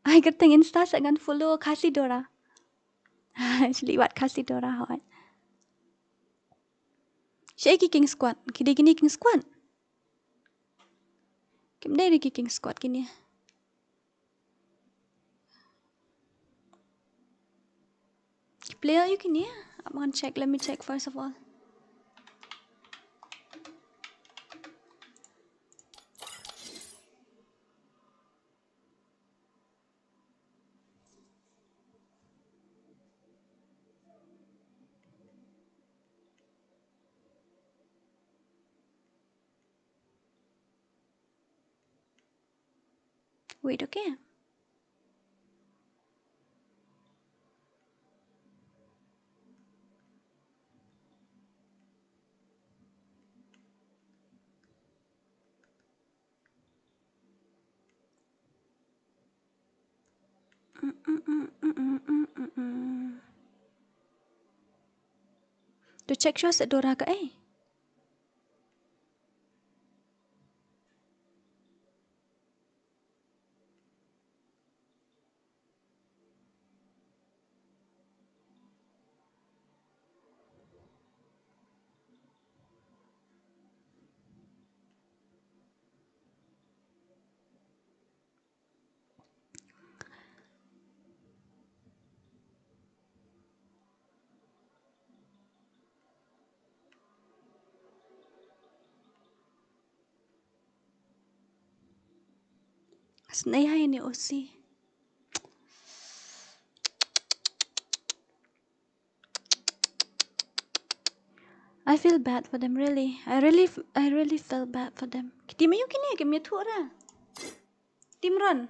Ai kyrteng Insta sa ngan follow Khasi Dora. Actually, wat Khasi Dora hoi. Shaei ki King Squad? Ki dei kine King Squad? Kim dei ki King Squad kine. Ki player ïoh kine. I'm gonna check. Let me check first of all. Wait, okay. To check shuwa se Dora ka ei. Snei hai ni osi. I feel bad for them, really. I really, f- I really feel bad for them. Ki team aïu kine, kim ïathuh ra. Team Ron.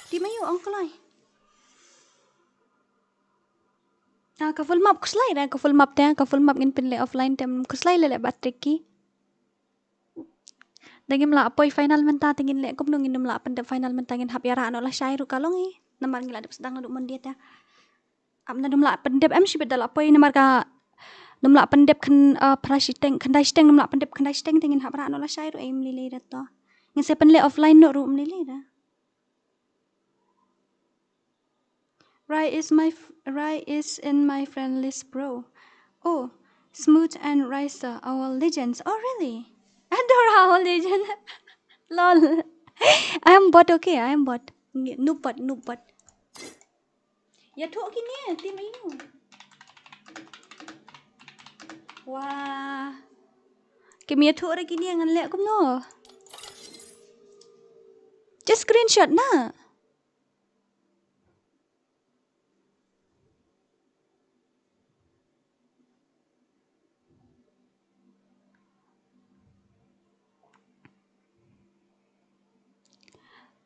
Team aïu, ong kloi. Ah, ka full map khuslai ra, ka full map te, ka full map ngin pynleh offline te, khuslai leh leh ba tricky. Da ngim lah poi final mynta te ngin leh kumno, ngin ym lah pyndep final mynta, ngin hap ïarah noh lashai ruh ka long hi. Namar ngi la dep sdang naduh Monday te. Ap na dum lah pyndep em shibit da lah poi namar ka dum lah pyndep khyndai, ah, phra shiteng, khyndai shiteng, dum lah pyndep khyndai shiteng te ngin hap rah noh lashai ruh em lei lei da to. Ngin sa pynleh offline noh ruh em lei lei da. Rai is my f- Rai is in my friend list, bro. Oh, Smooth and Raisa, our legends. Oh, really? Adore our legend. Lol. I am bot, okay, I am bot. Noob bot, noob bot. Ïathuh kine, team aïu. Wah. Kim ïathuh re kine ngan leh kumno. Just screenshot na.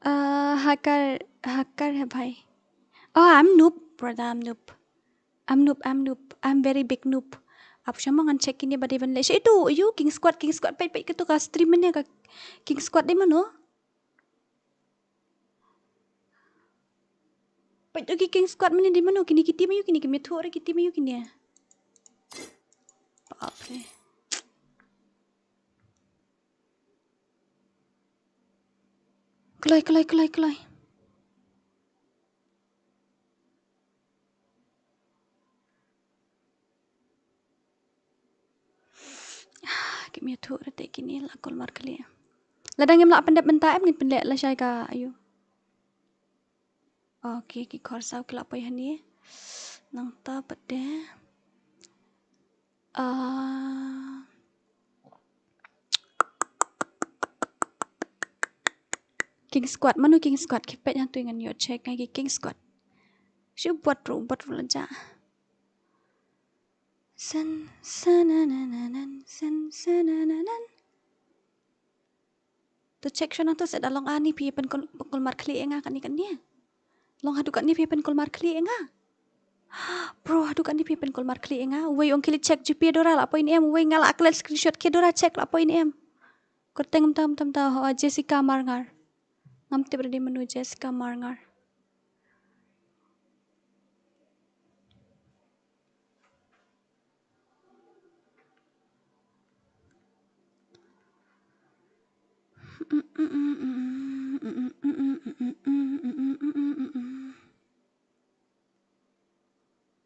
Uh, hacker, hacker hai bhai. Oh, I'm noob, brother, I'm noob. I'm noob, I'm noob. I'm very big noob. Ap shamo ngan check kine ba dei ban leh. Shi itu, you, King Squad, King Squad, peit, peit, kitu ka stream mynne ka King Squad dei mano? Peit to ki King Squad mynne dei mano, kine ki team aïu kine, kim ïathuh re ki team aïu kine. Bap re. Kloi, kloi, kloi, kloi. Kim ïathuh re te kine la kulmar khlieh. Lada ngim lah pyndep mynta em ngin pynleh lashai ka aïu. Okay, ki khorsaw ki la poi hangne. Nangta pat de. Ah. King Squad, mano King Squad, ki peit hangtu ngan ïoh check ngai ki King Squad. Shu bot ruh, bot ruh la ja. San sanananan, san sanananan. To check shwa nangtu se da long ani phi pynkulmar khlieh ïa nga kane kane. Long haduh katne phi pynkulmar khlieh ïa nga. Bro, haduh katne phi pynkulmar khlieh ïa nga. Uwei ong khie leit check G P Dora la poi ne em. Uwei nga la klet screenshot khie Dora check la poi ne em. Kyrteng mynta mynta mynta ho Jessica Marngar. Ngam tip re dei mano Jessica Marngar.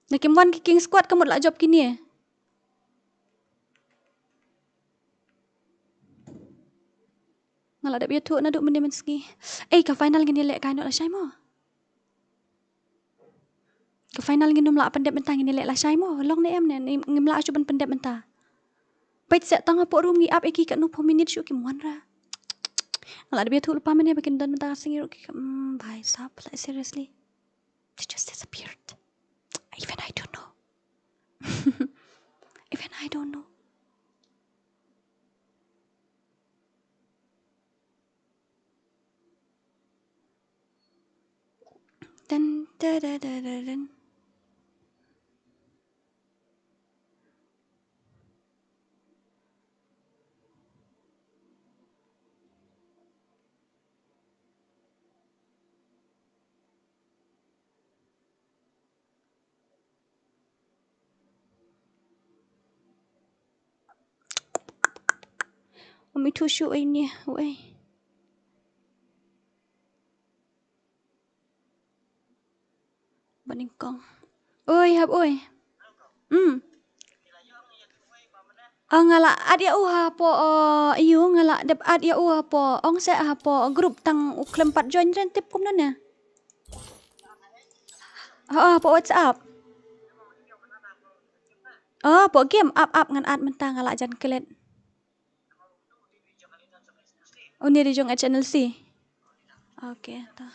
Da kim wan ki King Squad ka mut la jop kine. Nga la dep ïathuh naduh mynne mynsngi. Ei, ka final ngin ïaleh kai noh lashai mo. Ka final ngin ym lah pyndep mynta, ngin ïaleh lashai mo. Long ne em ne, ngim lah shuh ban pyndep mynta. Peit se tang hapoh room ngi ap ïa ki katno phew minit shuh kim wan ra. Nga la dep ïathuh lypa mynne ba kin don mynta ka sngi ruh ki, mm, bhai sahab, like, seriously. They just disappeared. Even I don't know. Even I don't know. Dun, da, da, da, da, dun. Ym ithuh shuh ïa ine, wei. Ba nyngkong. Oi, hap oi. Hmm. Ah, nga la add ïa u hapoh, eh, ïa u, nga la dep add ïa u hapoh, ong seh hapoh group, tang u khlem pat join, tip kumno ne. Ha, hapoh WhatsApp. Oh, hapoh game, ap, ap, ngan add mynta, nga la jan klet. Une dei jong H N L C. Okay, to.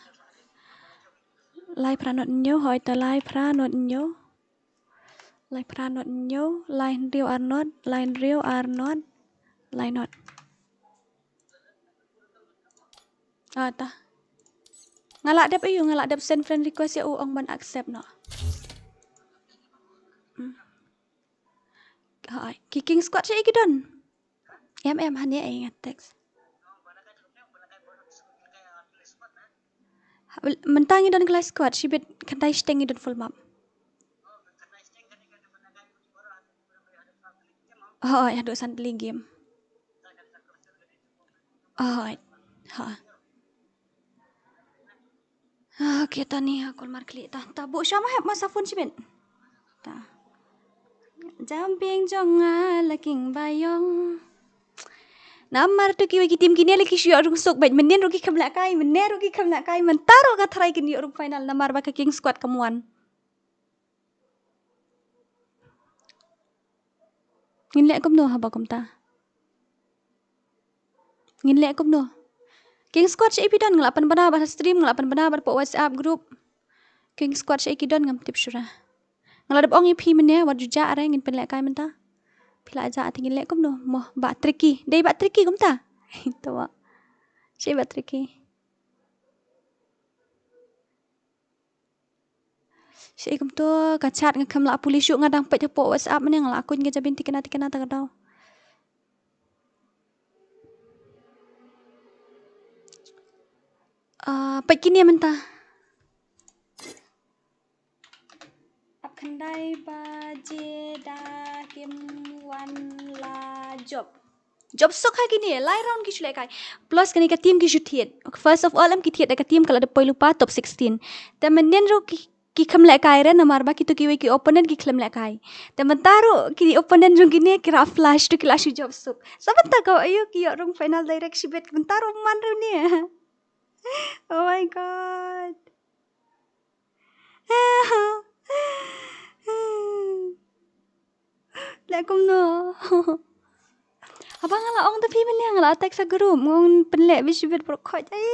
Lai phra not hynñiew, hooid to, lai phra not hynñiew. Lai phra not hynñiew, lai hynriew ar not, lai hynriew ar not, lai not. Ah, to. Nga la dep ïa u, nga la dep send friend request ïa u, ong ban accept noh. Hmm. Hooid. Ki King Squad shaei ki don? Em, em, hangne ei nga text. Mynta ngi don Clash Squad, shibit khyndai shiteng ngi don full map. Hooid, haduh san tylli game. Hooid. Ha. Ah, okay, to ni ha kulmar khlieh to. To buh sha ma hep ma sa phone shibit. To. Jumping jong nga la King Bayong. Namar to kiwei ki team kine la ki shu ïoh rung suk bad mynnin ruh ki khlem lehkai, mynne ruh ki khlem lehkai, mynta ruh nga tharai kin ïoh rung final namar ba ka King Squad kam wan. Ngin leh kumno haba kumta? Ngin leh kumno? King Squad shaei phi don, nga la pynbna bad ha stream, nga la pynbna bad hapoh WhatsApp group. King Squad shaei ki don ngam tip shuh. Nga la dep ong ïa phi mynne wat ju jah re, ngin pynlehkai mynta. Phi la jah te ngin leh kumno? Mo, Bah Tricky. Dei Bah Tricky kumta. To wa. Shaei Bah Tricky. Shaei kumto ka chat nga khlem lah pule shuh, nga dang peit hapoh WhatsApp mynne, nga la kuñ ka jabieng tikna tikna ta ka daw. Ah, peit kine mynta. Ap khyndai baje da kim wan la jop. Jop suk ha kine, lai round ki shu lehkai. Plus kane ka team ki shu thied. First of all, em ki thied da ka team ka la dep poi lypa top sixteen. Te mynnin ruh ki, ki khlem lehkai re namar ba kito kiwei ki opponent ki khlem lehkai. Te mynta ruh ki opponent jong kine ki rah flash to ki la shu jop suk. Sa mynta ka ayu ki ïoh rung final direct shibit mynta ruh man ruh ne. Oh my God. Leh kumno? Haba nga la ong da phi mynne nga la text ha group, nga ong pynleh bishibit baroh khoit. Ai,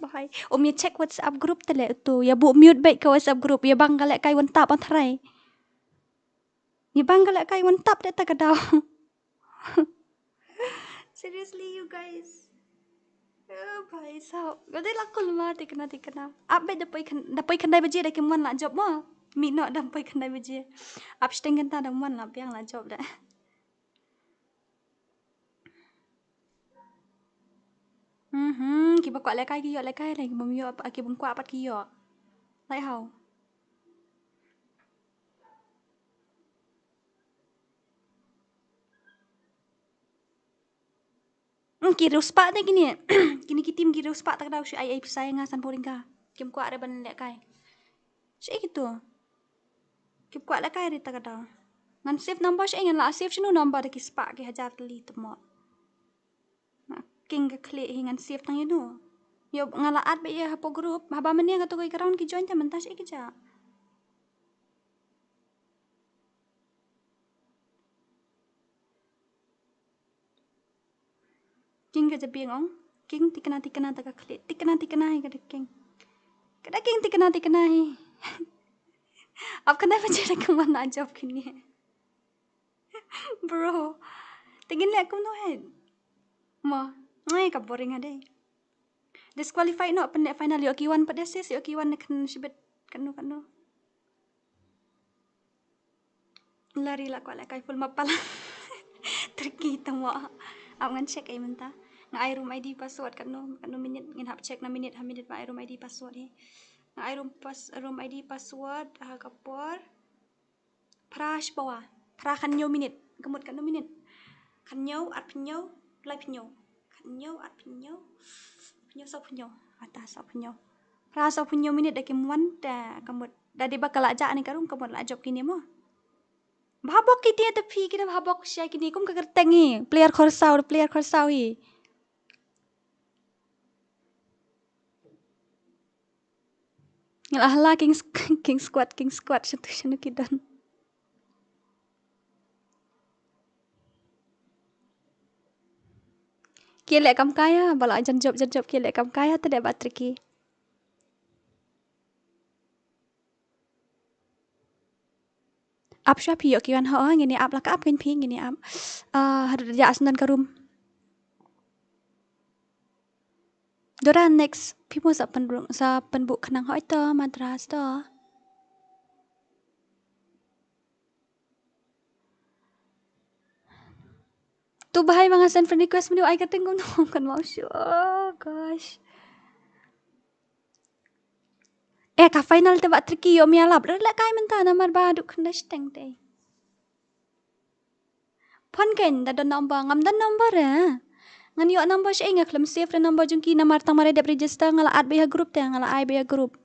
bahai. Ym ïa check WhatsApp group te leh uto. Ïa buh mute beit ka WhatsApp group. Ïa bang ka lehkai wan tap ong tharai. Ïa bang ka lehkai wan tap de ta ka daw. Seriously, you guys. Oh, bhai, sao. Ka dei la kulmar tikna tikna. Ap beit da poi khyn-, da poi khyndai baje da kim wan la jop mo. Mih noh da poi khyndai baje. Ap shiteng kynta da wan la biang la jop da. Mhm, kiba kwah lehkai ki ïoh lehkai lei, kiba ym ïoh, kiba ym kwah pat ki ïoh. Lai hau. Hmm, ki riewspah te kine. Kine ki team ki riewspah ta ka daw shu ai ai pisa ïa nga sanphew tyngka. Kim kwah re ban lehkai. Shaei kito. Kim kwah lehkai re ta ka daw. Ngan save number shaei, ngan la save shano number da ki spah ki hajar tylli te mo. Nga king ka khlieh hi, ngan save tang ïano. Ïoh nga la add beit ïa hapoh group. Haba mynne nga to kawei ka round ki join te mynta shaei ki jah. King ka jabieng ong. King tikna tikna ta ka khlieh. Tikna tikna hi ka da king. Ka da king tikna tikna hi. Ap kane ba jera ka man na job kine. Bro. Te ngin leh kumno hen? Mo. Ngai ka boring ha dei. Disqualify noh, pynleh final, ïoh ki wan pat de sis, ïoh ki wan ne khan shibit kano kano. Lari la kwah lehkai full map palat. Tricky tang mo. Ap ngan check ei mynta. Nga ai room I D password katno, katno minit, ngin hap check na minit ha minit ba ai room I D password hi. Nga ai room pas-, room I D password ha ka por phra shi pawa. Phra khathynñiew minit. Ka mut katno minit? Khathynñiew, arphew hynñiew. Laiphew hynñiew. Khathynñiew, arphew hynñiew. Hynñiew, sawphew hynñiew. Ata sawphew hynñiew. Phra sawphew hynñiew minit da ki mon te ka mut. Da dei ba ka la jah ne ka rung ka mut la jop kine mo. Bha bok kine te phi kine bha bok sha kine kum ka kyrteng hi. Player khorsaw, player khorsaw hi. Nga la hala King, King Squad, King Squad, shatu shanu ki don. Ki leh kam kaya, ba la jan jop, jan jop, ki leh kam kaya, te dei ba tricky. Ap shuwa phi ïoh ki wan ho, ngin ïa ap la ka ap kan phi, ngin ïa ap. Ah, haduh da ja asnan ka room. Dora next, phi mo sa pynrung, sa pynbuh khnang hoi to, Madras to. Tu bahai ma nga send friend request menu ai ka ting kum nong kan mau shu. Oh gosh. Eh, ka final te ba tricky ïoh mia lap. Re leh kai mynta namar ba duk khynda shteng te. Phone kein da don number, ngam don number eh. Ngan ïoh number sha nga khlem save re number jong ki namar tang mar dep register nga la add beit ha group te, nga la ai beit ha group.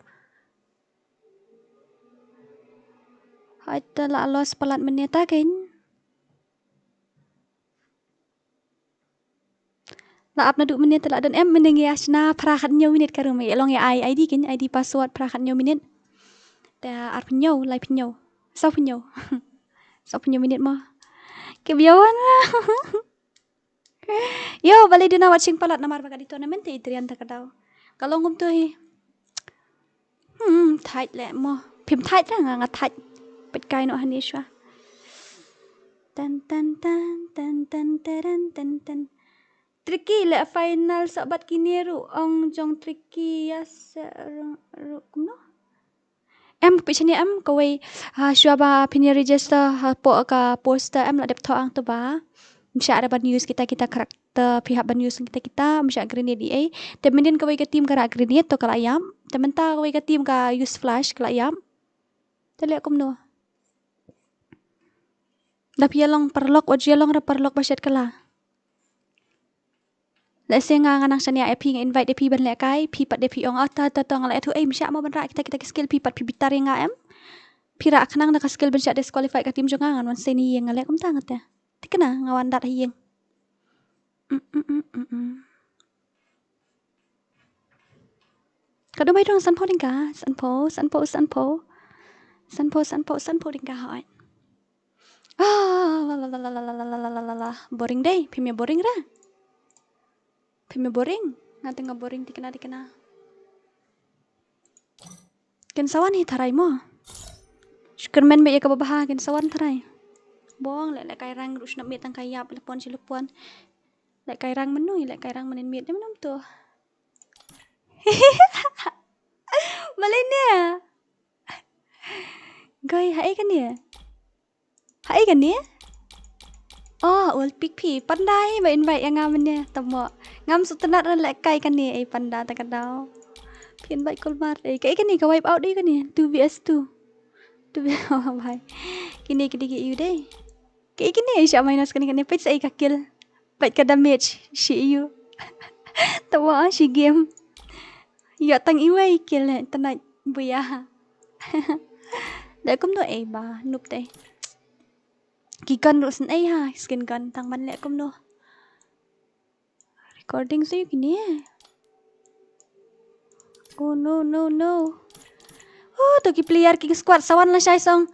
Hoi te la lost palat mynne ta kein. La ap naduh mynne te la don em mynne ngi ïa shna phra khathynñiew minit ka room ïa long ïa ai ID kein ID password phra khathynñiew minit. Te arphew hynñiew, laiphew hynñiew. Sawphew hynñiew. Sawphew hynñiew minit mo. Ki biawan. Yo, balei duna watching palat namar ba ka dei tournament te Adrian ta ka daw. Ka long kumto hi. Hmm, thait leh mo. Phim thait ra nga nga thait. Peit kai noh hani shwa. Tan tan tan tan tan taran tan tan. Tricky leh final sa bat kine ruh ong jong tricky ya se ruh kumno. Em peit shane em kawei ha shwa ba phin ïa register hapoh ka poster em la dep thoh ang to ba. Msha ra ban use kita kita character phi hap ban use kita kita msha grenade ei. Te mynnin kawei ka team ka rak grenade to ka la ïap. Te mynta kawei ka team ka use flash ka la ïap. Te leh kumno. Da phi ïa long paralok wat ju ïa long ra paralok ba shet ka la. Lehse nga nga nang shaniah ïa phi nga invite ïa phi ban lehkai phi pat de phi ong ata ta ta nga leh tu ei msha mo ban rah kita kita ki skill phi pat phi bitar ïa nga em. Phi rah khnang da ka skill ban shah disqualify ka team jong nga ngan wan seni ïa nga leh kumta nga te. Thikna nga wan dat ha ïing. Mm, mm, mm, mm, mm. Ka dum bai dong sanphew ding ka, sanphew, sanphew, sanphew. Sanphew, sanphew, sanphew ding ka hoi. Ah, la la la la. Boring dei, phim ïa boring ra. Phim ïa boring. Nga teng nga boring tikna tikna. Kin sawan hi tharai mo. Shu kyrmen beit ïa kaba bha kin sawan tharai. Bong leh lehkai rang ruh shu nap miet tang ka ïap lepon shi lepon. Lehkai rang mynno lehkai rang mynnin miet de mynno to. Balei ne? Goi ha ei kane. Hai kane? Oh, ul pik phi. Panda hi ba invite ïa nga mynne. Tamo. Ngam sngewtynnat ra lehkai kane ei panda ta ka daw. Phi invite kulmar ei. Kai kane ka wipe out ei kane. Two V S two. Two V S oh bhai. Kine kine ki iu dei. Kai kine ei sha minus kane kane peit sa ei ka kill. Peit ka damage shi iu. Tamo shi game. Ïa tang iwei kill eh. Tang buya. Leh kumno ei ba noob te. Ki gun ruh sngewsih ha skin gun tang ban leh kumno. Recording shu kine. Oh no no no. Oh to ki player ki squad sawan la shai song.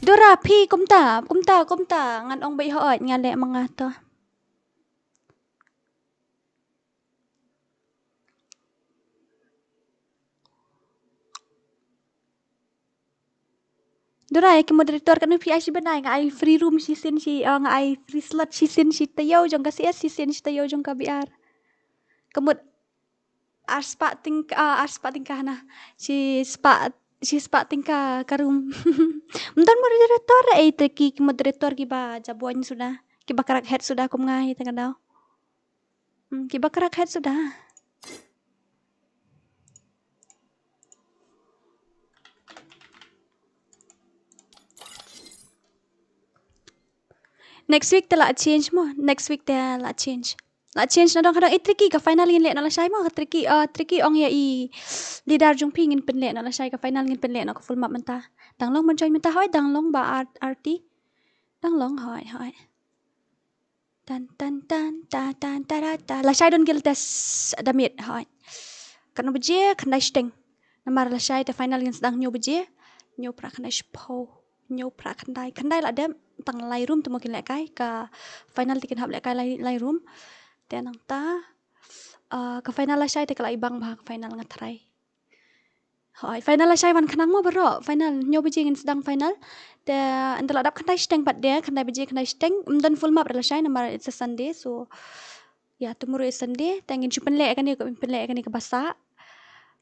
Dora phi kumta kumta kumta ngan ong beit hooid nga leh ma nga to. Dora ïa ki moderator katno phi ai shi bnai nga ai free room shisien shi nga ai free slot shisien shi taïew jong ka C S shisien shi taïew jong ka B R. Ka mut ar spah tyngka ar spah tyngka hana shi spah shi spah tyngka ka room. Ym don moderator ei te ki moderator kiba jaboin suda kiba krak het suda kum nga hi te ka daw. Kiba krak het suda. Next week te la change mo. Next week te la change. La change na dong ka dong. Eh, Tricky, ka final ngin leh noh lashai mo, ka Tricky, ah, Tricky ong ïa i leader jong phi ngin pynleh noh lashai, ka final ngin pynleh noh ka full map mynta. Dang long ban join mynta hoi, dang long Bah Ar-, Arti. Dang long hoi, hoi. Tan, tan, tan, ta, tan, ta, ra, ta. Lashai don gil test da miet hoi. Katno baje, khyndai shiteng. Namar lashai te final ngin sdang hynñiew baje. Hynñiew phra khyndai shiphew. Hynñiew phra khyndai. Khyndai la dep, tang lai room te mo kin lehkai. Ka final te kin hap lehkai lai, lai room. Te nangta, ah, ka final lashai te ka la ibang bha ka final nga tharai. Hoi, final lashai wan khnang mo baroh. Final, hynñiew baje ngin sdang final. Te ynda la dap khyndai shiteng pat de, khyndai baje khyndai shiteng. Ym don full map re lashai namar it's a Sunday, so, yeah, tomorrow is Sunday. Te ngin shu pynleh kane, ngin pynleh kane kaba sah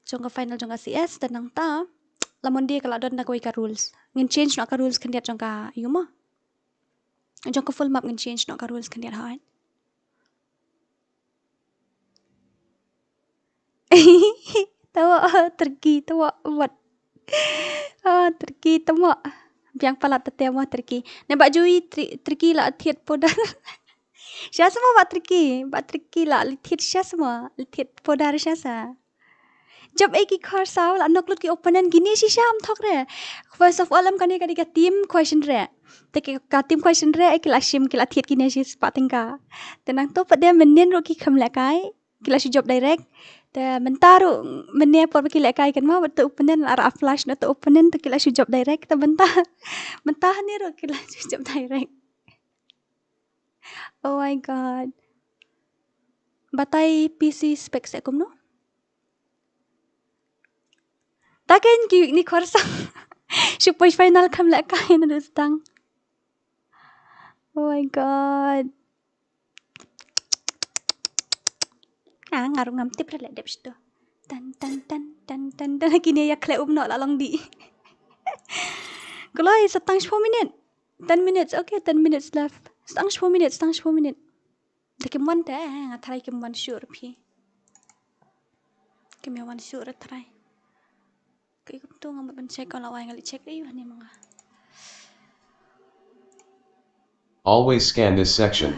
jong ka final jong ka C S, te nangta la Monday ka la don da kawei ka rules. Ngin change noh ka rules khyndiat jong ka, ïu mo. Jong ka full map ngin change noh ka rules khyndiat hoi. Tawa, ah, Tricky, tawa, wat. Ah, Tricky, tawa. Biang palat tete mo Tricky. Ne Bah Jui, Tri-, Tricky la thied powder. Sha sa mo Bah Tricky, Bah Tricky la thied sha sa mo, thied powder sha sa. Jop ei ki khor saw la nok lut ki opponent kine shisha ym thok re. First of all em kane ka dei ka team question re. Te ki ka team question re ei ki la shim ki la thied kine shispah tyngka. Te nangto pat de mynnin ruh ki kham lehkai. Ki la shu jop direct. Te mynta ruh mynne por ba ki lehkai kan ma wat te opponent la ra flash na te opponent te ki la shu jop direct. Te mynta mynta hangne ruh ki la shu jop direct. Oh my God. Batai P C spec se kumno? Ta kein ki ni khor sa. Shu poi final kham lehkai na du sdang. Oh my God. Ah, nga ruh ngam tip re leh dep shito. Tan, tan, tan, tan, tan, tan. Kine ïa khleh um noh la long dih. Kloi, sa tang shiphew minit. Ten minutes, okay, ten minutes left. Sa tang shiphew minit, sa tang shiphew minit. Da kim wan te, eh, nga tharai kim wan shuh re phi. Kim ïa wan shuh re tharai. Ka i kumto nga mut ban check, la wai nga leit check, eh, ïu hangne ma nga. Always scan this section.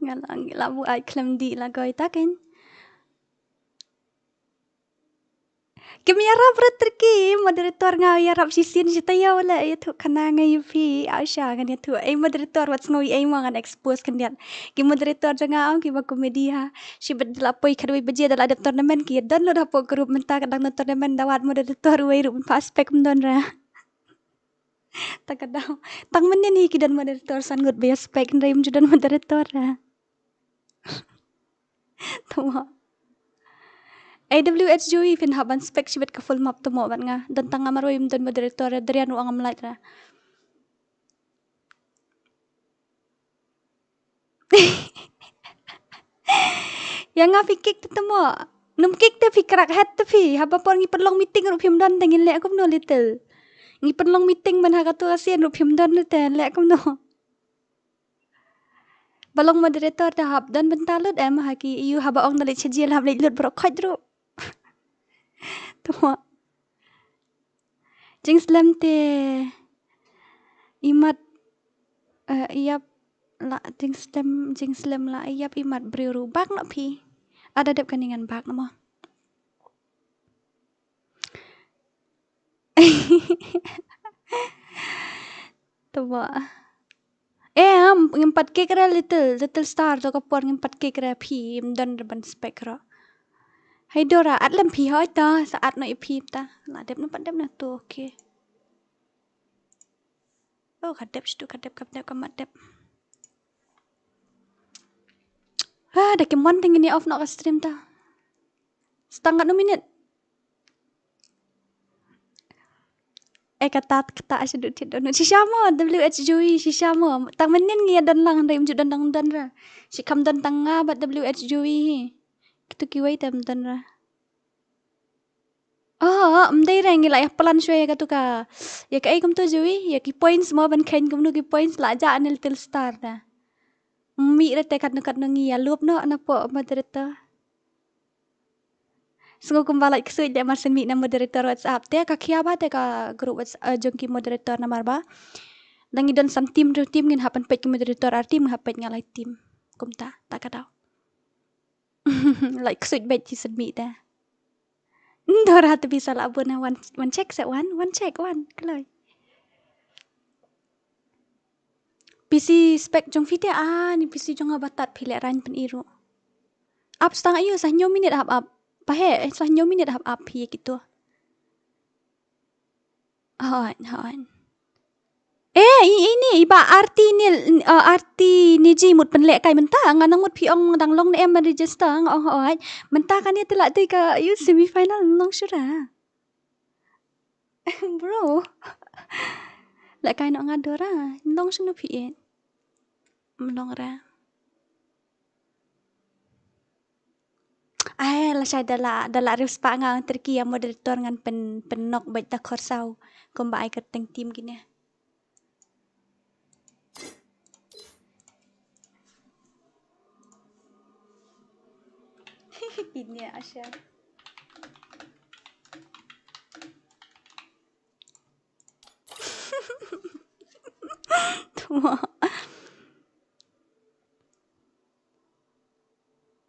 Nga la, la buaid khlem dih la koi ta kein. Kim ïarap re Tricky, moderator nga ïarap shisien shi taïew leh ïathuh khana nga ïa phi, aw sha ngan ïathuh. Ei moderator wat sngew ei mo ngan expose khyndiat. Ki moderator jong nga ong kiba comedy ha. Shibit da la poi khatwei baje da la dep tournament ki download hapoh group mynta ka dang don tournament da wad moderator uwei ruh mynta spec ym don re. Ta ka daw. Tang mynnin hi ki don moderator san ngut ba ïa spec hynrei ym ju don moderator re. Tama. A W H Joey phin hap ban spec shibit ka full map tamo bad nga. Don tang nga marwei ym don moderator re, Darian ruh ngam lait re. Ïa nga phi kick te tamo. Num kick te phi crack head te phi. Haba por ngi pynlong meeting ruh phim don te ngin leh kumno Little. Ngi pynlong meeting ban ha kato ka sien ruh phim don te leh kumno. Ba long moderator te hap don bynta lut em ha ki ïu haba ong da leit sha jail hap leit lut baroh khoit ruh. Tamo. Jingslem te imat, eh, ïap la jingslem, jingslem la ïap imat briew ruh bak noh phi. Ada dep kane ngan bak noh mo. Tama. Eh, am, ngim pat kick re Little, Little Star to ka por ngim pat kick re phi, ym don re ban spec re. Hai Dora, at lem phi hoi ta, sa at no i phi ta. La dep no pat dep na to, okay. Oh, ka dep shtu, ka dep, ka dep, ka mat dep. Ah, da kim wan te ngin ïa off no ka stream ta. Sa tang katno minit. Eh, kata, kata, asha dut thied don. Shisha mo, W H Joey, shisha mo. Tang mynnin ngi ïa don lang, hynrei ym ju don dang don ra. Shi kham don tang nga bad W H Joey hi. Kitu kiwei te ym don ra. Oh, ym dei re ngi la ïa plan shwa ïa katu ka. Ïa kaei kumtu Joey, ïa ki points mo ban kheiñ kumno ki points la ja ne Little Star da. Mih re te katno katno ngi ïa lup noh na poh moderator. Sngew kumba lah ksuid de mar shen mih na moderator WhatsApp te ka khia ba te ka group WhatsApp, eh, jong ki moderator namar ba. Dang i don san team, ru team ngin hap pynpeit ki moderator ar team, hap peit nga lai team. Kumta, ta ka daw. Lah ksuid beit ki shen mih te. Dora te bisa lah bun na one, one check se one, one check one. Kloi. P C spec jong phi te, ah, ni P C jong nga batat phi leh rang pyn iru. Ap stang ayu sa hynñiew minit hap ap. Pa he, eh, sa hynñiew minit hap ap phi kito. Hoi, hoi. Eh, i, ini, i ba arti ni, eh, arti ni ji mut pynleh kai mynta, nga nang mut phi ong dang long ne em register, nga ong hoi. Mynta kane te lah dei ka, yu semi final nong shura. Bro. Lah kai no nga Dora, nong shunu phi et. Mlong ra. Ai, la shai da la, da la riewspah nga ong Turkey ïa moderator ngan pyn, pynnoh bad da khorsaw. Kumba ai kyrteng team kine. Kine Asha. Tuma.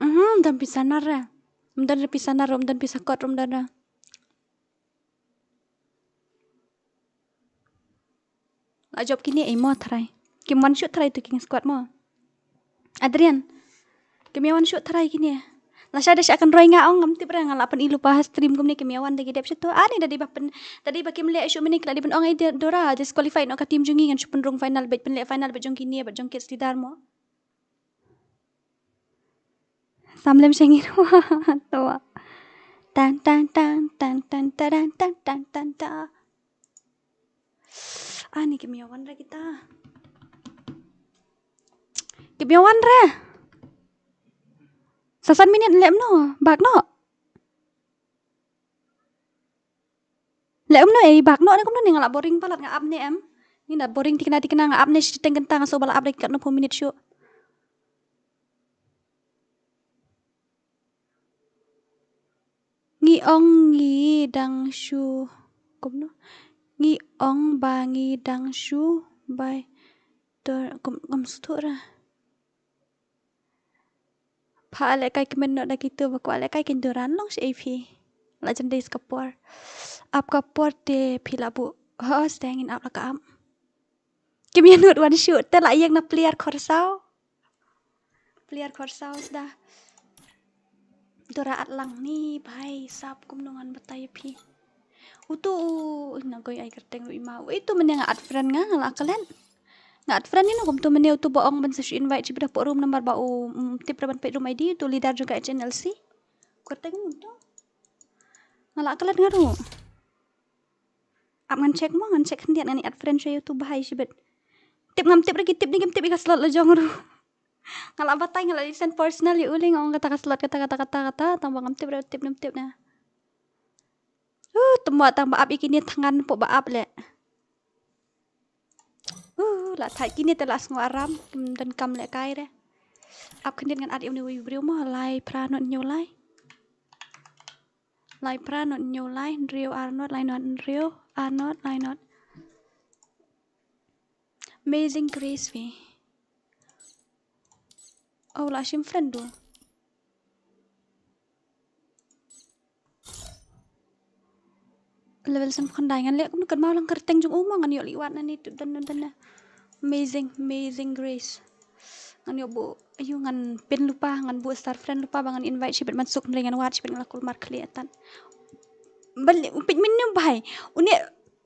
Mhm, don pisa nar re. Don pisa nar rum, don pisa kot rum don re. La jop kine ei mo trai. Kim wan shoot trai tu king squad mo. Adrian. Kim wan shoot trai kine. La sha da sha kan roi nga ong ngam tip re nga la pyn ilu pa ha stream kumne kim wan da ki dep shitu. Ani da dei ba pyn, da dei ba kim leh shoot mini kla dei pyn ong ei Dora disqualify no ka team jong ngi ngan shu pynrung final bad pynleh final bad jong kine bad jong Kids Leader mo. Sam lem sha ngi ruh. To. Tan, tan, tan, tan, tan, taran, tan, tan, tan, ta. Ani kim ïa wan re kita. Kim ïa wan re. Sa san minit lem no. Bak no. Leh kumno ei bak noh ne kumno ne nga lah boring palat nga ap ne em. Ni na boring tikna tikna nga ap ne shiteng kynta nga shu ba la ap da ki katno phew minit shuh. Ngi ong ngi dang shu kumno. Ngi ong ba ngi dang shu bai tor kum kum suthu ra. Pha leh kai kmen noh da kitu ba kwah leh kai kin duran long shi ei phi. La jan dei ska por. Ap ka por te phi la bu. Ho steng in ap la ka ap. Kim ïa nud wan shu te la ïeng na player khorsaw. Player khorsaw sda. Dora at lang ni bai sap kum nongan batai phi. Utu u ina goi ai kerteng u ima. Itu mene nga at friend nga nga la kalen. Nga at friend ino kumtu mene utu ba ong ban sa shu invite shi bida pok room number ba u, mm, tip ra ban peit room I D utu leader jong ka H N L C. Kyrteng utu. Nga la klet nga ru. Ap ngan check mo ngan check khyndiat ngan i at friend sha utu bahai shibit. Tip ngam tip ra ki tip ni kim tip i ka slot la jong ru. Nga la batai nga la send personal i u link ong kata ka slot kata kata kata kata tang ba ngam tip ra tip nym tip na. Uh, tymwa tang ba ap ïa kine thngan pok ba ap leh. Uh, la thait kine te la sngew aram, kim donkam leh kai re. Ap khyndiat ngan at ïa une u briew mo, lai phra not hynñiew lai. Lai phra not hynñiew lai, hynriew ar not, lai not, hynriew ar not, lai not. Amazing Grace phi. Oh, la shim friend du. Level san phew khyndai ngan leh kumno kan maw lang kyrteng jong u ma ngan ïoh leh wat na ni tu dan dan na. Amazing, Amazing Grace. Ngan ïoh bu, ayu ngan pin lupa, ngan bu star friend lupa ba ngan invite shibit man suk mlei ngan wat shibit ngan la kulmar khlieh atan. Bal pin min ne bai. Une,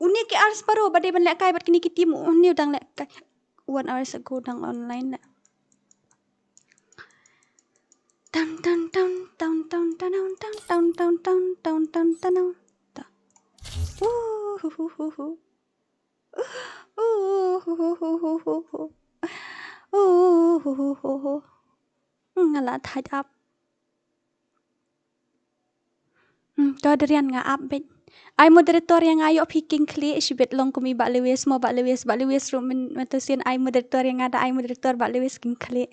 une ki ar sparrow ba dei ban leh kai bad kine ki team une dang leh kai. One hours ago dang online na. Tan tan tan tan tan tan tan tan tan tan tan tan tan. Uh, hu, hu, hu, hu. Uh, hu, hu, hu, hu, hu, hu. Uh, hu, hu, hu, hu. Nga la thait ap. Hmm, to Adrian nga ap beit. Ai moderator ïa nga ïoh phi king khlieh shibit long kum i Bah Lewis mo Bah Lewis, Bah Lewis ruh myn, mynta sien ai moderator ïa nga da ai moderator Bah Lewis king khlieh.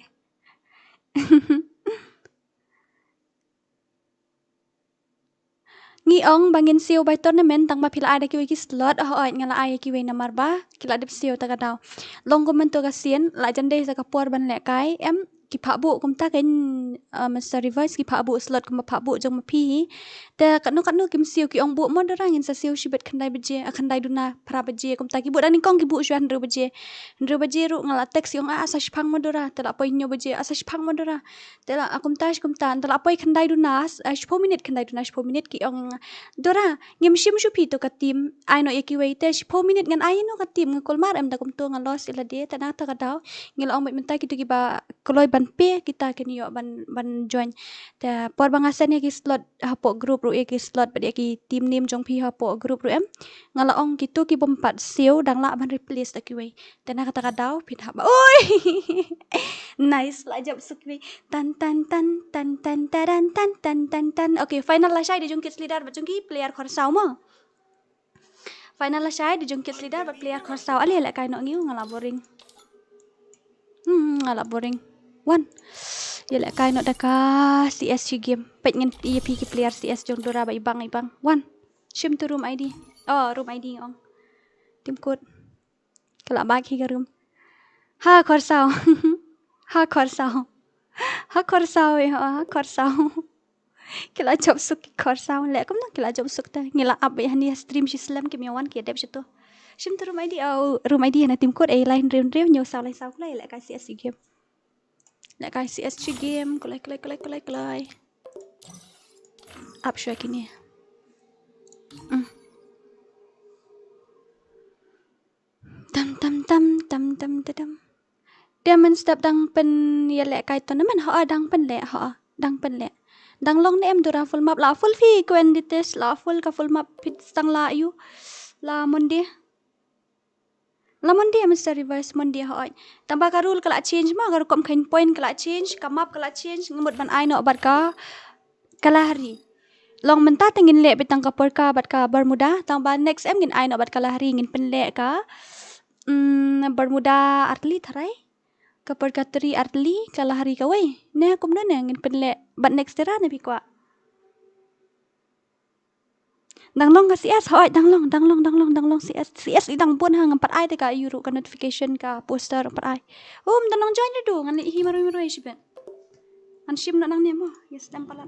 Ngi ong ba ngin siew by tournament, tang ba phi la ai da kiwei ki slot, oh, oh, nga la ai kiwei namar ba ki la dep siew ta ka daw. Long kum mynta ka sien, la jan dei sa ka por ban lehkai, em, ki phah buh kumta kein, uh, Mister Reverse, ki phah buh slot kumba phah buh jong ma phi hi. Te katno katno kim siew, ki ong buh mo Dora, ngin sa siew shibit khyndai baje, ah, khyndai duna, phra baje, kumta ki buh da nyngkong, ki buh shuwa hynriew baje. Hynriew baje ruh nga la text, ki ong, ah, ah, sa shipang mo Dora, te la poi hynñiew baje, ah, sa shipang mo Dora. Te la, ah, kumta, kumta, te la poi khyndai duna, ah, shiphew minit, khyndai duna, shiphew minit, ki ong, Dora, ngim shim shuh phi to ka team, ai noh ïa kiwei te, shiphew minit ngan ai noh ka team, nga kulmar em da kumto, nga lost ïa lade, te na kata ka daw, ngi la ong beit mynta kito kiba kloi ban pay, kita kin ïoh ban, ban join. Te por ba nga send ïa ki slot hapoh group ruh, ïa ki slot bad ïa ki team name jong phi hapoh group ruh em, nga la ong kito ki bym pat siew dang lah ban replace da kiwei. Te na kata ka daw phin hap ba. Oi! Nice, la jop suk kiwei. Tan, tan, tan, tan, tan, taran, tan, tan, tan, tan. Okay, final lashai da jong Kids Leader bad jong ki player Khurshaw mo. Final lashai da jong Kids Leader bad player Khurshaw. Ale lehkai noh ngi, nga la boring. Hmm, nga la boring. Wan. Ïa lehkai noh da ka C S shi game. Peit ngin ïa phi ki player C S jong Dora ba ibang ibang. Wan. Shim to room I D. Oh, room I D ong. Team code. Ka la bak hi ka room. Ha Khurshaw. Ha Khurshaw. Ha Khurshaw, eh, ha Khurshaw. Ki la jop suk ki Khurshaw. Leh kumno ki la jop suk te. Ngi la ap beit hani ha stream shi slem kim ïa wan ki dep shi to. Shim to room I D, oh, room I D na team code, eh, lai hynriew hynriew hynñiew saw lai saw, kloi lehkai C S shi game. Lehkai C S shi game, kloi, kloi, kloi, kloi, kloi. Ap shuwa kine. Mm. Tam, tam, tam, tam, tam, tam, tam. Diamond Step dang pynïalehkai tournament, ho, dang pynleh, ho, dang pynleh. Dang long ne em Dora full map, la full phi Quenditis, la full ka full map phi tang la ïu. La Monday. La Monday Mister Reverse Monday, ho. Tang ba ka rule ka la change mo, ka rukom khein point ka la change, ka map ka la change, nga mut ban ai noh bad ka Kalahari. Long mynta te ngin leh beit tang ka Porka bad ka Bermuda, tang ba next em ngin ai noh bad Kalahari, ngin pynleh ka, mm, Bermuda artylli tharai, ka Purgatory artylli, Kalahari kawei. Ne kumno ne ngin pynleh bad next tera ne phi kwah. Dang long ka C S, hoi, dang long, dang long, dang long, dang long C S, C S i dang bun ha, ngam pat ai te ka ïu ruh ka notification ka poster, ngam pat ai. Um, dang long join ruh, ngan leh hi marwei marwei shibit. Ngan shim noh nangne mo, ïa stem palat.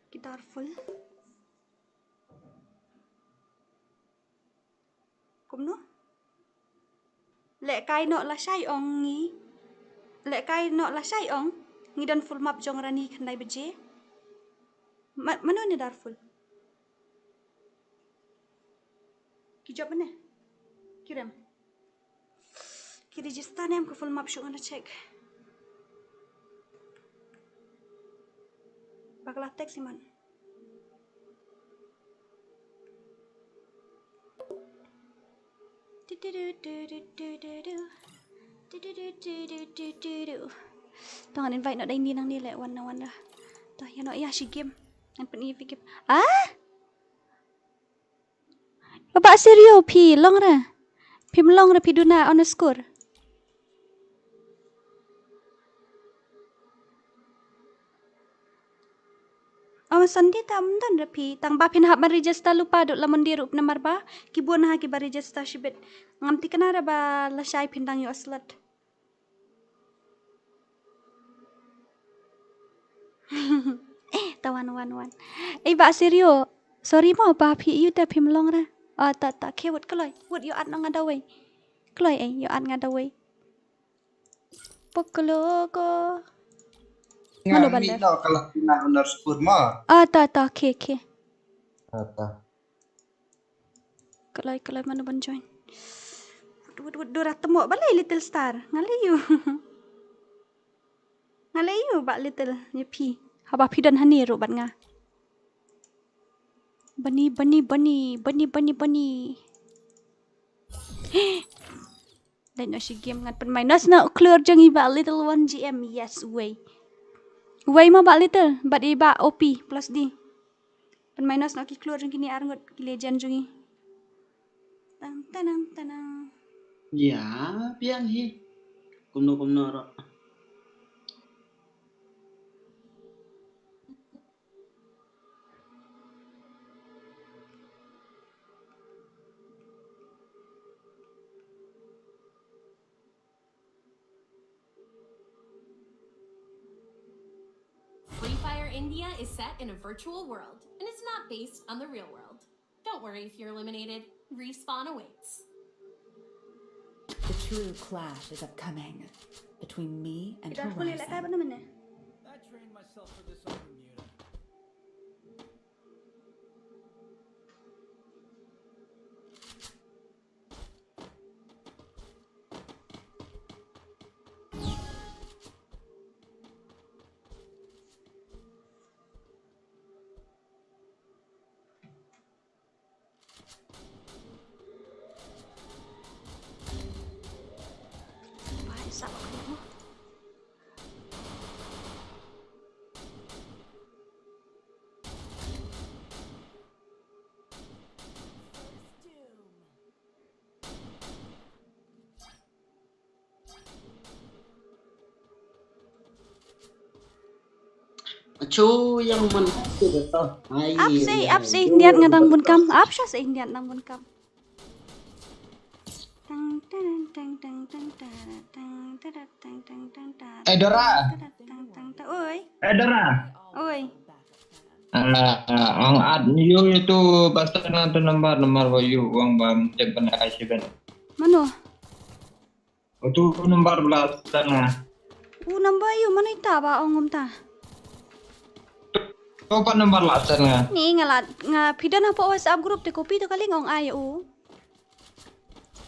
Guitar full. Kumno? Lehkai noh lashai ong ngi. Lehkai noh lashai ong. Ngi don full map jong Rani khyndai baje. Ma-, mano ne dar full? Ki jop ne? Ki rem? Ki register ne em ka full map, shu ngan check. Bakla text iman. To ngan invite noh dei ni nangne leh, wan na wan da. To ïa noh ïa shi game. Ngan pyn-i phi game. Ah? Ba Bah Serio phi long re. Phim long re phi duna underscore. Oh, Sunday tam don re phi. Tang ba phin hap ban register lypa, duk la Monday ruh namar ba ki bun ha kiba register shibit. Ngam thikna re ba lashai phin dang ïoh slot. Eh, ta wan, wan, wan. Eh, Bah Serio. Sorry mo, ba phi ïoh te phim long re. Ah, ta, ta, khe wut kloi. Wut ïoh at nga da wei. Kloi, eh, ïoh at nga da wei. Poklo ko. Nga mano ban mi def? No, kalau pina honor syukur mo. Ah, ta, ta, khe, khe. Ta, ta. Kalai, kalai, mano ban join? Wut, wut, wut, Dora temo balei Little Star. Nga leh ïu. Nga leh ïu ba Little ïa phi. Haba phi don hani ruh bad nga. Bani, bani, bani, bani, bani, bani. Dei noh shi game, ngan pyn minus noh klur jong i ba Little one G M. Yes, uwei. Uwei mo ba Little, bad i ba O P plus D. Pyn minus noh ki klur jong kine arngut ki legend jong i. Tang, tanang, tanang. Ïa, biang hi. Kumno kumno ruh. Free Fire India is set in a virtual world, and it's not based on the real world. Don't worry if you're eliminated. Respawn awaits. The true clash is upcoming between me and Horizon. I trained myself for this over Muta. Achu, ïa man tu betul. Ai, ap ai, seh, ai, ap seh, ai. Niat nga dang bun kam. Ap sha seh, niat dang bun kam. Tang, tang, tang. Eh, Dora. Tang, tang, tang. Oi. Eh, Dora. Oi. Ah, ah, ong add ïa utu ba sdang tu number, number ba ïa u ong ba mynta ban ai shiben. Mano? Utu number ba la sdang. U number ïa u mano ita ba ong kumta? Tu pat number la sdang. Ni nga la, nga phi don hapoh WhatsApp group te copy to ka link ong ai u.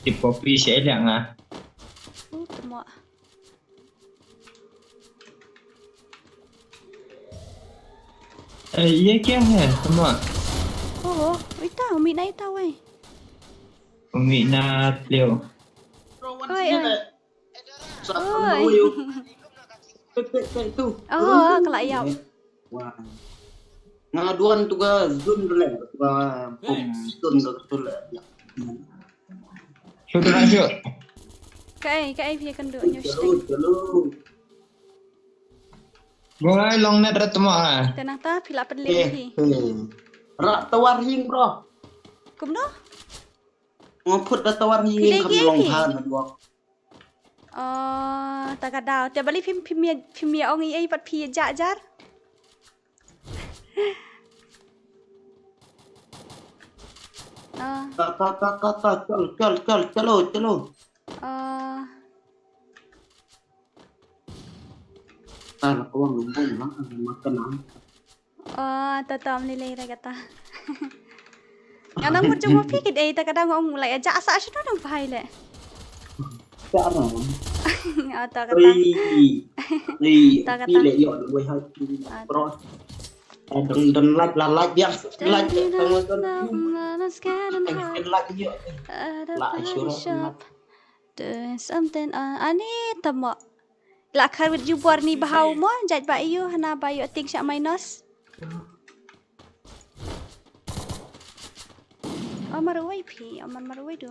Tip copy sha ïa nga. U tmo. Eh, ye kya hai, tmo? Oh, ita, umi na ita wei. Umi na tleo. Oi, oi. Oi. Oh, ka la ïap. Wah. Nga duan tu ka zone tu leh, tu ka pom zone tu leh. Shoot, shoot. Kaei, kaei phi kynduh, nyo shteng. Chalo, chalo. Gong ai long net rat ma. Te nangta phi la pynlip hi. Eh, eh. Rat tawar hing, bro. Kumno? Nga put da tawar hing, phi leh kam long phi? Ha na duak. Oh, ta ka daw. Te bali phim, phim ïa, phim ïa ong ei ei pat phi ïa jah jar. Ah. Ta, ta, ta, ta, ta, chal, chal, chal, chalo, chalo. Ah. Ta la kawang lumbung lang, makan ang. Oh, to to, ym lei lei re kata. Nga nang mut jong ma phi kit ei, ta ka dang ong la ïa jah sa shano nang phai le. Sa ra. Oh, to kata. Ri. Ri. To kata. Ri le ïoh le wei hai. Ah, bro. Dang dang like la like biang. Like tang dang. Like ïoh. La shop. Doing something, uh, ani tamo. La kharwit ju bor ni bhau mo, jait ba ïu, hana ba ïu ating sha minus. Oh, marwei phi, oh, man marwei du.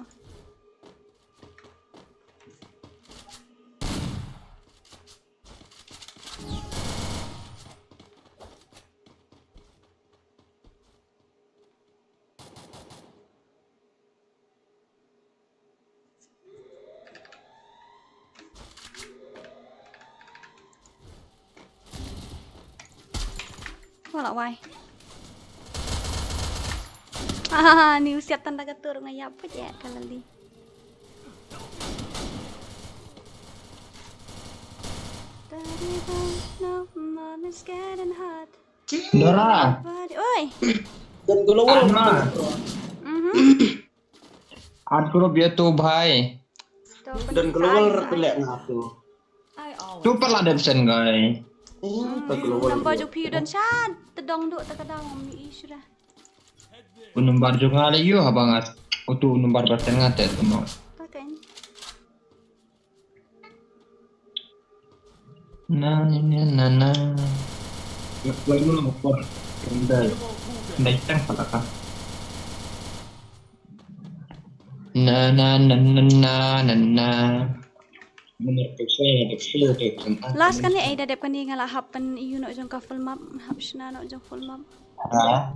Wala wai. Ah, ni u siat tanda ka tur nga ïap put ïa ka lali. Dora. Oi. Anma. Mhm. Add group ïa tu bhai. Don global re leh nga tu. Tu pat la dep send gai. Number jong phi don sha tdong duh ta ka dang mi i shuda. U number jong nga le ïu haba nga. Utu u number ba send nga te tu mo. Ta kan. Na, na, na, na, na. Yak play mo mo por. Ndai. Ndai tang pala ka. Na na na na na na na. Nomor peksa ya peksa ya peksa. Last kane ai da dep kane nga la hap ban ïoh noh jong ka full map, hap shna noh jong full map. Ha?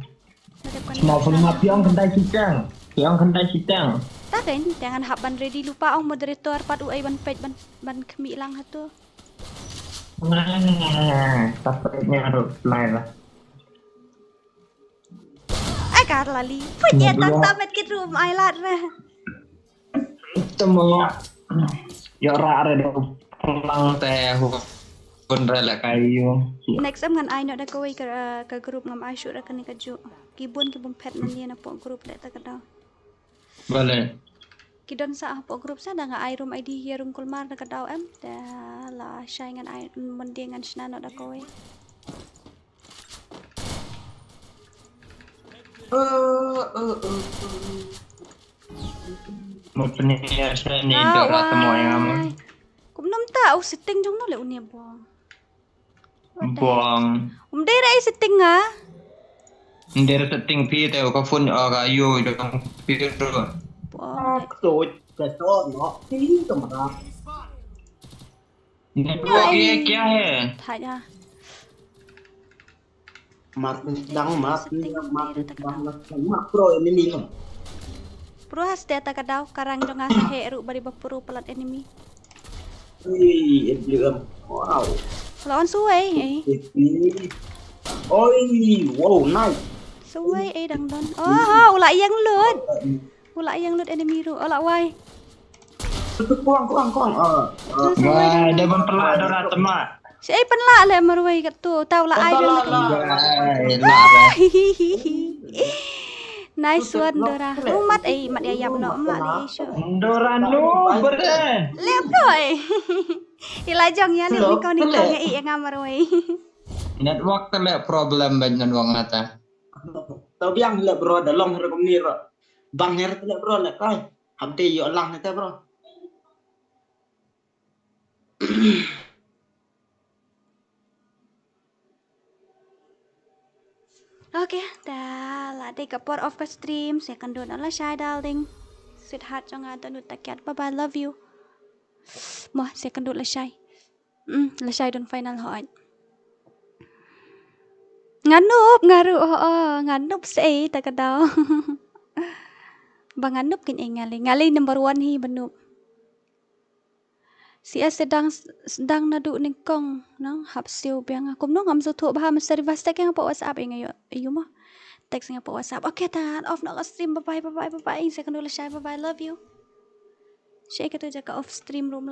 Da dep kane. Shna full map, phi ong khyndai shiteng. Phi ong khyndai shiteng. Ta dei te ngan hap ban ready lypa, ong moderator pat u ai ban peit ban ban khmih lang hato. Nah, ta peit ïa ruh lai lah. Ai ka la li. Peit ïa tang ta met kit ruh ai lad re. Temo. Ïa ra re do lang te hu. Pun re la kayu. Next time ngan ai noh da kawei ka, ka group, ngam ai shuh da kane ka juh. Ki bun ki bym phet nangne na pok group de ta ka daw. Vale. Ki don sa hapoh group sa, da nga ai room I D ïa Rung Kulmar da ka daw em. Te lashai ngan ai, mynta ngan shna noh da kawei. Eh, eh, eh, eh. Mo pynïaid shane Dora te mo ïa mo. Ai. Kumno mynta u setting jong no leh une bong. What the heck? Bong. Um dei ra i setting nga. Um dei ra setting phi te ka phone, ah, ka ïoh jong phi ruh. Bong. Ah, ka soi, ka soi, no. Phi ka mara. Network ye kya hai? Thait ah. Mat dang, mat dang, mat dang, mat pro enemy lo. Pro haste ta ka daw, ka rank jong nga sa heh ruh ba dei ba pro palat enemy. Ui, F W M. Wow. Lawan suwei, eh. Oi, wow, nice. Suwei, eh, dang don. Oh, oh, u la ïeng lut. U la ïeng lut enemy ruh. Oh, la wai. Kuang, kuang, kuang. Ah, ah. Wah, da ban pynlah Dora te ma. Shi ai pynlah leh marwei katto. Tau la ai dang la. Nice one Dora. Rumat ai mat ïa ïap noh, ym lah leh issue. Dora no beren. Leh bro ai. Ila jong ïa ni kong ni kong ïa i ïa nga marwei. Network te leh problem ban network ngata. Tau biang leh bro, da long rukom ni ro. Bang her te leh bro leh kai. Hap dei ïoh lang te bro. Okay, da la dei ka por off ka stream, sa ïakynduh noh lashai darling. Sweetheart jong nga, dohnud takiad, bye bye, love you. Mo, sa ïakynduh lashai. Mm, lashai don final hooid. Nga noob nga ruh, oh, oh, nga noob sei ta ka daw. Ba nga noob kin ïa nga lei, nga lei number one hi ba noob. Sia sdang, sdang naduh nyngkong nang hap siew biang. Kumno ngam sngewthuh bha, mynta reverse text nga hapoh WhatsApp, eh, nga ïoh, ïoh mo. Text nga hapoh WhatsApp. Okay, ta off noh ka stream, bye bye, bye bye, bye bye. Sa ïakynduh lashai, bye bye, love you. Shi kato jaka off stream room la